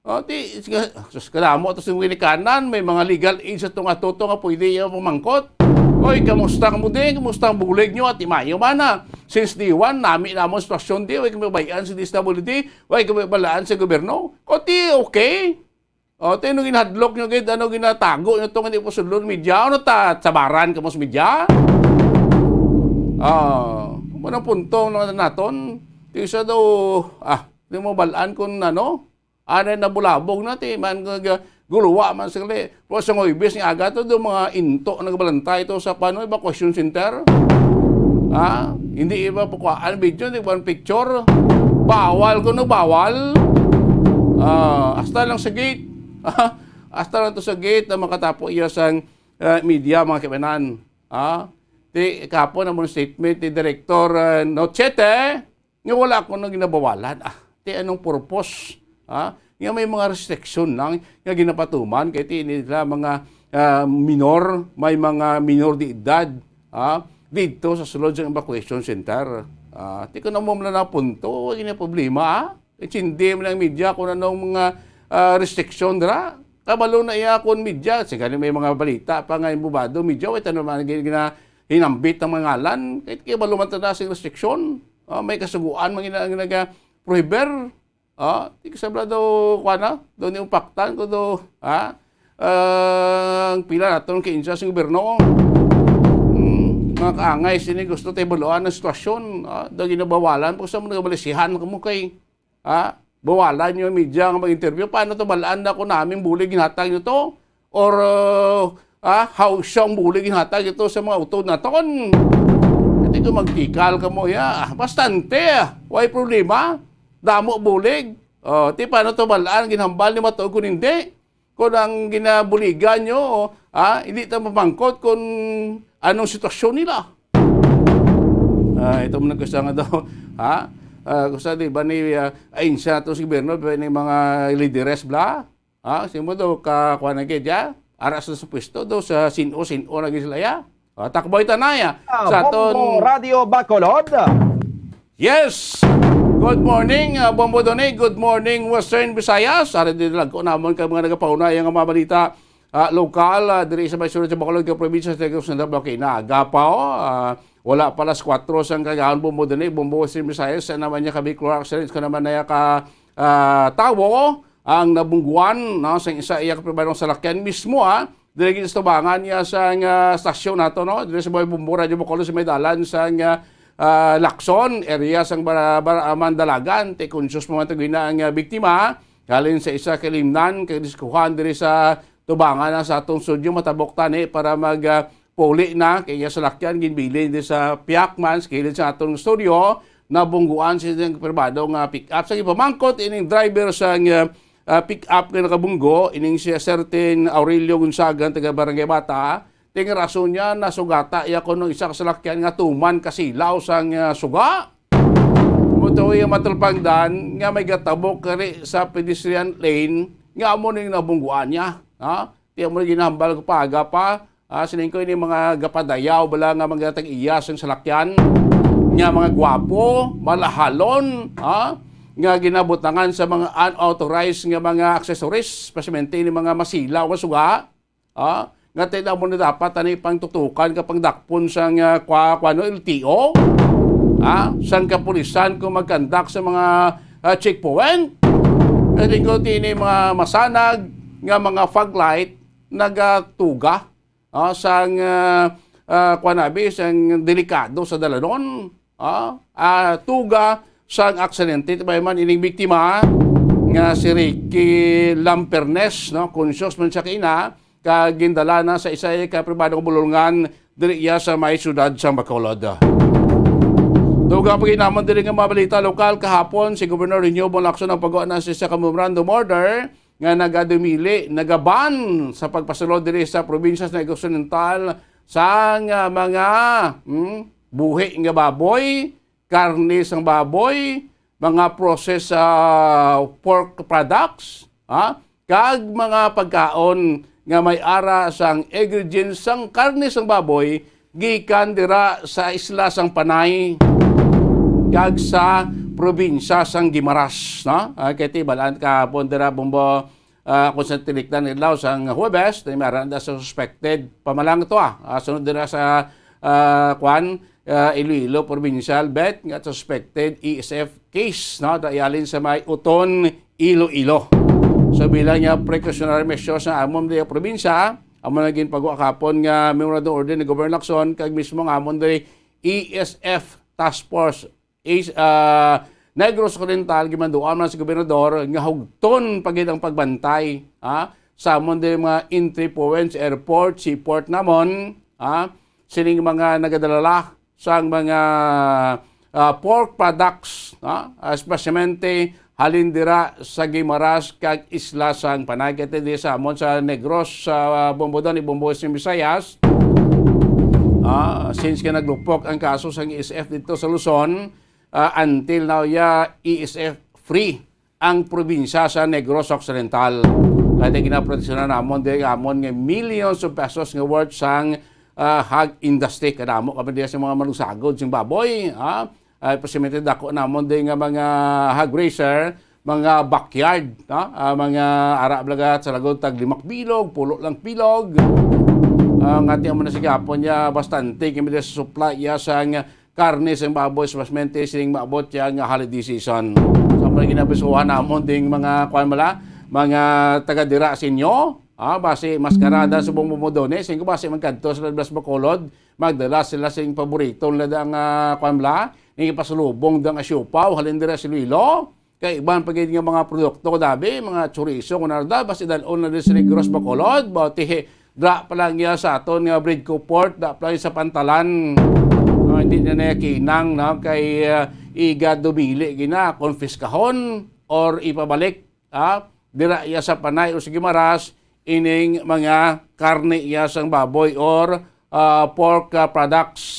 Oh, ti, sige, sus, kadamo to sa ginikanan, may mga legal aid sa tunga-tuto nga pwede iya pamangkot. Oy, kamusta ka mo din? Kamusta ang bulig nyo? At imayo man na. Since day one, nami na mo sitwasyon di, way kami bayan sa D S W D, way kami balaan sa gobyerno. O ti, okay. O, ti, ano ginhadlok nyo, gid, ano ginatago nyo to, nga di po sudlon media? Ano ta, sabaran ka mo sa media? Ah, mo nang punto na naton. Ti isa daw, ah, di mo balaan kung ano, anay na bulabog na, ti man nga guluwa man sila. Pero sa Huwebes nga aga to, do mga into nagbalantay to sa, paano, evacuation center. Ha? Hindi iba pakuhaan video, hindi ba picture? Bawal ko no, bawal. Ah, hasta lang sa gate. Hasta lang to sa gate na makatapo iya sang, ah, media, mga kaibanan. Ha? Ti, kahapon ang mga statement ni Director, ah, Nochete, nga wala ko nang ginabawalan. Ah, ti anong purpose? Ha? Nga may mga restriction lang nga ginapatuman kay ti nila mga, ah, minor, may mga minor de edad, ha? Dito sa sulod sa evacuation center. Ah, ti ko na mo na napunto, wala gina problema, ha? Intindi mo lang media kung anong mga, ah, restriction dira. Kabalo na iya kung media, sige, may mga balita pa nga imbubado, media, wala naman gina-, hinambit ang mga ngalan. Kay kabalo man ta na sing restriction. Ah, may kasuguan man gina-, ginaga-prohibir. Ah, di ka sabla daw, kuwan na, daw ni upaktan ko daw, ha? Ah, ang pila naton kay insa sa gobyerno. Hmm, mga kaangay, sini gusto tayo baluan ang sitwasyon. Ah, daw ginabawalan, po sa mga balisihan ko mo kay, ha? Bawalan yung media nga mag-interview. Paano to balaan na kung namin bulig ginhatag nyo to? Or, uh, ah, how siyang bulig ginhatag ito sa mga utod naton? Hindi ko magtikal ka mo, ya. Ah, bastante, ah. Way problema. Damo bulig. Oh, ti paano to balaan? Ginhambal ni matuod kung hindi. Kung ang ginabuligan nyo, ah, hindi ta mapangkot kung anong sitwasyon nila. Ah, ito mo nagkasanga daw. Ha? Ah, kung sa di ba ni, ah, ay, sa to sa gobyerno, pero ni mga lideres, bla? Ha? Sino daw ka, kuha na gid, ya? Ara sa, sa pwesto daw, sa sino-sino na gid sila, ya? Ah, takboy ta na, ya. Ah, Sa aton Bombo Radio Bacolod. Yes! Good morning, ah, Bombo Donay. Good morning, Western Visayas. Ari din lang ko namon kay mga nagapauna yung mga balita, ah, lokal, ah, diri sa may sulod sa Bacolod, kay probinsya sa Negros, Naga, Bukidnon. Aga pa, oh. Ah, wala pa alas kuwatro sang kagahon, Bombo Donay, Bombo Western Visayas. Sa naman niya kami, Clorox, ko naman na ka, ah, tawo ang nabungguan, no, sa isa iya kapribadong salakyan mismo, ah. Diri gid sa tubangan niya sa nga stasyon nato, no? Diri sa may Bombo Radyo Bacolod sa may dalan sa nga, ah, Lacson area sang Bara-, Bara-, Mandalagan. Ti conscious mo man to gina ang, ah, biktima. Halin sa isa ka limnan kay diskuhan diri sa tubangan na sa atong studio, matabok tani para mag, ah, puli na kay iya salakyan ginbilin diri sa Piakman sa kilid sa atong studio. Nabungguan sa iyang pribado nga pick-up. Sa gipamangkot ining driver sa, ah, ah, pick-up nga nakabunggo, ining si certain Aurelio Gonzaga, taga Barangay Bata, ting rason niya nasugata iya kuno isa ka salakyan nga tuman kasilaw sang, ah, suga. Mo to iya matalpangdan nga may gatabok kari sa pedestrian lane nga amo ning nabungguan niya, ha? Ti amo ning ginahambal ko pa, aga pa, ah, sining ko ini mga gapadayaw bala nga mga tag-iya sang salakyan nga mga gwapo, malahalon, ha? Nga ginabutangan sa mga unauthorized nga mga accessories, especially ni mga masilaw nga suga, ah, nga ti amo na dapat ani pangtutukan ka pangdakpon sang, ah, kwa-, kwano, L T O, ah, sang kapulisan kung magkandak sa mga, ah, checkpoint. Kasi ko tini mga masanag nga mga fog light nagatuga, ah, sang, ah, ah, kwa nabi, sang delikado sa dalanon. Ah, ah, tuga sang aksidente, ti may man ining biktima nga si Ricky Lampernes, no? Conscious man siya kaina, kag gindala na sa isa ka pribadong bulungan diri iya sa may siyudad sa Bacolod. Tuga pa gid namon diri nga mga balita lokal, kahapon si Governor Renew Bonlacson ang pagwa na sa isa ka memorandum order nga nagadumili, nagaban sa pagpasulod diri sa probinsya sa Negros Oriental sang, ah, mga, hmm, buhi nga baboy, karne sang baboy, mga processed, ah, pork products, ha? Kag mga pagkaon nga may ara sang ingredients sang karne sang baboy gikan dira sa isla sang Panay kag sa probinsya sang Guimaras, no? Ah, kay ti balaan kahapon dira, Bombo, ah, kung sa tinikdan nila sang Huwebes, na may ara na sa suspected. Pamalang to, ah. Ah, sunod dira sa, ah, kwan, ah, Iloilo Provincial, bet nga suspected E S F case, no? Dayalin sa may Uton, Iloilo. So, bilang niya precautionary measures sa amon diri probinsya, amo na ginpagwa kahapon nga memorandum order ni Governor Lacson kag mismo nga amon diri E S F Task Force is, ah, Negros Occidental, gimanduan man sa gobernador nga hugton pa gid ang pagbantay, ha, sa amon diri mga entry points, airport, seaport namon, ha, sining mga nagadala sang mga, ah, pork products, ha, especialmente halin dira sa Guimaras kag Isla sang Panay, kay diri sa amon sa Negros, sa Bombodon, Ibombo, Western Visayas. Ah, since nga naglupok ang kaso sang E S F dito sa Luzon, ah, until now, ya, E S F free ang probinsya sa Negros Occidental. Kaya ginaproteksyonan namon diri amon nga millions of pesos nga worth sang, ah, hog industry. Kadamo kami diya sa mga manusagod sing baboy, ha? Ay, pasimete dako namon din nga mga hog raiser, mga backyard, no? Ah, mga ara blaga sa lagod tag limak bilog, pulo lang bilog. Ah, nga ti amo na sa gihapon niya, bastante kami diya sa supply iya sang karne sang baboy, especialmente sining maabot ya nga holiday season. So, may ginabisuhan namon ding mga, kuwan bala, mga taga dira sa inyo, ah, basi maskarada sa buong Bumudone, singko basi magkadto sa Las Bacolod, magdala sila sing paborito nila dang, ah, kuwan bala, nga ipasalubong dang asiopaw, halin dira sa Iloilo. Kay iban pa gid nga mga produkto, dabi, mga chorizo, kung ano da, basi dalon na din sa Negros, Bacolod, bati, dra pa lang iya sa aton nga Bridco Port, dra pa lang iya sa pantalan. Ah, hindi na niya kinang, no? Kay, ah, iga dumili gina, konfiskahon or ipabalik, ah, dira iya sa Panay o sa Guimaras, ining mga karne iya sang baboy or, ah, pork, ah, products.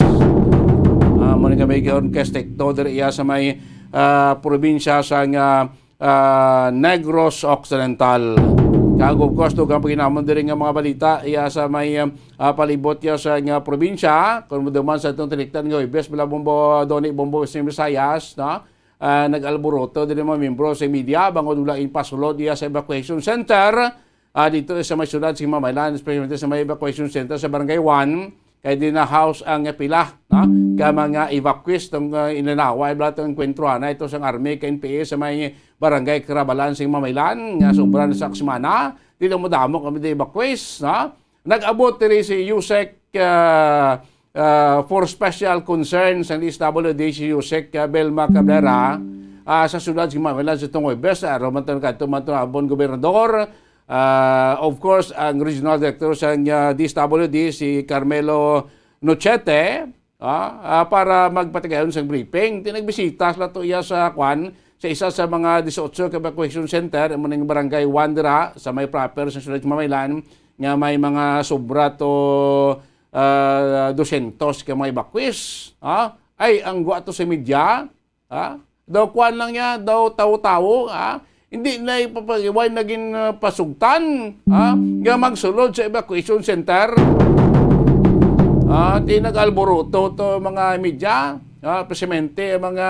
Ah, mo ni kami giyon kay estrikto diri iya sa may, ah, probinsya sang, ah, ah, Negros Occidental. Kag of course, dugang pa gid namon diri nga mga balita iya sa may, ah, palibot iya sa nga probinsya. Kung mo duman sa itong tiniktan nga Huwebes, bala Bombo, Doni Bombo, Western Visayas, no? Ah, nag-alboroto diri mga miyembro sa media bangod wala ipasulod iya sa evacuation center, ah, dito sa may syudad sa Mamaylan, especially sa may evacuation center sa Barangay one, kay di na house ang pila, no? Ka mga evacuees tong, ah, inanawa, bala tong enkwentro na ito sang army kay N P A sa may Barangay Karabalan sa Mamaylan, nga sobra na sa semana, di na madamo kami di evacuees, no? Nag-abot diri si Yusek, ah, ah, for Special Concern sa D S W D, si Yusek, ah, Belma Cabrera, ah, sa siyudad sa Mamaylan sa tong Huwebes, ah, aron man to kadto man to abon gobernador. Ah, of course, ang Regional Director sa, ah, D S W D, si Carmelo Nochete, ah, ah, para magpatigayon sang briefing. Ti nagbisita sila to iya sa kwan, sa isa sa mga dieciocho ka evacuation center, amo ning Barangay one dira, sa may proper sa siyudad sa Mamaylan, nga may mga sobra to, ah, dosyentos ka mga evacuees, ah. Ay, ang gwa to sa media, ah. Daw kwan lang niya, daw tawo-tawo, ah. Hindi na ipapagiway naging, ah, pasugtan, ah, nga magsulod sa evacuation center. Ah, ti nag-alboroto to mga media, ah, presidente, mga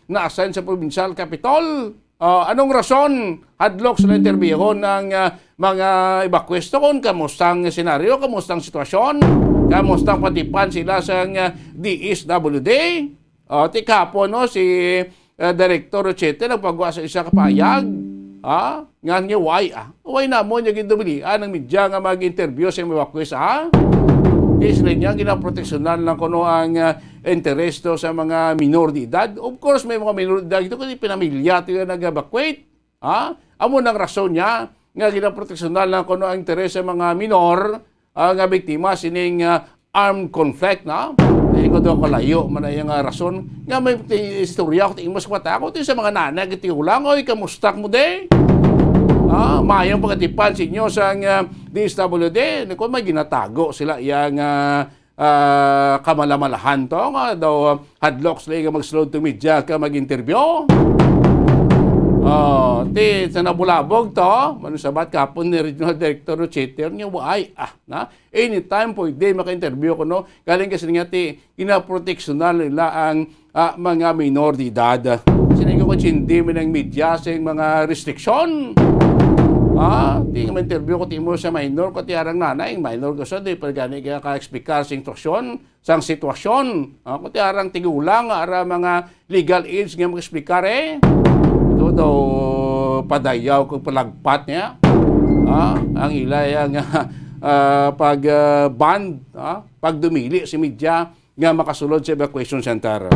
na-assign sa provincial capitol. Ah, anong rason? Hadlok sila interbyuhon ang, ah, mga evacuees doon. Kamusta ang senaryo? Kamusta ang sitwasyon? Kamusta ang patipan sila sa, ah, D S W D? Ah, ti kahapon, no, si, ah, Director Rochete nagpagwa sa isa ka pahayag, ah, nga niya, "Why, ah? Why namon niya gindubilian ang media nga mag-interview sa mga evacuees, ah?" Di sila niya ginaproteksyonan lang kuno ang, ah, interes to sa mga minor de edad. Of course, may mga minor de edad ito kasi pinamilya to yung nag-evacuate. Ha? Amo nang rason niya nga ginaproteksyonan lang kuno ang interes sa mga minor, ah, nga biktima sining, ah, armed conflict, na? Di ko daw kalayo man na yung, ah, rason nga may ti-, istorya ko, tingin mo sa mata ko, ti sa mga nanay, iti ulang, "Oy, kamusta mo de?" Ah, mayong pagkatipan sa inyo sa, ah, D S W D. Ni ko, may ginatago sila yang, ah, ah, kamalamalahan to, nga daw, ah, hadlok sila nga magsulod to media ka mag-interview. Oh, ti, sa nabulabog to, manusabat kapon ni Regional Director Rochete, nga, "Why, ah, na? Anytime pwede maka-interview ko, no?" Galing kasi nga ti, ginaproteksyonan nila ang, ah, mga minor de edad. Kasi nga ko, hindi man ang media sa mga restriction. Ah, ti nga ma-interview ko, ti mo sa minor, ko ti arang nanay, minor ko sa, di pa gani ka, ka-explicar sa instruksyon, sang sitwasyon. Ah, ko ti arang tigulang, ara mga legal age nga mag-explicar, eh. Ito daw, padayaw kung palagpat niya. Ah, ang ila, ang, ah, pag, ah, ban, ah, pagdumili sa media, nga makasulod sa evacuation center.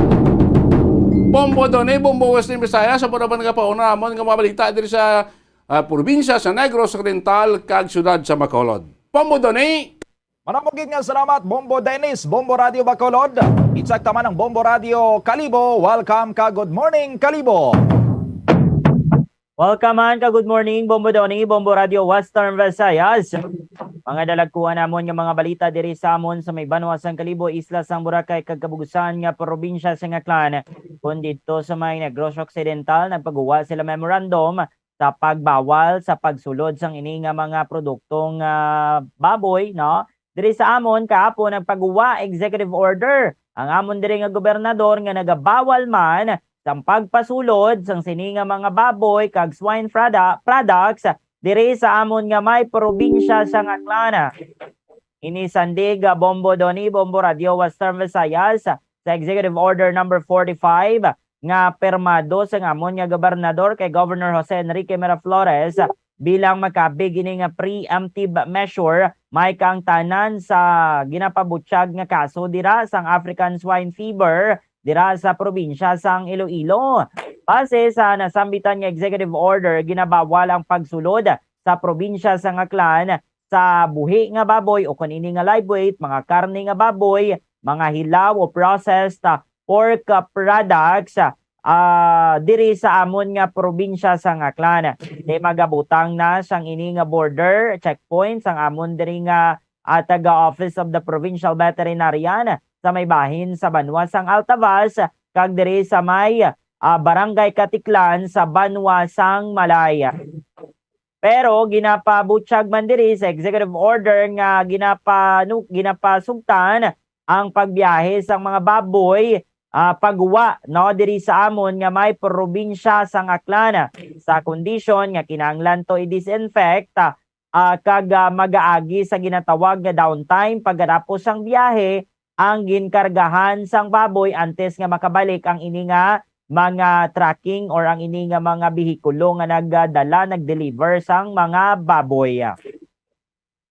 Bombo Donny, Bombo Western Visayas, sa panaman nga pauna namon nga mga balita diri sa, ah, probinsya sa Negros Oriental kag siyudad sa Bacolod. Bombo Donny! Manamo gid nga salamat, Bombo Dennis, Bombo Radio Bacolod. Insakto man ang Bombo Radio Kalibo. Welcome ka Good Morning, Kalibo. Welcome man ka Good Morning, Bombo Donny, Bombo Radio Western Visayas. Mga dalagkuan namon nga mga balita diri sa amon sa may banwa sang Kalibo, isla sang Boracay, kag kabugusan nga probinsya sang Aklan, kun didto sa may Negros Occidental, nagpaguwa sila memorandum sa pagbawal sa pagsulod sang ini nga mga produktong, ah, baboy, no? Diri sa amon, kahapon nagpaguwa executive order ang amon diri nga gobernador nga nagabawal man sang pagpasulod sang sini nga mga baboy kag swine prada-, products diri sa amon nga may probinsya sang Aklan. Ini sandig, ah, Bombo Donny, Bombo Radio Western Visayas, sa Executive Order Number forty-five nga pirmado sang amon nga gobernador kay Governor Jose Enrique Miraflores bilang makabig ini nga preemptive measure, may kaangtanan sa ginapabutyag nga kaso dira sang African Swine Fever dira sa probinsya sang Iloilo. Base sa nasambitan nga executive order, ginabawal ang pagsulod sa probinsya sang Aklan sa buhi nga baboy o kon ini nga live weight, mga karne nga baboy, mga hilaw o processed, ah, pork, ah, products, ah, diri sa amon nga probinsya sang Aklan. Kay magabutang na sang ini nga border checkpoint sang amon diri nga, ah, taga Office of the Provincial Veterinarian sa may bahin sa banwa sang Altavas kag diri sa may, ah, Barangay Caticlan sa banwa sang Malay. Pero ginapabutyag man diri sa executive order nga ginapanu-, ginapasugtan ang pagbiyahe sang mga baboy, ah, paguwa, no, diri sa amon nga may probinsya sang Aklan, sa kondisyon nga kinahanglan to i-disinfect, ah, kag, ah, magaagi sa ginatawag nga downtime pagkatapos sang biyahe ang ginkargahan sang baboy antes nga makabalik ang ini nga mga trucking or ang ini nga mga behikulo nga nagdala, nag-deliver sang mga baboy.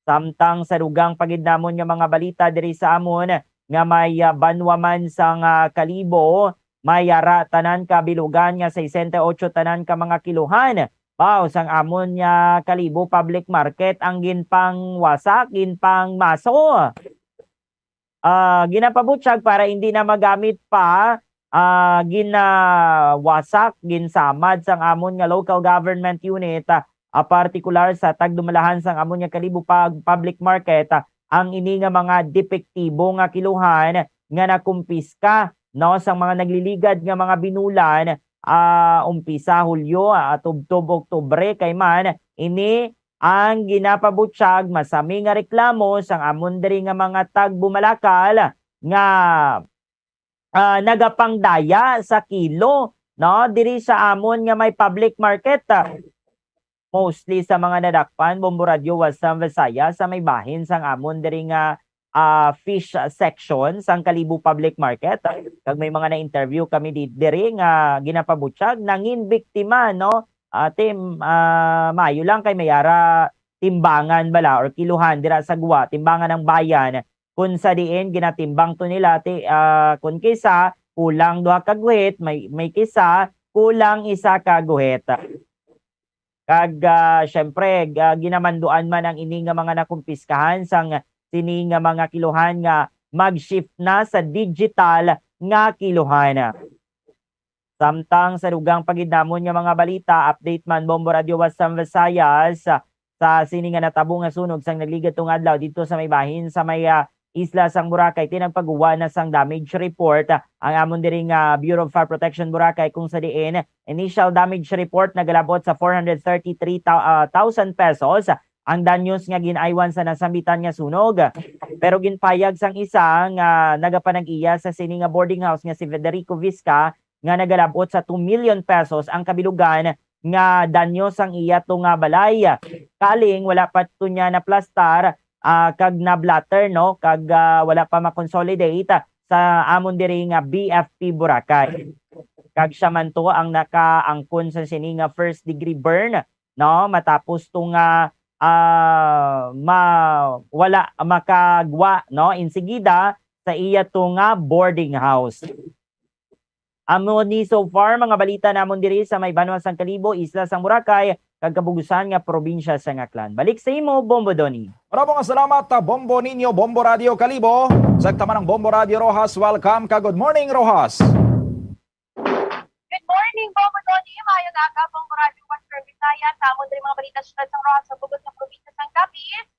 Samtang sa dugang pa gid namon nga mga balita diri sa amon nga may, ah, banwa man sang, ah, Kalibo, may ara tanan ka bilugan nga sesenta y ocho tanan ka mga kiluhan. Baw sang amon nga Kalibo Public Market ang ginpangwasak, ginpangmaso. Ah, ginapabutyag para hindi na magamit pa, ah, ginawasak, ginsamad sang amon nga local government unit, ah, ah, partikular sa tagdumalahan sang amon nga Kalibo Pag-, Public Market, ah, ang ini nga mga depektibo nga kiluhan nga nakumpiska, no, sang mga nagliligad nga mga binulan, ah, umpisa Hulyo, ah, tubtob Oktubre, kay man ini ang ginapabutyag masami nga reklamo sang amon diri nga mga tagbumalakal nga, ah, nagapangdaya sa kilo, no, diri sa amon nga may public market, ah, mostly sa mga nadakpan, Bombo Radyo Western Visayas, sa may bahin sang amon diri nga, ah, fish section sang Kalibo Public Market. Kag may mga na-interview kami di-, diri nga ginapabutyag, nangin biktima, no? Ate, m-, ah, maayo lang kay may ara timbangan bala or kiluhan dira sa gwa, timbangan ang bayan. Kun sa diin ginatimbang to nila, ti, ah, kun kisa kulang duha ka guhit, may, may kisa kulang isa ka guhit. Kag, ah, syempre, ga-, ginamanduan man ang ini nga mga nakumpiskahan sang sini nga mga kiluhan nga mag-shift na sa digital nga kiluhan. Samtang sa dugang pa gid namon nga mga balita, update man, Bombo Radyo Western Visayas, sa sini nga natabo nga sunog sang nagligad tong adlaw didto sa may bahin sa may, ah, isla sang Boracay. Ti nagpaguwa na sang damage report, ah, ang amon diri nga Bureau of Fire Protection Boracay, kung sa diin initial damage report nagalabot sa four hundred thirty-three thou-, ah, thousand pesos ang danyos nga gin-aywan sa nasambitan nga sunog. Pero ginpayag sang isa nga nagapanag-iya sa sini nga boarding house nga si Federico Visca nga nagalabot sa two million pesos ang kabilugan nga danyo sang iya to nga balay. Kaling wala pa to niya naplastar, ah, kag na-blotter, no? Kag, ah, wala pa ma-consolidate sa amon diri nga B F P Boracay. Kag siya man to ang nakaangkon sa sini nga first degree burn, no? Matapos to nga, ah, ma-, wala makagwa, no? Insigida sa iya to nga boarding house. Amo ni so far mga balita namon diri sa may banwa sang Kalibo, isla sang Boracay, kag kabugusan nga probinsya sang Aklan. Balik sa imo, Bombo Donny. Maramo nga salamat, ah, Bombo Ninyo, Bombo Radio Kalibo. Sa taman ng Bombo Radio Roxas, welcome ka. Good morning, Roxas. Good morning, Bombo Donny. Maayong aga, Bombo Radio Western Visayas. Sa amon diri mga balita, siyudad sang Roxas, sa bug-os nga probinsya sang Capiz.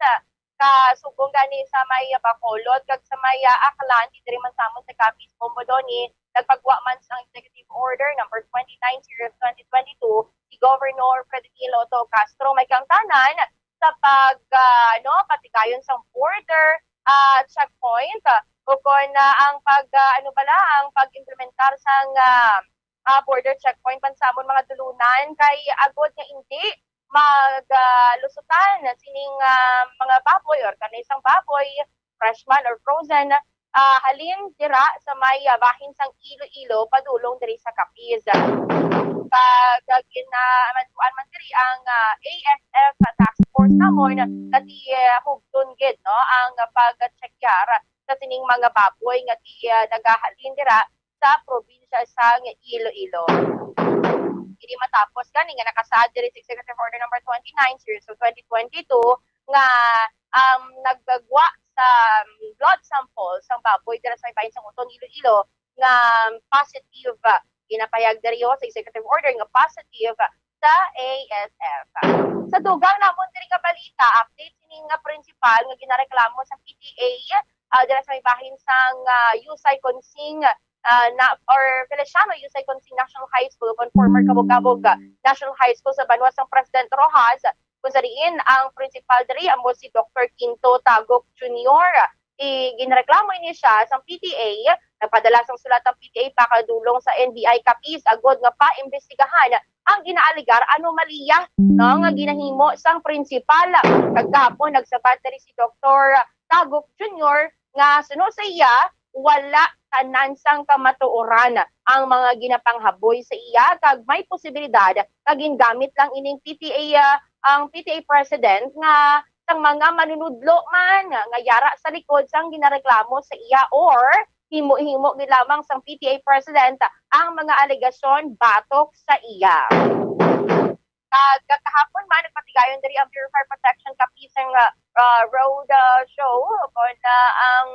Kasubong gani sa may Bacolod kag sa may, ah, Aklan, diri man sa amon sa Capiz, Bombo Donny, nagpagwa man sang Executive Order number twenty-nine series twenty twenty-two si Governor Frederick Lotto Castro. May kaangtanan sa pag, ah, ano, patigayon sang border, ah, checkpoint, ah, ukon, ah, ang pag, ah, ano bala, ang pag-implementar sang, ah, ah, border checkpoint man sa amon mga dulunan kay agod nga indi mag, ah, lusutan sining, ah, mga baboy or karne sang baboy, fresh man or frozen, ah, halin dira sa may, ah, bahin sang Iloilo padulong diri sa Capiz. Kag, ah, ginamanduan man diri ang, ah, A S F task force namon nga ti, ah, hugton gid, no, ang pag-checkar sa sining mga baboy nga ti, ah, nagahalin dira sa probinsya sang Iloilo. Ini matapos gani nga nakasaad diri sa Executive Order number twenty-nine series of twenty twenty-two nga, um, naggagwa sa, um, blood sample sang baboy dira sa may bahin sang Oton, Iloilo nga positive. Ginapahayag diri sa Executive Order nga positive sa A S F. Sa dugang namon diri nga balita, update sini nga prinsipal nga ginareklamo sa P T A, ah, dira sa may bahin sang, ah, Yusay Consing, ah, na, or Feliciano Yusay Consing National High School, kon former Kabog-Kabog, ah, National High School sa banwa sang President Roxas, kung sa diin ang prinsipal diri amo si Doktor Quinto Tagok Junior. I-, ginreklamo ini siya sang P T A. Nagpadala sang sulat ang P T A pakadulong sa N B I Capiz agod nga paimbestigahan ang ginaalegar anomalya, no, nga ginahimo sang prinsipal. Kag gahapon nagsabat diri si Doktor Tagok Junior nga suno sa iya, wala tanan sang kamatuoran ang mga ginapanghaboy sa iya kag may posibilidad nga gingamit lang ining P T A, ah, ang P T A president nga sang mga manunudlo man nga yara sa likod sang ginareklamo sa iya or himo-himo gid lamang sang P T A president ang mga alegasyon batok sa iya. Kag kahapon man, nagpatigayon diri ang Bureau of Fire Protection Capiz sang, ah, ah, road, ah, show kon, ah, ang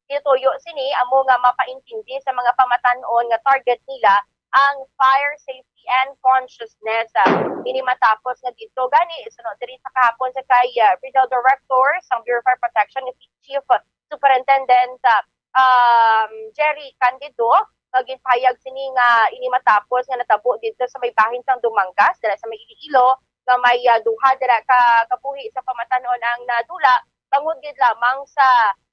gituyo sini amo nga mapaintindi sa mga pamatan-on nga target nila ang fire safety and consciousness. Ah, ini matapos nga didto gani, suno diri sa kahapon sa kay, ah, Regional Director sang Bureau of Fire Protection nga si Chief Superintendent, ah, um, Jerry Candido, nga ginpahayag sini nga ini matapos nga natabo didto sa may bahin sang Dumangas, dira sa may Iloilo, nga may, ah, duha dira ka kabuhi sa pamatan-on ang nadula, bangod gid lamang sa,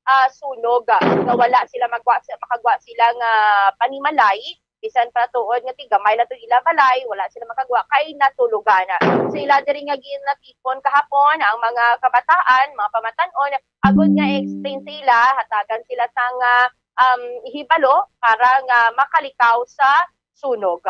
ah, sunog, ah, nga wala sila magwa-, makagwa sila nga panimalay, bisan pa tuod nga tigamay na to ila balay, wala sila makagwa kay natulogan. Sa ila diri nga ginatipon kahapon ang mga kabataan, mga pamatan-on, agod nga i-explain sa ila, hatagan sila sang, ah, um, hibalo para nga makalikaw sa sunog.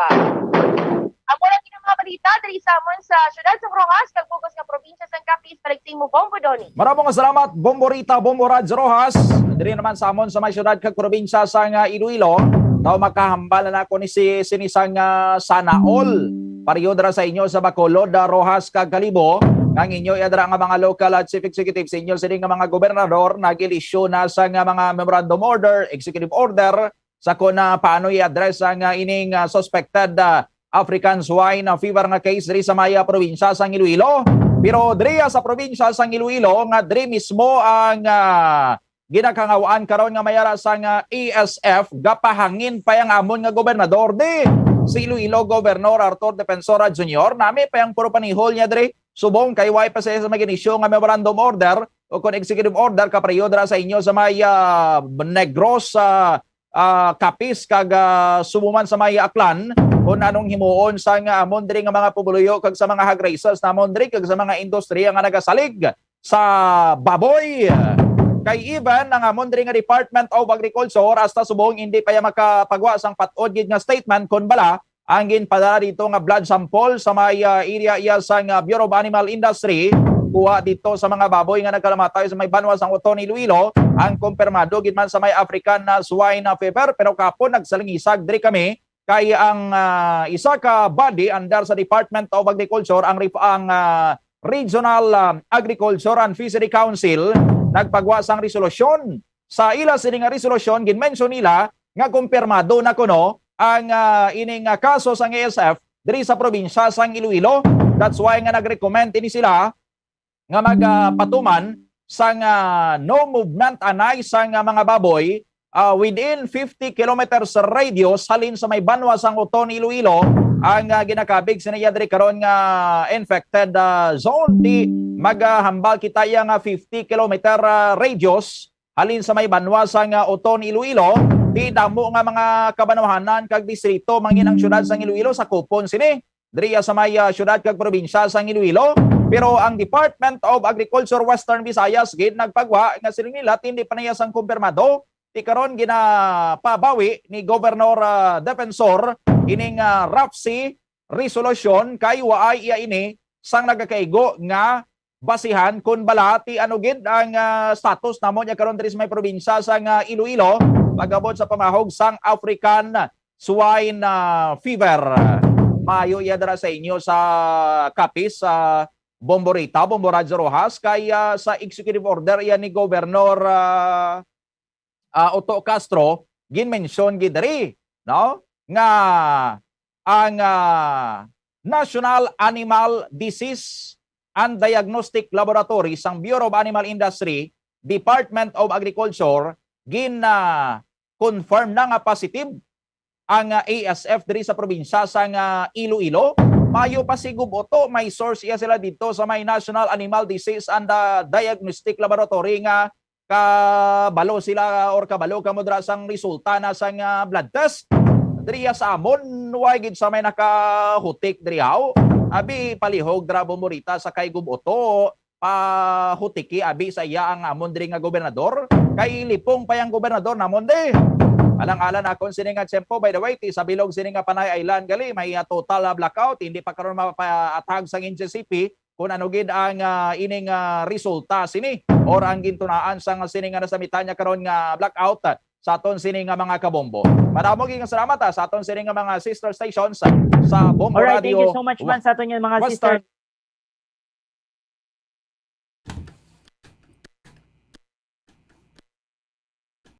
Amo lang ang mga balita diri sa amon sa siyudad sa Roxas kag bug-os nga probinsya sang Capiz. Balik sa imo, Bombo Donny. Maramo nga salamat, Bombo Rita, Bombo Raj Roxas. Diri naman sa amon sa may siyudad kag probinsya sang, ah, Iloilo. Taw makahambal na nako ni si, sini sang, ah, sana all. Pareho dira sa inyo sa Bacolod, ah, Roxas kag Kalibo. Nga ang inyo iya dira nga mga local, ah, chief executive sa inyo sini nga mga gobernador nag-ilisyu na sang, ah, mga memorandum order, executive order, sa kon, ah, paano i-address ang, ah, ining, ah, suspected, ah, African swine, ah, fever nga case diri sa may, ah, probinsya sang Iloilo. Pero diri, ah, sa probinsya sang Iloilo nga diri mismo ang, ah, ginakangawaan karon nga may ara sang, ah, A S F, gapahangin pa ang amon nga gobernador di si Iloilo Governor Arthur Defensor Junior. Nami pa ang puro panihol niya diri. Subong kay way pa siya sa mag-inisyu nga memorandum order o kon executive order kapareho dira sa inyo sa may, ah, Negros, ah, ah, Capiz kag, ah, subo man sa may Aklan, kon anong himuon sa nga amon diri nga mga pumuluyo kag sa mga hog raisers namon diri kag sa mga industriya nga nagasalig sa baboy. Kay even ang amon diri nga Department of Agriculture hasta subong hindi pa iya makapagwa sang pat-od gid nga statement kon bala ang ginpadala dito nga blood sample sa may, ah, area iya sang, ah, Bureau of Animal Industry, kuha dito sa mga baboy nga nagkalamatay sa may banwa sang Oton, Iloilo, ang kumpirmado gid man sa may African, ah, swine, ah, fever. Pero kapon nagsalingisag diri kami kay ang, ah, isa ka body under sa Department of Agriculture, ang ref-, ang, ah, Regional, ah, Agriculture and Fishery Council, nagpagwa sang resolusyon. Sa ila sini nga resolusyon, ginmention nila nga kumpirmado na kuno ang, ah, ining, ah, kaso sang A S F diri sa probinsya sang Iloilo. That's why nga nag-recommend ini sila nga magpatuman sang, ah, no movement anay sang, ah, mga baboy, ah, within fifty kilometers radius halin sa may banwa sang Oton, Iloilo, ang, ah, ginakabig sini iya diri karon nga infected, ah, zone. Di maghambal kita iya nga fifty kilometer, ah, radius halin sa may banwa sang, ah, Oton, Iloilo. Di damo nga mga kabanwahanan kag distrito mangin ang siyudad sang Iloilo sakupon sini diri sa may, ah, siyudad kag probinsya sang Iloilo. Pero ang Department of Agriculture Western Visayas gid nagpagwa nga siling nila tindi pa niya sang kumpirmado. Ti karon ginapabawi ni Governor, ah, Defensor ining, ah, RAFC resolution kay waay iya ini sang nagakaigo nga basihan kon bala ti ano gid ang, ah, status namon niya karon diri sa may probinsya sang, ah, Iloilo pag-abot sa pamahog sang African swine, ah, fever. Maayo iya dira sa inyo sa Capiz, sa Bombo Rita, Bombo Radyo Rojas, kay, ah, sa executive order iya ni Governor, ah, ah, Otto Castro, ginmensyon gid diri, no? Nga ang, ah, National Animal Disease and Diagnostic Laboratory sang Bureau of Animal Industry, Department of Agriculture, gin, ah, confirm na nga positive ang, ah, A S F diri sa probinsya sang, ah, Iloilo. Maayo pa si Gov Otto, may source iya sila dito sa may National Animal Disease and, ah, Diagnostic Laboratory nga kabalo sila or kabalo kamo dira sang resulta na sang, ah, blood test. Diri sa amon, way gid sa may nakahutik diri haw. Abi, palihog dira, Bombo Rita, sa kay Gov Otto, pahutiki abi sa iya ang amon diri nga gobernador. Kay lipong pa yang gobernador namon di. Alang-alang akon sini nga tiyempo, by the way, ti sa bilog sini nga Panay Island gali, may, ah, total, ah, blackout, hindi pa karon mapaathag sang N G C P kung ano gid ang, ah, ining, ah, resulta sini or ang gintunaan sang sini nga nasamitan niya karon nga blackout, ah, sa aton sini nga mga kabombo. Madamo gid nga salamat, ah, sa aton sini nga mga sister stations, ah, sa Bombo Alright, Radio thank you so much man sa aton nga mga Western sister